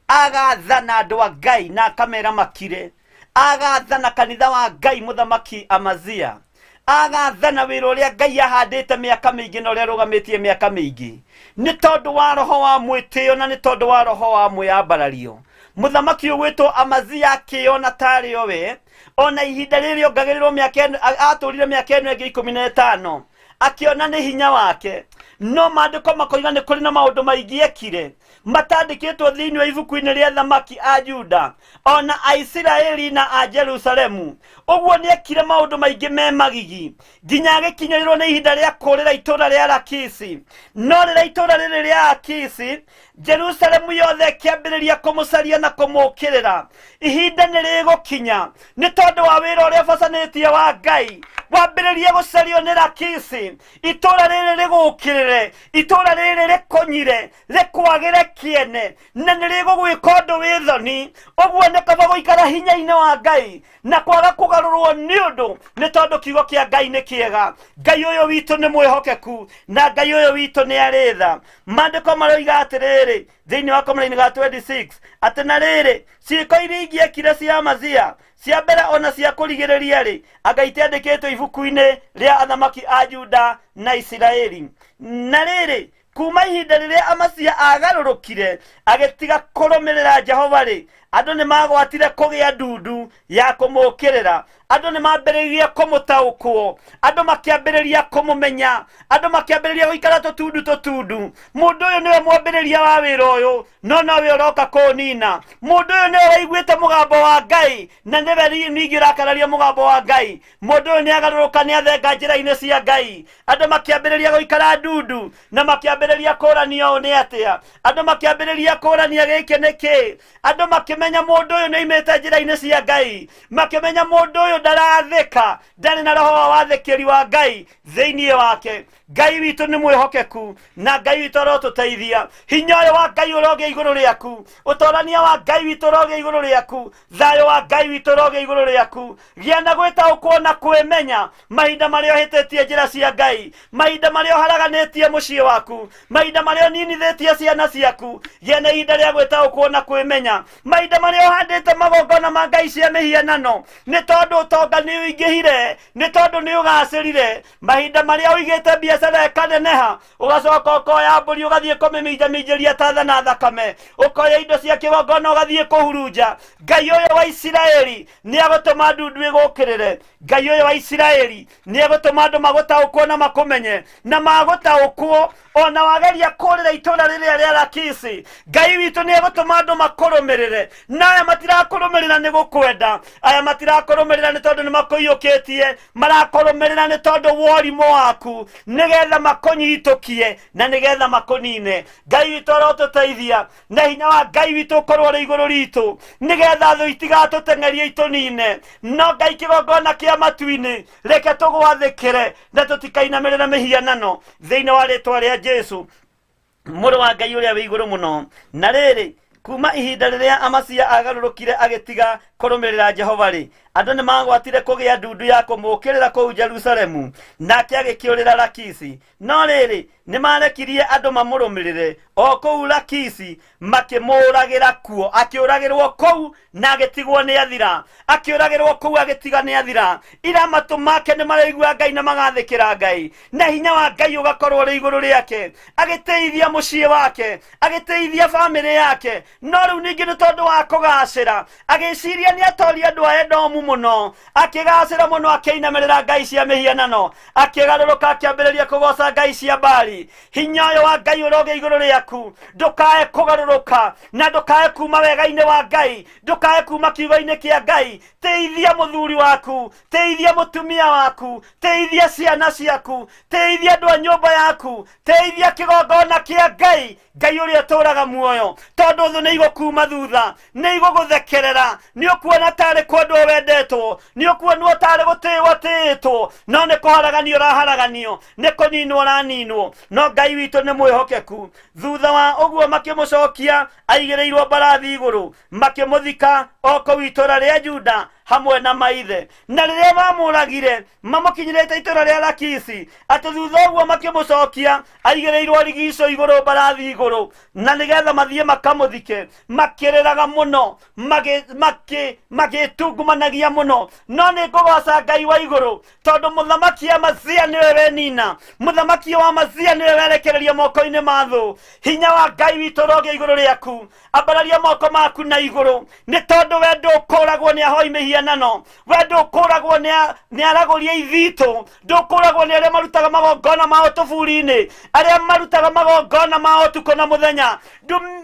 agathana andũ a Ngai na akamera makire, agathana kanitha wa Ngai. Mũthamaki Amazia agathana wĩra ũrĩa Ngai ahandĩte mĩaka mĩingĩ na ũrĩa arũgamĩtie mĩaka mĩingĩ, nĩ tondũ wa roho wa mwĩtĩo na nĩ tondũ wa roho wa mwĩyambarario. Mũthamaki ũgwĩtwo Amazia akĩona tarĩ o we, ona ihinda rĩrĩ ongagĩrĩrwo mĩaka ĩno, atũrire mĩaka ĩno ĩngĩ 15, akĩona nĩ hinya wake. No maandĩko makoiga nĩ kũrĩ na maũndũ maingĩ ekire matandĩkĩtwo thĩinĩ wa ibuku-inĩ rĩa thamaki a Juda ona a Isiraeli na a Jerusalemu. Ũguo nĩ ekire maũndũ maingĩ me magigi nginya agĩkinyĩrĩrwo nĩ ihinda rĩa kũũrĩra itũũra rĩa Lakisi. No rĩrĩa itũũra rĩrĩ rĩa Akisi, Jerusalemu yothe ĩkĩambĩrĩria kũmũcaria na kũmũũkĩrĩra. Ihinda nĩ rĩgũkinya nĩ tondũ wa wĩra ũrĩa ũbacanĩtie wa Ngai wambĩrĩrie gũcario nĩ Lakisi, itũũra rĩrĩ rĩgũũkĩrĩre, itũũra rĩrĩ rĩkũnyire, rĩkwagĩre kĩene, na nĩ rĩgũgwĩka ũndũ wĩ thoni. Ũguo nĩ kaba gũikara hinya-inĩ wa Ngai na kwaga kũgarũrwo nĩ ũndũ, nĩ tondũ kiugo kĩa Ngai nĩ kĩega. Ngai ũyũ witũ nĩ mwĩhokeku na Ngai ũyũ witũ nĩ arĩ tha. Maandĩko maroiga atĩrĩrĩ thĩinĩ wa kamũrainĩ ga 26 atĩ na rĩrĩ, ciĩko iria ingĩ ekire cia Amazia cia mbere ona cia kũrigĩrĩria rĩ, anga itiandĩkĩtwo ibuku-inĩ rĩa athamaki a Juda na Isiraeli? Na rĩrĩ, kuma ihinda rĩrĩa Amasia agarũrũkire agĩtiga kũrũmĩrĩra Jehova rĩ, andũ nĩ magwatire kũgĩa ndundu ya kũmũũkĩrĩra. Andũ nĩ mambĩrĩirie kũmũtaũkwo, andũ makĩambĩrĩria kũmũmenya, andũ makĩambĩrĩria gũikara tũtundu tũtundu. Mũndũ ũyũ nĩwe mwambĩrĩria wa wĩra ũyũ, no nowe ũroka kũũnina. Mũndũ ũyũ nĩwe waiguĩte mũgambo wa Ngai, na nĩwe ningĩ ũrakararia mũgambo wa Ngai. Mũndũ ũyũ nĩ agarũrũka, nĩ athenga njĩra-inĩ cia Ngai. Andũ makĩambĩrĩria gũikara ndundu na makĩambĩrĩria kũrania ũũ nĩ atĩa. Andũ makĩambĩrĩria kũrania gĩkĩ nĩ kĩ. Andũ makĩmenya mũndũ ũyũ nĩ aimĩte njĩra-inĩ cia Ngai, makĩmenya mũndũ ũyũ ndarathĩka, ndarĩ na roho wa wathĩkĩri wa Ngai thĩinĩ wake. Ngai witũ nĩ mwĩhokeku na Ngai witũ arotũteithia. Hinya ũyũ wa Ngai ũrogĩa igũrũ rĩaku, ũtorania wa Ngai witũ ũrogĩa igũrũ rĩaku, thayũ wa Ngai witũ ũrogĩa igũrũ rĩaku. Gĩa na gwĩtaũkwo na kwĩmenya mahinda marĩa ũhĩtĩtie njĩra cia Ngai, mahinda marĩa ũharaganĩtie mũciĩ waku, mahinda marĩa ũninithĩtie ciana ciaku. Gĩa na ihinda rĩa gwĩtaũkwo na kwĩmenya mahinda marĩa ũhandĩte magongona ma ngai cia mĩhianano, nĩ tondũ
ũtonga nĩ ũingĩhire, nĩ tondũ nĩ ũgacĩrire. Mahinda marĩa ũigĩte biacara ĩkaneneha, ũgacoka ũkoya mbũri ũgathiĩ kũmĩminjaminjĩria tatha na thakame, ũkoya indo cia kĩgongona ũgathiĩ kũhurunja. Ngai ũyũ wa Isiraeli nĩ agũtũma ndundu ĩgũkĩrĩre. Ngai ũyũ wa Isiraeli nĩ egũtũma andũ magũtaũkwo na makũmenye, na magũtaũkwo ona wageria kũrĩra itũra rĩrĩa rĩa Lakisi. Ngai witũ nĩ egũtũma andũ makũrũmĩrĩre, na aya matirakũrũmĩrĩra nĩ gũkwenda, aya matirakũrũmĩrĩra nĩ tondũ nĩ makũiyũkĩtie, marakũrũmĩrĩra nĩ tondũ wa ũrimũ waku, nĩgetha makũnyitũkie na nĩgetha makũnine. Ngai witũ arotũteithia, na hinya wa Ngai witũ ũkorwo ũrĩ igũrũ ritũ, nĩgetha thũ itigatũteng'erie itũnine. No Ngai, kĩgongona kĩa matu-inĩ, reke tũgwathĩkĩre na tũtikainamĩrĩre mĩhianano, thĩinĩ wa rĩtwa rĩa Jesu, mũrũ wa Ngai ũrĩa wĩ igũrũ mũno. Na rĩrĩ, kuma ihinda rĩrĩa Amasia agarũrũkire agĩtiga kũrũmĩrĩra Jehova-rĩ, andũ nĩ magwatire kũgĩa ndundu ya kũmũũkĩrĩra kũu Jerusalemu, nake agĩkĩũrĩra Lakisi. No rĩrĩ, nĩ marekirie andũ mamũrũmĩrĩre o kũu Lakisi, makĩmũũragĩra kuo. Akĩũragĩrwo kũu na agĩtigwo nĩ athira, akĩũragĩrwo kũu agĩtiga nĩ athira. Ira matũ make nĩ maraigua Ngai na magathĩkĩra Ngai, na hinya wa Ngai ũgakorwo ũrĩ igũrũ rĩake, agĩtĩithia mũciĩ wake, agĩtĩithia bamĩrĩ yake. No rĩu ningĩ nĩ tondũ wa kũgacĩra, agĩciria nĩ atoria andũ a Edomu mũno, akĩgacĩra mũno, akĩinamĩrĩra ngai cia mĩhianano, akĩgarũrũka, akĩambĩrĩria kũgoca ngai cia Baali. Hinya ũyũ wa Ngai ũrogĩa igũrũ rĩaku, ndũkae kũgarũrũka na ndũkae kuma wega-inĩ wa Ngai, ndũkae kuma kiugo-inĩ kĩa Ngai. Tĩithia mũthuri waku, tĩithia mũtumia waku, tĩithia ciana ciaku, tĩithia andũ a nyũmba yaku, tĩithia kĩgongona kĩa Ngai, Ngai ũrĩa ũtũũraga muoyo, tondũ thũ nĩ igũkuma thutha, nĩ igũgũthekerera. Nĩ ũkuona tarĩ kwendwo wendetwo, nĩ ũkuonwo tarĩ gũtĩĩwo tĩĩtwo, no nĩ kũharaganio ũraharaganio, nĩ kũninwo ũraninwo. No Ngai witũ nĩ mwĩhokeku. Thutha wa ũguo makĩmũcokia aigĩrĩirwo mbarathi igũrũ, makĩmũthika o kũu itũũra rĩa Juda hamwe na maithe. Na rĩrĩa mamũragire mamũkinyĩrĩte itũũra rĩa Lakisi, atĩ thutha ũguo makĩmũcokia aigĩrĩirwo rigico igũrũ mbarathi igũrũ, na nĩgetha mathiĩ makamũthike, makĩrĩraga mũno, magĩtungumanagia mũno. No nĩ ngũgoca Ngai wa igũrũ, tondũ mũthamaki Amazia nĩwe wenina, mũthamaki wa Amazia nĩwe werekereria moko-inĩ ma thũ. Hinya wa Ngai witũ ũrogĩa igũrũ rĩaku. Ambararia moko maku na igũrũ, nĩ tondũ we ndũkũragwo nĩ ahoi mĩhianano, we ndũkũragwo nĩ aragũria ithitũ, ndũkũragwo nĩ arĩa marutaga magongona mao tũburi-inĩ, arĩa marutaga magongona mao ũtukũ na mũthenya,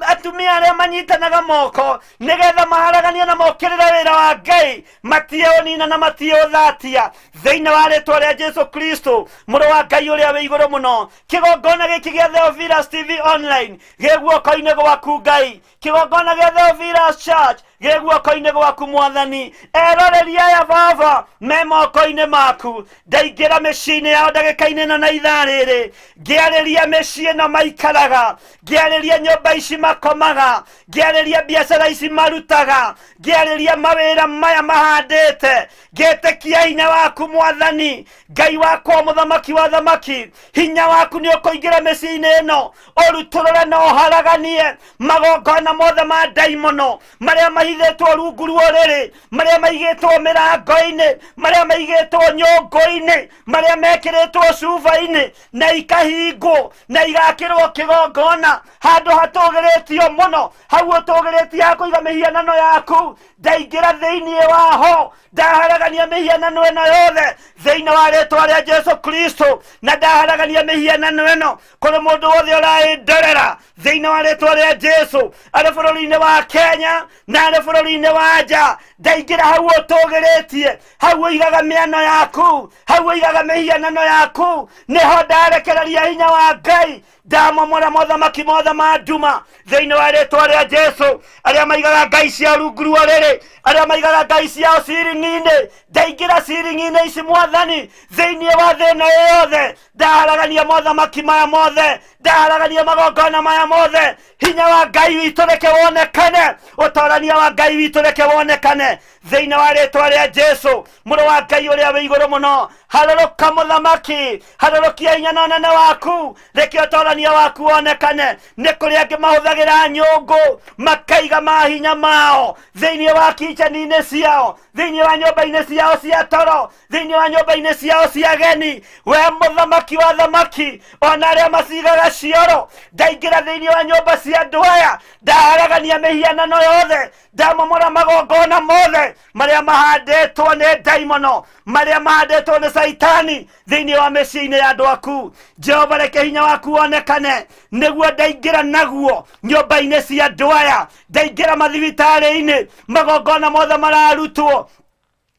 atumia arĩa manyitanaga moko nĩgetha maharaganie na mokĩrĩre wĩra wa Ngai, matie ũnina na matie ũthatia, thĩinĩ wa rĩtwa rĩa Jesu Kristo, mũrũ wa Ngai ũrĩa wĩ igũrũ mũno. Kĩgongona gĩkĩ gĩa Theophilus TV online gĩ guoko-inĩ gwaku Ngai, kĩgongona gĩa Theophilus Church gĩ guoko-inĩ gwaku Mwathani. Eroreri aya Baba me moko-inĩ maku. Ndaingĩra mĩciĩ-inĩ yao ndagĩka-inĩ ĩno na ithaa rĩrĩ, ngĩarĩria mĩciĩ ĩno maikaraga, ngĩarĩria nyũmba ici makomaga, ngĩarĩria biacara ici marutaga, ngĩarĩria mawĩra maya mahandĩte, ngĩtĩkia hinya waku Mwathani Ngai wakwa, mũthamaki wa thamaki. Hinya waku nĩ ũkũingĩra mĩciĩ-inĩ ĩno, ũrutũrũre na ũharaganie magongona mothe ma ndaimono marĩa mahithĩtwo rungu rwa ũrĩrĩ, marĩa maigĩtwo mĩrango-inĩ, marĩa maigĩtwo nyũngũ-inĩ, marĩa mekĩrĩtwo cuba-inĩ na ikahingwo na igakĩrwo kĩgongona handũ hatũgĩrĩtio mũno, hau ũtũgĩrĩtie ha kũiga mĩhianano yaku. Ndaingĩra thĩinĩ waho, ndaharagania mĩhianano ĩno yothe thĩinĩ wa rĩtwa rĩa Jesu Kristo, na ndaharagania mĩhianano ĩno kũrĩ mũndũ wothe ũraĩndorera thĩinĩ wa rĩtwa rĩa Jesu, arĩ bũrũri-inĩ wa Kenya na arĩ bũrũri-inĩ wa nja. Ndaingĩra hau ũtũgĩrĩtie, hau ũigaga mĩano yaku, hau ũigaga mĩhianano yaku, nĩho ndarekereria hinya wa Ngai, ndamomora mothamaki mothe ma nduma thĩinĩ wa rĩtwa rĩa Jesu, arĩa maigaga ngai ciao rungu rwa ũrĩrĩ, arĩa maigaga ngai ciao ciring'i-inĩ. Ndaingĩra ciring'i-inĩ ici Mwathani, thĩinĩ wa thĩ ĩno yothe, ndaharagania mothamaki maya mothe, ndaharagania magongona maya mothe. Hinya wa Ngai witũ reke wonekane, ũtorania wa Ngai witũ reke wonekane thĩinĩ wa rĩtwa rĩa Jesu, mũrũ wa Ngai ũrĩa wĩ igũrũ mũno. Harũrũka mũthamaki, harũrũkia hinya na ũnene waku, reke ũtorania Ũtorania waku wonekane. Nĩ kũrĩ angĩ mahũthagĩra nyũngũ makaiga mahinya mao thĩinĩ wa kicheni-inĩ ciao, thĩinĩ wa nyũmba-inĩ ciao cia toro, thĩinĩ wa nyũmba-inĩ ciao cia ageni. We mũthamaki wa thamaki, ona arĩa macigaga cioro, ndaingĩra thĩinĩ wa nyũmba cia andũ aya, ndaharagania mĩhianano yothe, ndamomora magongona mothe marĩa mahandĩtwo nĩ ndaimono, marĩa mahandĩtwo nĩ Caitani thĩinĩ wa mĩciĩ-inĩ ya andũ aku. Jehova, reke hinya waku wonekane, nĩguo ndaingĩra naguo nyũmba-inĩ cia andũ aya, ndaingĩra mathibitarĩ-inĩ, magongona mothe mararutwo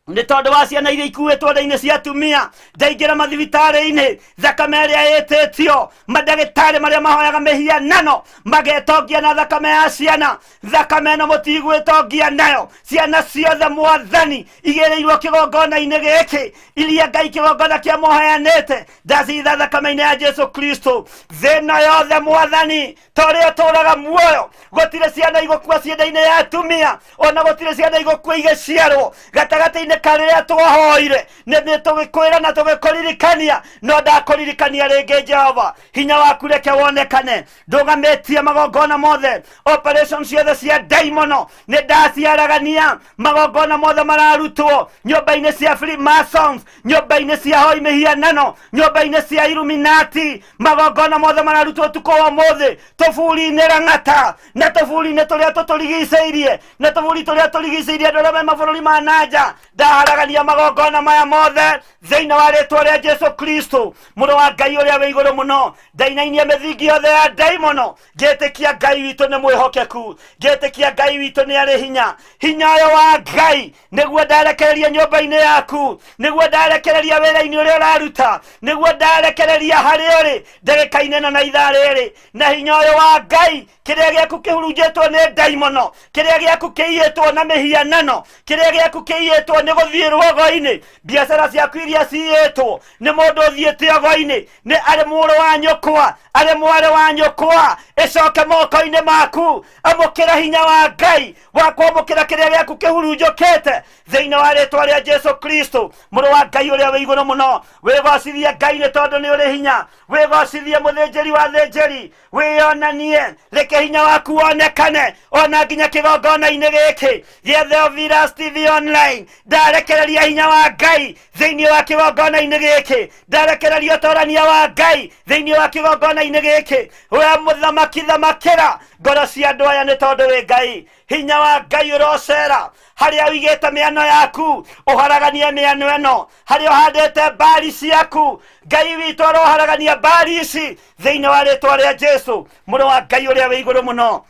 nĩ tondũ wa ciana iria ikuĩtwo nda-inĩ cia atumia, ndaingĩra mathibitarĩ-inĩ, thakame ĩrĩa ĩtĩtio, mandagĩtarĩ marĩa mahoyaga mĩhianano magetongia na thakame ya ciana, thakame ĩno mũtigwĩtongia nayo. Ciana ciothe Mwathani igĩrĩirwo kĩgongona-inĩ gĩkĩ, iria Ngai kĩgongona kĩa moheanĩte, ndacitha thakame-inĩ ya Jesu Kristo. Thĩna yothe Mwathani, ta ũrĩa ũtũũraga muoyo, gũtirĩ ciana igũkua cienda-inĩ ya atumia, ona gũtirĩ ciana igũkua igĩciarwo gatagatĩ-inĩ ka rĩrĩa twahoire. Nĩ tũgĩkwĩra na tũgĩkũririkania, no ndakũririkania rĩngĩ. Jehova, hinya waku reke wonekane. Ndũgamĩtie magongona mothe, operation ciothe cia ndaimono nĩ ndaciaragania, magongona mothe mararutwo nyũmba-inĩ cia Freemasons, nyũmba-inĩ cia hoi mĩhianano, nyũmba-inĩ cia Illuminati, magongona mothe mararutwo ũtukũ wa ũmũthĩ tũburi-inĩ Lang'ata na tũburi-inĩ tũrĩa tũtũrigicĩirie na tũburi tũrĩa tũrigicĩirie andũ arĩa me mabũrũri ma nanja. Ndaharagania magongona maya mothe thĩinĩ wa rĩtwa rĩa Jesu Kristo, mũrũ wa Ngai ũrĩa wĩ igũrũ mũno. Ndainainia mĩthingi yothe ya ndaimono, ngĩtĩkia Ngai witũ nĩ mwĩhokeku, ngĩtĩkia Ngai witũ nĩ arĩ hinya. Hinya ũyũ wa Ngai nĩguo ndarekereria nyũmba-inĩ yaku, nĩguo ndarekereria wĩra-inĩ ũrĩa ũraruta, nĩguo ndarekereria harĩa ũrĩ ndagĩka-inĩ ĩno na ithaa rĩrĩ. Na hinya ũyũ wa Ngai, kĩrĩa gĩaku kĩhurunjĩtwo nĩ ndaimono, kĩrĩa gĩaku kĩiyĩtwo na mĩhianano, kĩrĩa gĩaku kĩiyĩtwo nĩ gũthiĩ rũogo-inĩ, biacara ciaku iria ciyĩtwo nĩ mũndũ ũthiĩte ogo-inĩ, nĩ arĩ mũrũ wa nyũkwa, arĩ mwarĩ wa nyũkwa, ĩcoke moko-inĩ maku. Amũkĩra hinya wa Ngai wa kwamũkĩra kĩrĩa gĩaku kĩhurunjũkĩte thĩinĩ wa rĩtwa rĩa Jesu Kristo, mũrũ wa Ngai ũrĩa wĩ igũrũ mũno. Wĩgocithie Ngai nĩ tondũ nĩ ũrĩ hinya. Wĩgocithie mũthĩnjĩri wa thĩnjĩri. Wĩyonanie, reke hinya waku wonekane ona nginya kĩgongona-inĩ gĩkĩ gĩa Theophilus TV Online. Ndarekereria hinya wa Ngai thĩinĩ wa kĩgongona-inĩ gĩkĩ, ndarekereria ũtorania wa Ngai thĩinĩ wa kĩgongona-inĩ gĩkĩ. We mũthamaki, thamakĩra ngoro cia andũ aya nĩ tondũ wĩ Ngai. Hinya wa Ngai ũrocera harĩa ũigĩte mĩano yaku, ũharaganie mĩano ĩno. Harĩa ũhandĩte mbari ciaku, Ngai witũ aroharagania mbari ici thĩinĩ wa rĩtwa rĩa Jesu, mũrũ wa Ngai ũrĩa wĩ igũrũ mũno.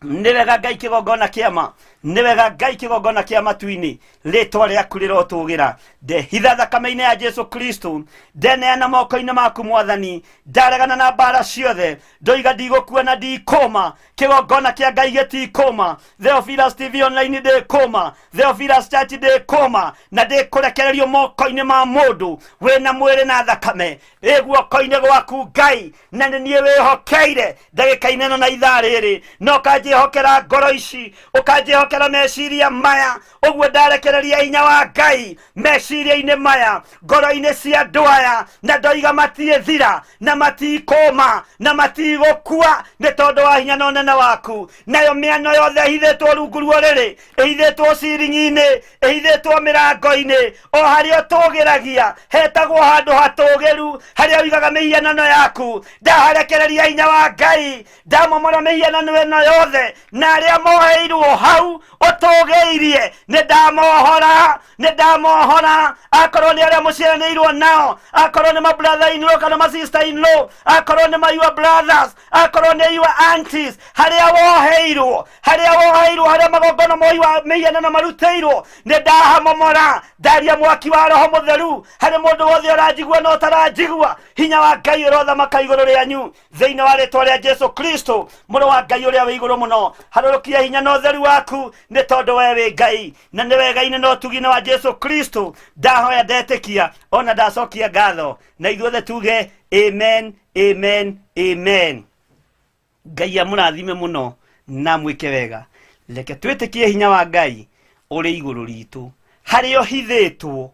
Nĩ wega Ngai kĩgongona kĩama, nĩ wega Ngai kĩgongona kĩa matu-inĩ, rĩtwa rĩaku rĩrotũgĩra. Ndehitha thakame-inĩ ya Jesu Kristo, ndeneana moko-inĩ maku Mwathani, ndaregana na mbara ciothe, ndoiga ndigũkua na ndikũma. Kĩgongona kĩa Ngai gĩtikũma, Theophilus TV Online ndĩkũma, Theophilus Church ndĩkũma, na ndĩkũrekererio moko-inĩ ma mũndũ wĩna mwĩrĩ na thakame. Ĩ guoko-inĩ gwaku Ngai, na nĩ niĩ wĩhokeire ndagĩka-inĩ ĩno na ithaa rĩrĩ, na ũkanjĩhokera ngoro ici, ũkanjĩhokera meciria maya. Ũguo ndarekereria hinya wa Ngai meciria-inĩ maya, ngoro-inĩ cia andũ aya, na ndoiga matiĩthira na matikũma na matigũkua nĩ tondũ wa hinya na ũnene waku. Nayo mĩano yothe ĩhithĩtwo rungu rwa ũrĩrĩ, ĩhithĩtwo ciring'i-inĩ, ĩhithĩtwo mĩrango-inĩ, o harĩa ũtũgĩragia hetagwo handũ hatũgĩru, harĩa ũigaga mĩhianano yaku, ndaharekereria hinya wa Ngai, ndamomora mĩhianano ĩno yothe, na arĩa moheirwo hau ũtũgĩirie nĩ ndamohora, nĩ ndamohora. Akorwo nĩ arĩa mũciaranĩirwo nao, akorwo nĩ ma brother in law kana ma sister in law, akorwo nĩ ma your brothers, akorwo nĩ your aunties, harĩa woheirwo, harĩa woheirwo, harĩa magongona moi wa mĩhianano marutĩirwo, nĩ ndahamomora. Ndaria mwaki wa Roho Mũtheru harĩ mũndũ wothe ũranjigua na ũtaranjigua. Hinya wa Ngai ũrothamaka igũrũ rĩanyu thĩinĩ wa rĩtwa rĩa Jesu Kristo, mũrũ wa Ngai ũrĩa wĩ igũrũ mũno. Harũrũkia hinya na ũtheru waku nĩ tondũ we wĩ Ngai, na nĩ wega-inĩ na ũtugi-inĩ wa Jesu Kristo ndahoya, ndetĩkia, ona ndacokia ngatho, na ithuothe tuge amen, amen, amen. Ngai amũrathime mũno na mwĩke wega. Reke twĩtĩkie hinya wa Ngai ũrĩ igũrũ ritũ, harĩa ũhithĩtwo,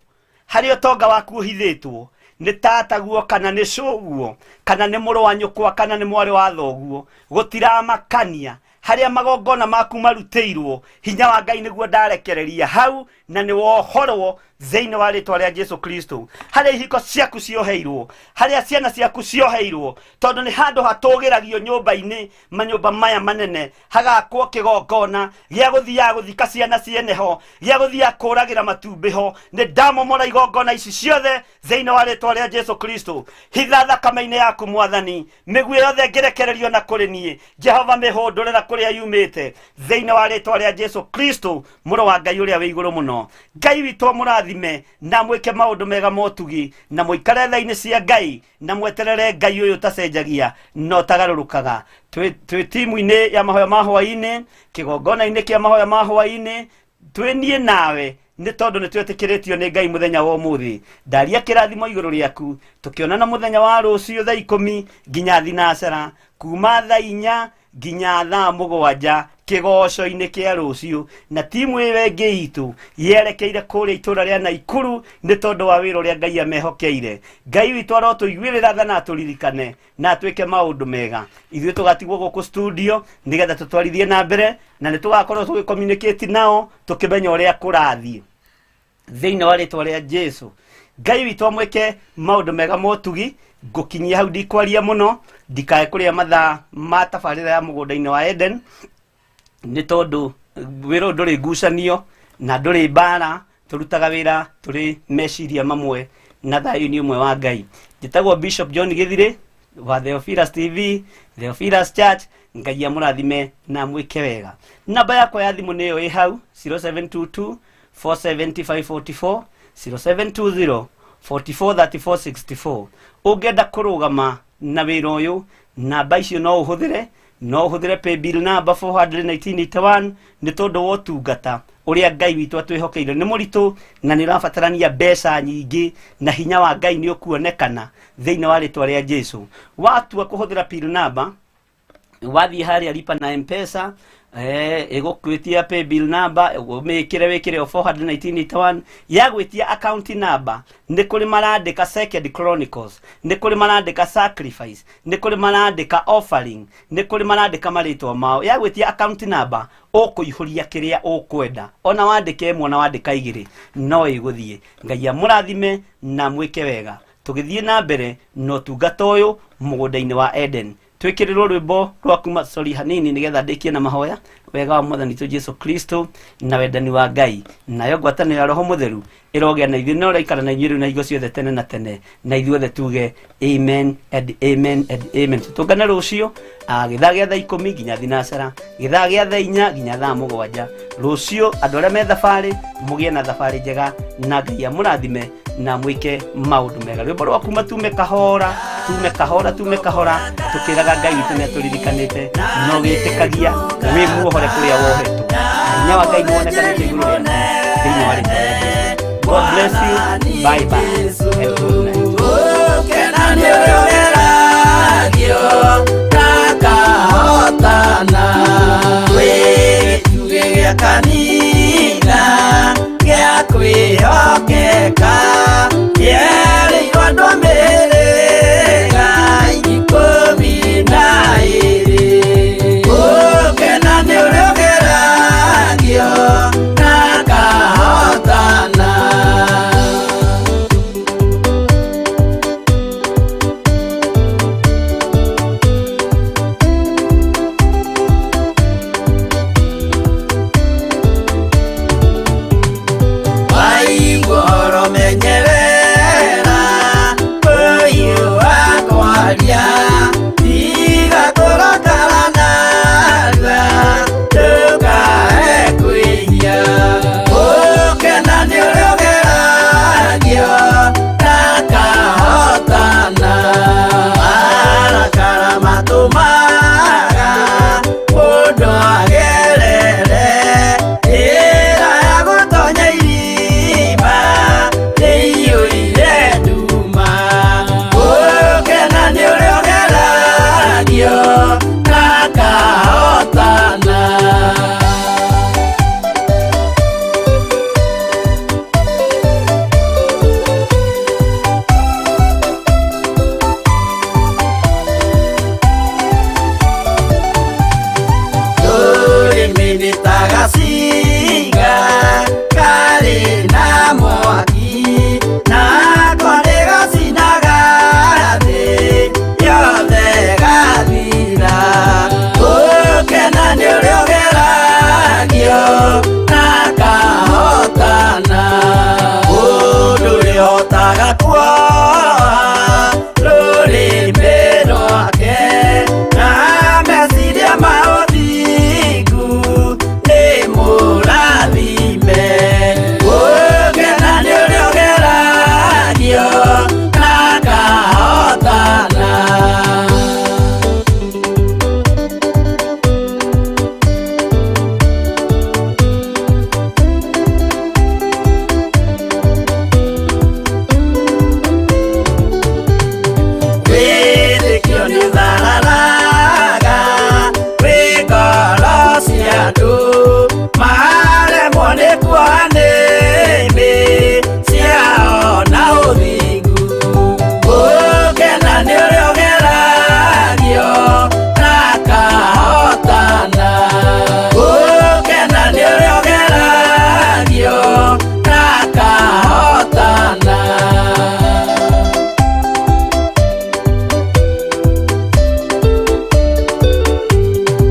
harĩa ũtonga waku ũhithĩtwo. Nĩ tataguo kana nĩ cũguo kana nĩ mũrũ wa nyũkwa kana nĩ mwarĩ wa thoguo, gũtiramakania harĩa magongona maku marutĩirwo. Hinya wa Ngai nĩguo ndarekereria hau, na nĩ wohorwo thĩinĩ wa rĩtwa rĩa Jesu Kristo. Harĩa ihiko ciaku cioheirwo, harĩa ciana ciaku cioheirwo, tondũ nĩ handũ hatũgĩragio nyũmba-inĩ, manyũmba maya manene hagakwo kĩgongona gĩa gũthiaga gũthika ciana ciene ho, gĩa gũthiaga kũragĩra matumbĩ ho. Nĩ ndamomora igongona ici ciothe thĩinĩ wa rĩtwa rĩa Jesu Kristo. Hitha thakame-inĩ yaku, Mwathani, mĩguĩ yothe ĩngĩrekererio na kũrĩ niĩ. Jehova, mĩhũndũre na kũrĩa yumĩte thĩinĩ wa rĩtwa rĩa Jesu Kristo, mũrũ wa Ngai ũrĩa wĩ igũrũ mũno. Ngai witũ amũrathime na mwĩke maũndũ mega motugi, na mũikare tha-inĩ cia Ngai, na mweterere Ngai ũyũ ũtacenjagia na ũtagarũrũkaga. Twĩ timu-inĩ ya mahoya ma hwaĩ-inĩ, kĩgongona-inĩ kĩa mahoya ma hwaĩ-inĩ, twĩ niĩ nawe, nĩ tondũ nĩ twetĩkĩrĩtio nĩ Ngai mũthenya wa ũmũthĩ. Ndaria kĩrathimo igũrũ rĩaku. Tũkĩonana mũthenya wa rũciũ thaa 10 nginya thinacara, kuma thaa 4 nginya thaa 7 kĩgoco-inĩ kĩa rũciũ, na timu ĩyo ĩngĩ itũ yerekeire kũrĩa itũra rĩa Naikuru nĩ tondũ wa wĩra ũrĩa Ngai amehokeire. Ngai witũ arotũiguĩrĩra tha na atũririkane na atwĩke maũndũ mega. Ithuĩ tũgatigwo gũkũ studio nĩgetha tũtwarithie na mbere, na nĩ tũgakorwo tũgĩcommunicate nao tũkĩmenya ũrĩa kũrathiĩ thĩinĩ wa rĩtwa rĩa Jesu. Ngai witũ amwĩke maũndũ mega motugi. Ngũkinyia hau, ndikwaria mũno ndikae kũrĩa mathaa ma tabarĩra ya mũgũnda-inĩ wa Eden, nĩ tondũ wĩra ũyũ ndũrĩ ngucanio na ndũrĩ mbara. Tũrutaga wĩra tũrĩ meciria mamwe na thayũ-inĩ ũmwe wa Ngai. Njĩtagwo Bishop John Gĩthirĩ wa Theophilus TV, Theophilus Church. Ngai amũrathime na mwĩke wega. Namba yakwa ya thimũ nĩyo ĩ hau, 0722 47544, 0720 443464. Ũngĩenda kũrũgama na wĩra ũyũ, namba icio no ũhũthĩre, no ũhũthĩre paybill number 41981, nĩ tondũ wa ũtungata ũrĩa Ngai witũ atwĩhokeire nĩ mũritũ na nĩ ũrabatarania mbeca nyingĩ, na hinya wa Ngai nĩ ũkuonekana thĩinĩ wa rĩtwa rĩa Jesu. Watua kũhũthĩra bill number, wathiĩ harĩa lipa na Mpesa, ĩgũkwĩtia paybill number, ũmĩkĩre, wĩkĩre o 41981. Yagwĩtia account number, nĩ kũrĩ marandĩka Second Chronicles, nĩ kũrĩ marandĩka sacrifice, nĩ kũrĩ marandĩka offering, nĩ kũrĩ marandĩka marĩtwa mao. Yagwĩtia account number, ũkũihũria kĩrĩa ũkwenda, ona wandĩke ĩmwe ona wandĩka igĩrĩ no ĩgũthiĩ. Ngai amũrathime na mwĩke wega tũgĩthiĩ na mbere na ũtungata ũyũ mũgũnda-inĩ wa Eden. Twĩkĩrĩrwo rwĩmbo rwa kuma sorry hanini nĩgetha ndĩkie na mahoya. Wega wa Mwathani witũ Jesu Kristo na wendani wa Ngai nayo ngwatanĩro ya Roho Mũtheru ĩrogĩa na ithuĩ na ũraikara na inyuĩ rĩu na hingo ciothe tene na tene. Na ithuothe tuge amen and amen and amen. Tũtũngane rũciũ gĩthaa gĩa thaa 10 nginya thinacara, gĩthaa gĩa thaa 4 nginya thaa 7 rũciũ. Andũ arĩa me thabarĩ, mũgĩe na thabarĩ njega, na Ngai amũrathime na mwĩke maũndũ mega. Rwĩmbo rwa kuma tume kahora, tume kahora, tume kahora, tũkĩraga Ngai witũ nĩ atũririkanĩte na ũgĩtĩkagia wĩ muohore kũrĩa wohetwo. Hinya wa Ngai nĩ wonekanĩte igũrũ rĩaku thĩinĩ wa rĩtwa rĩa Jesu. God bless you. Bye bye and good night.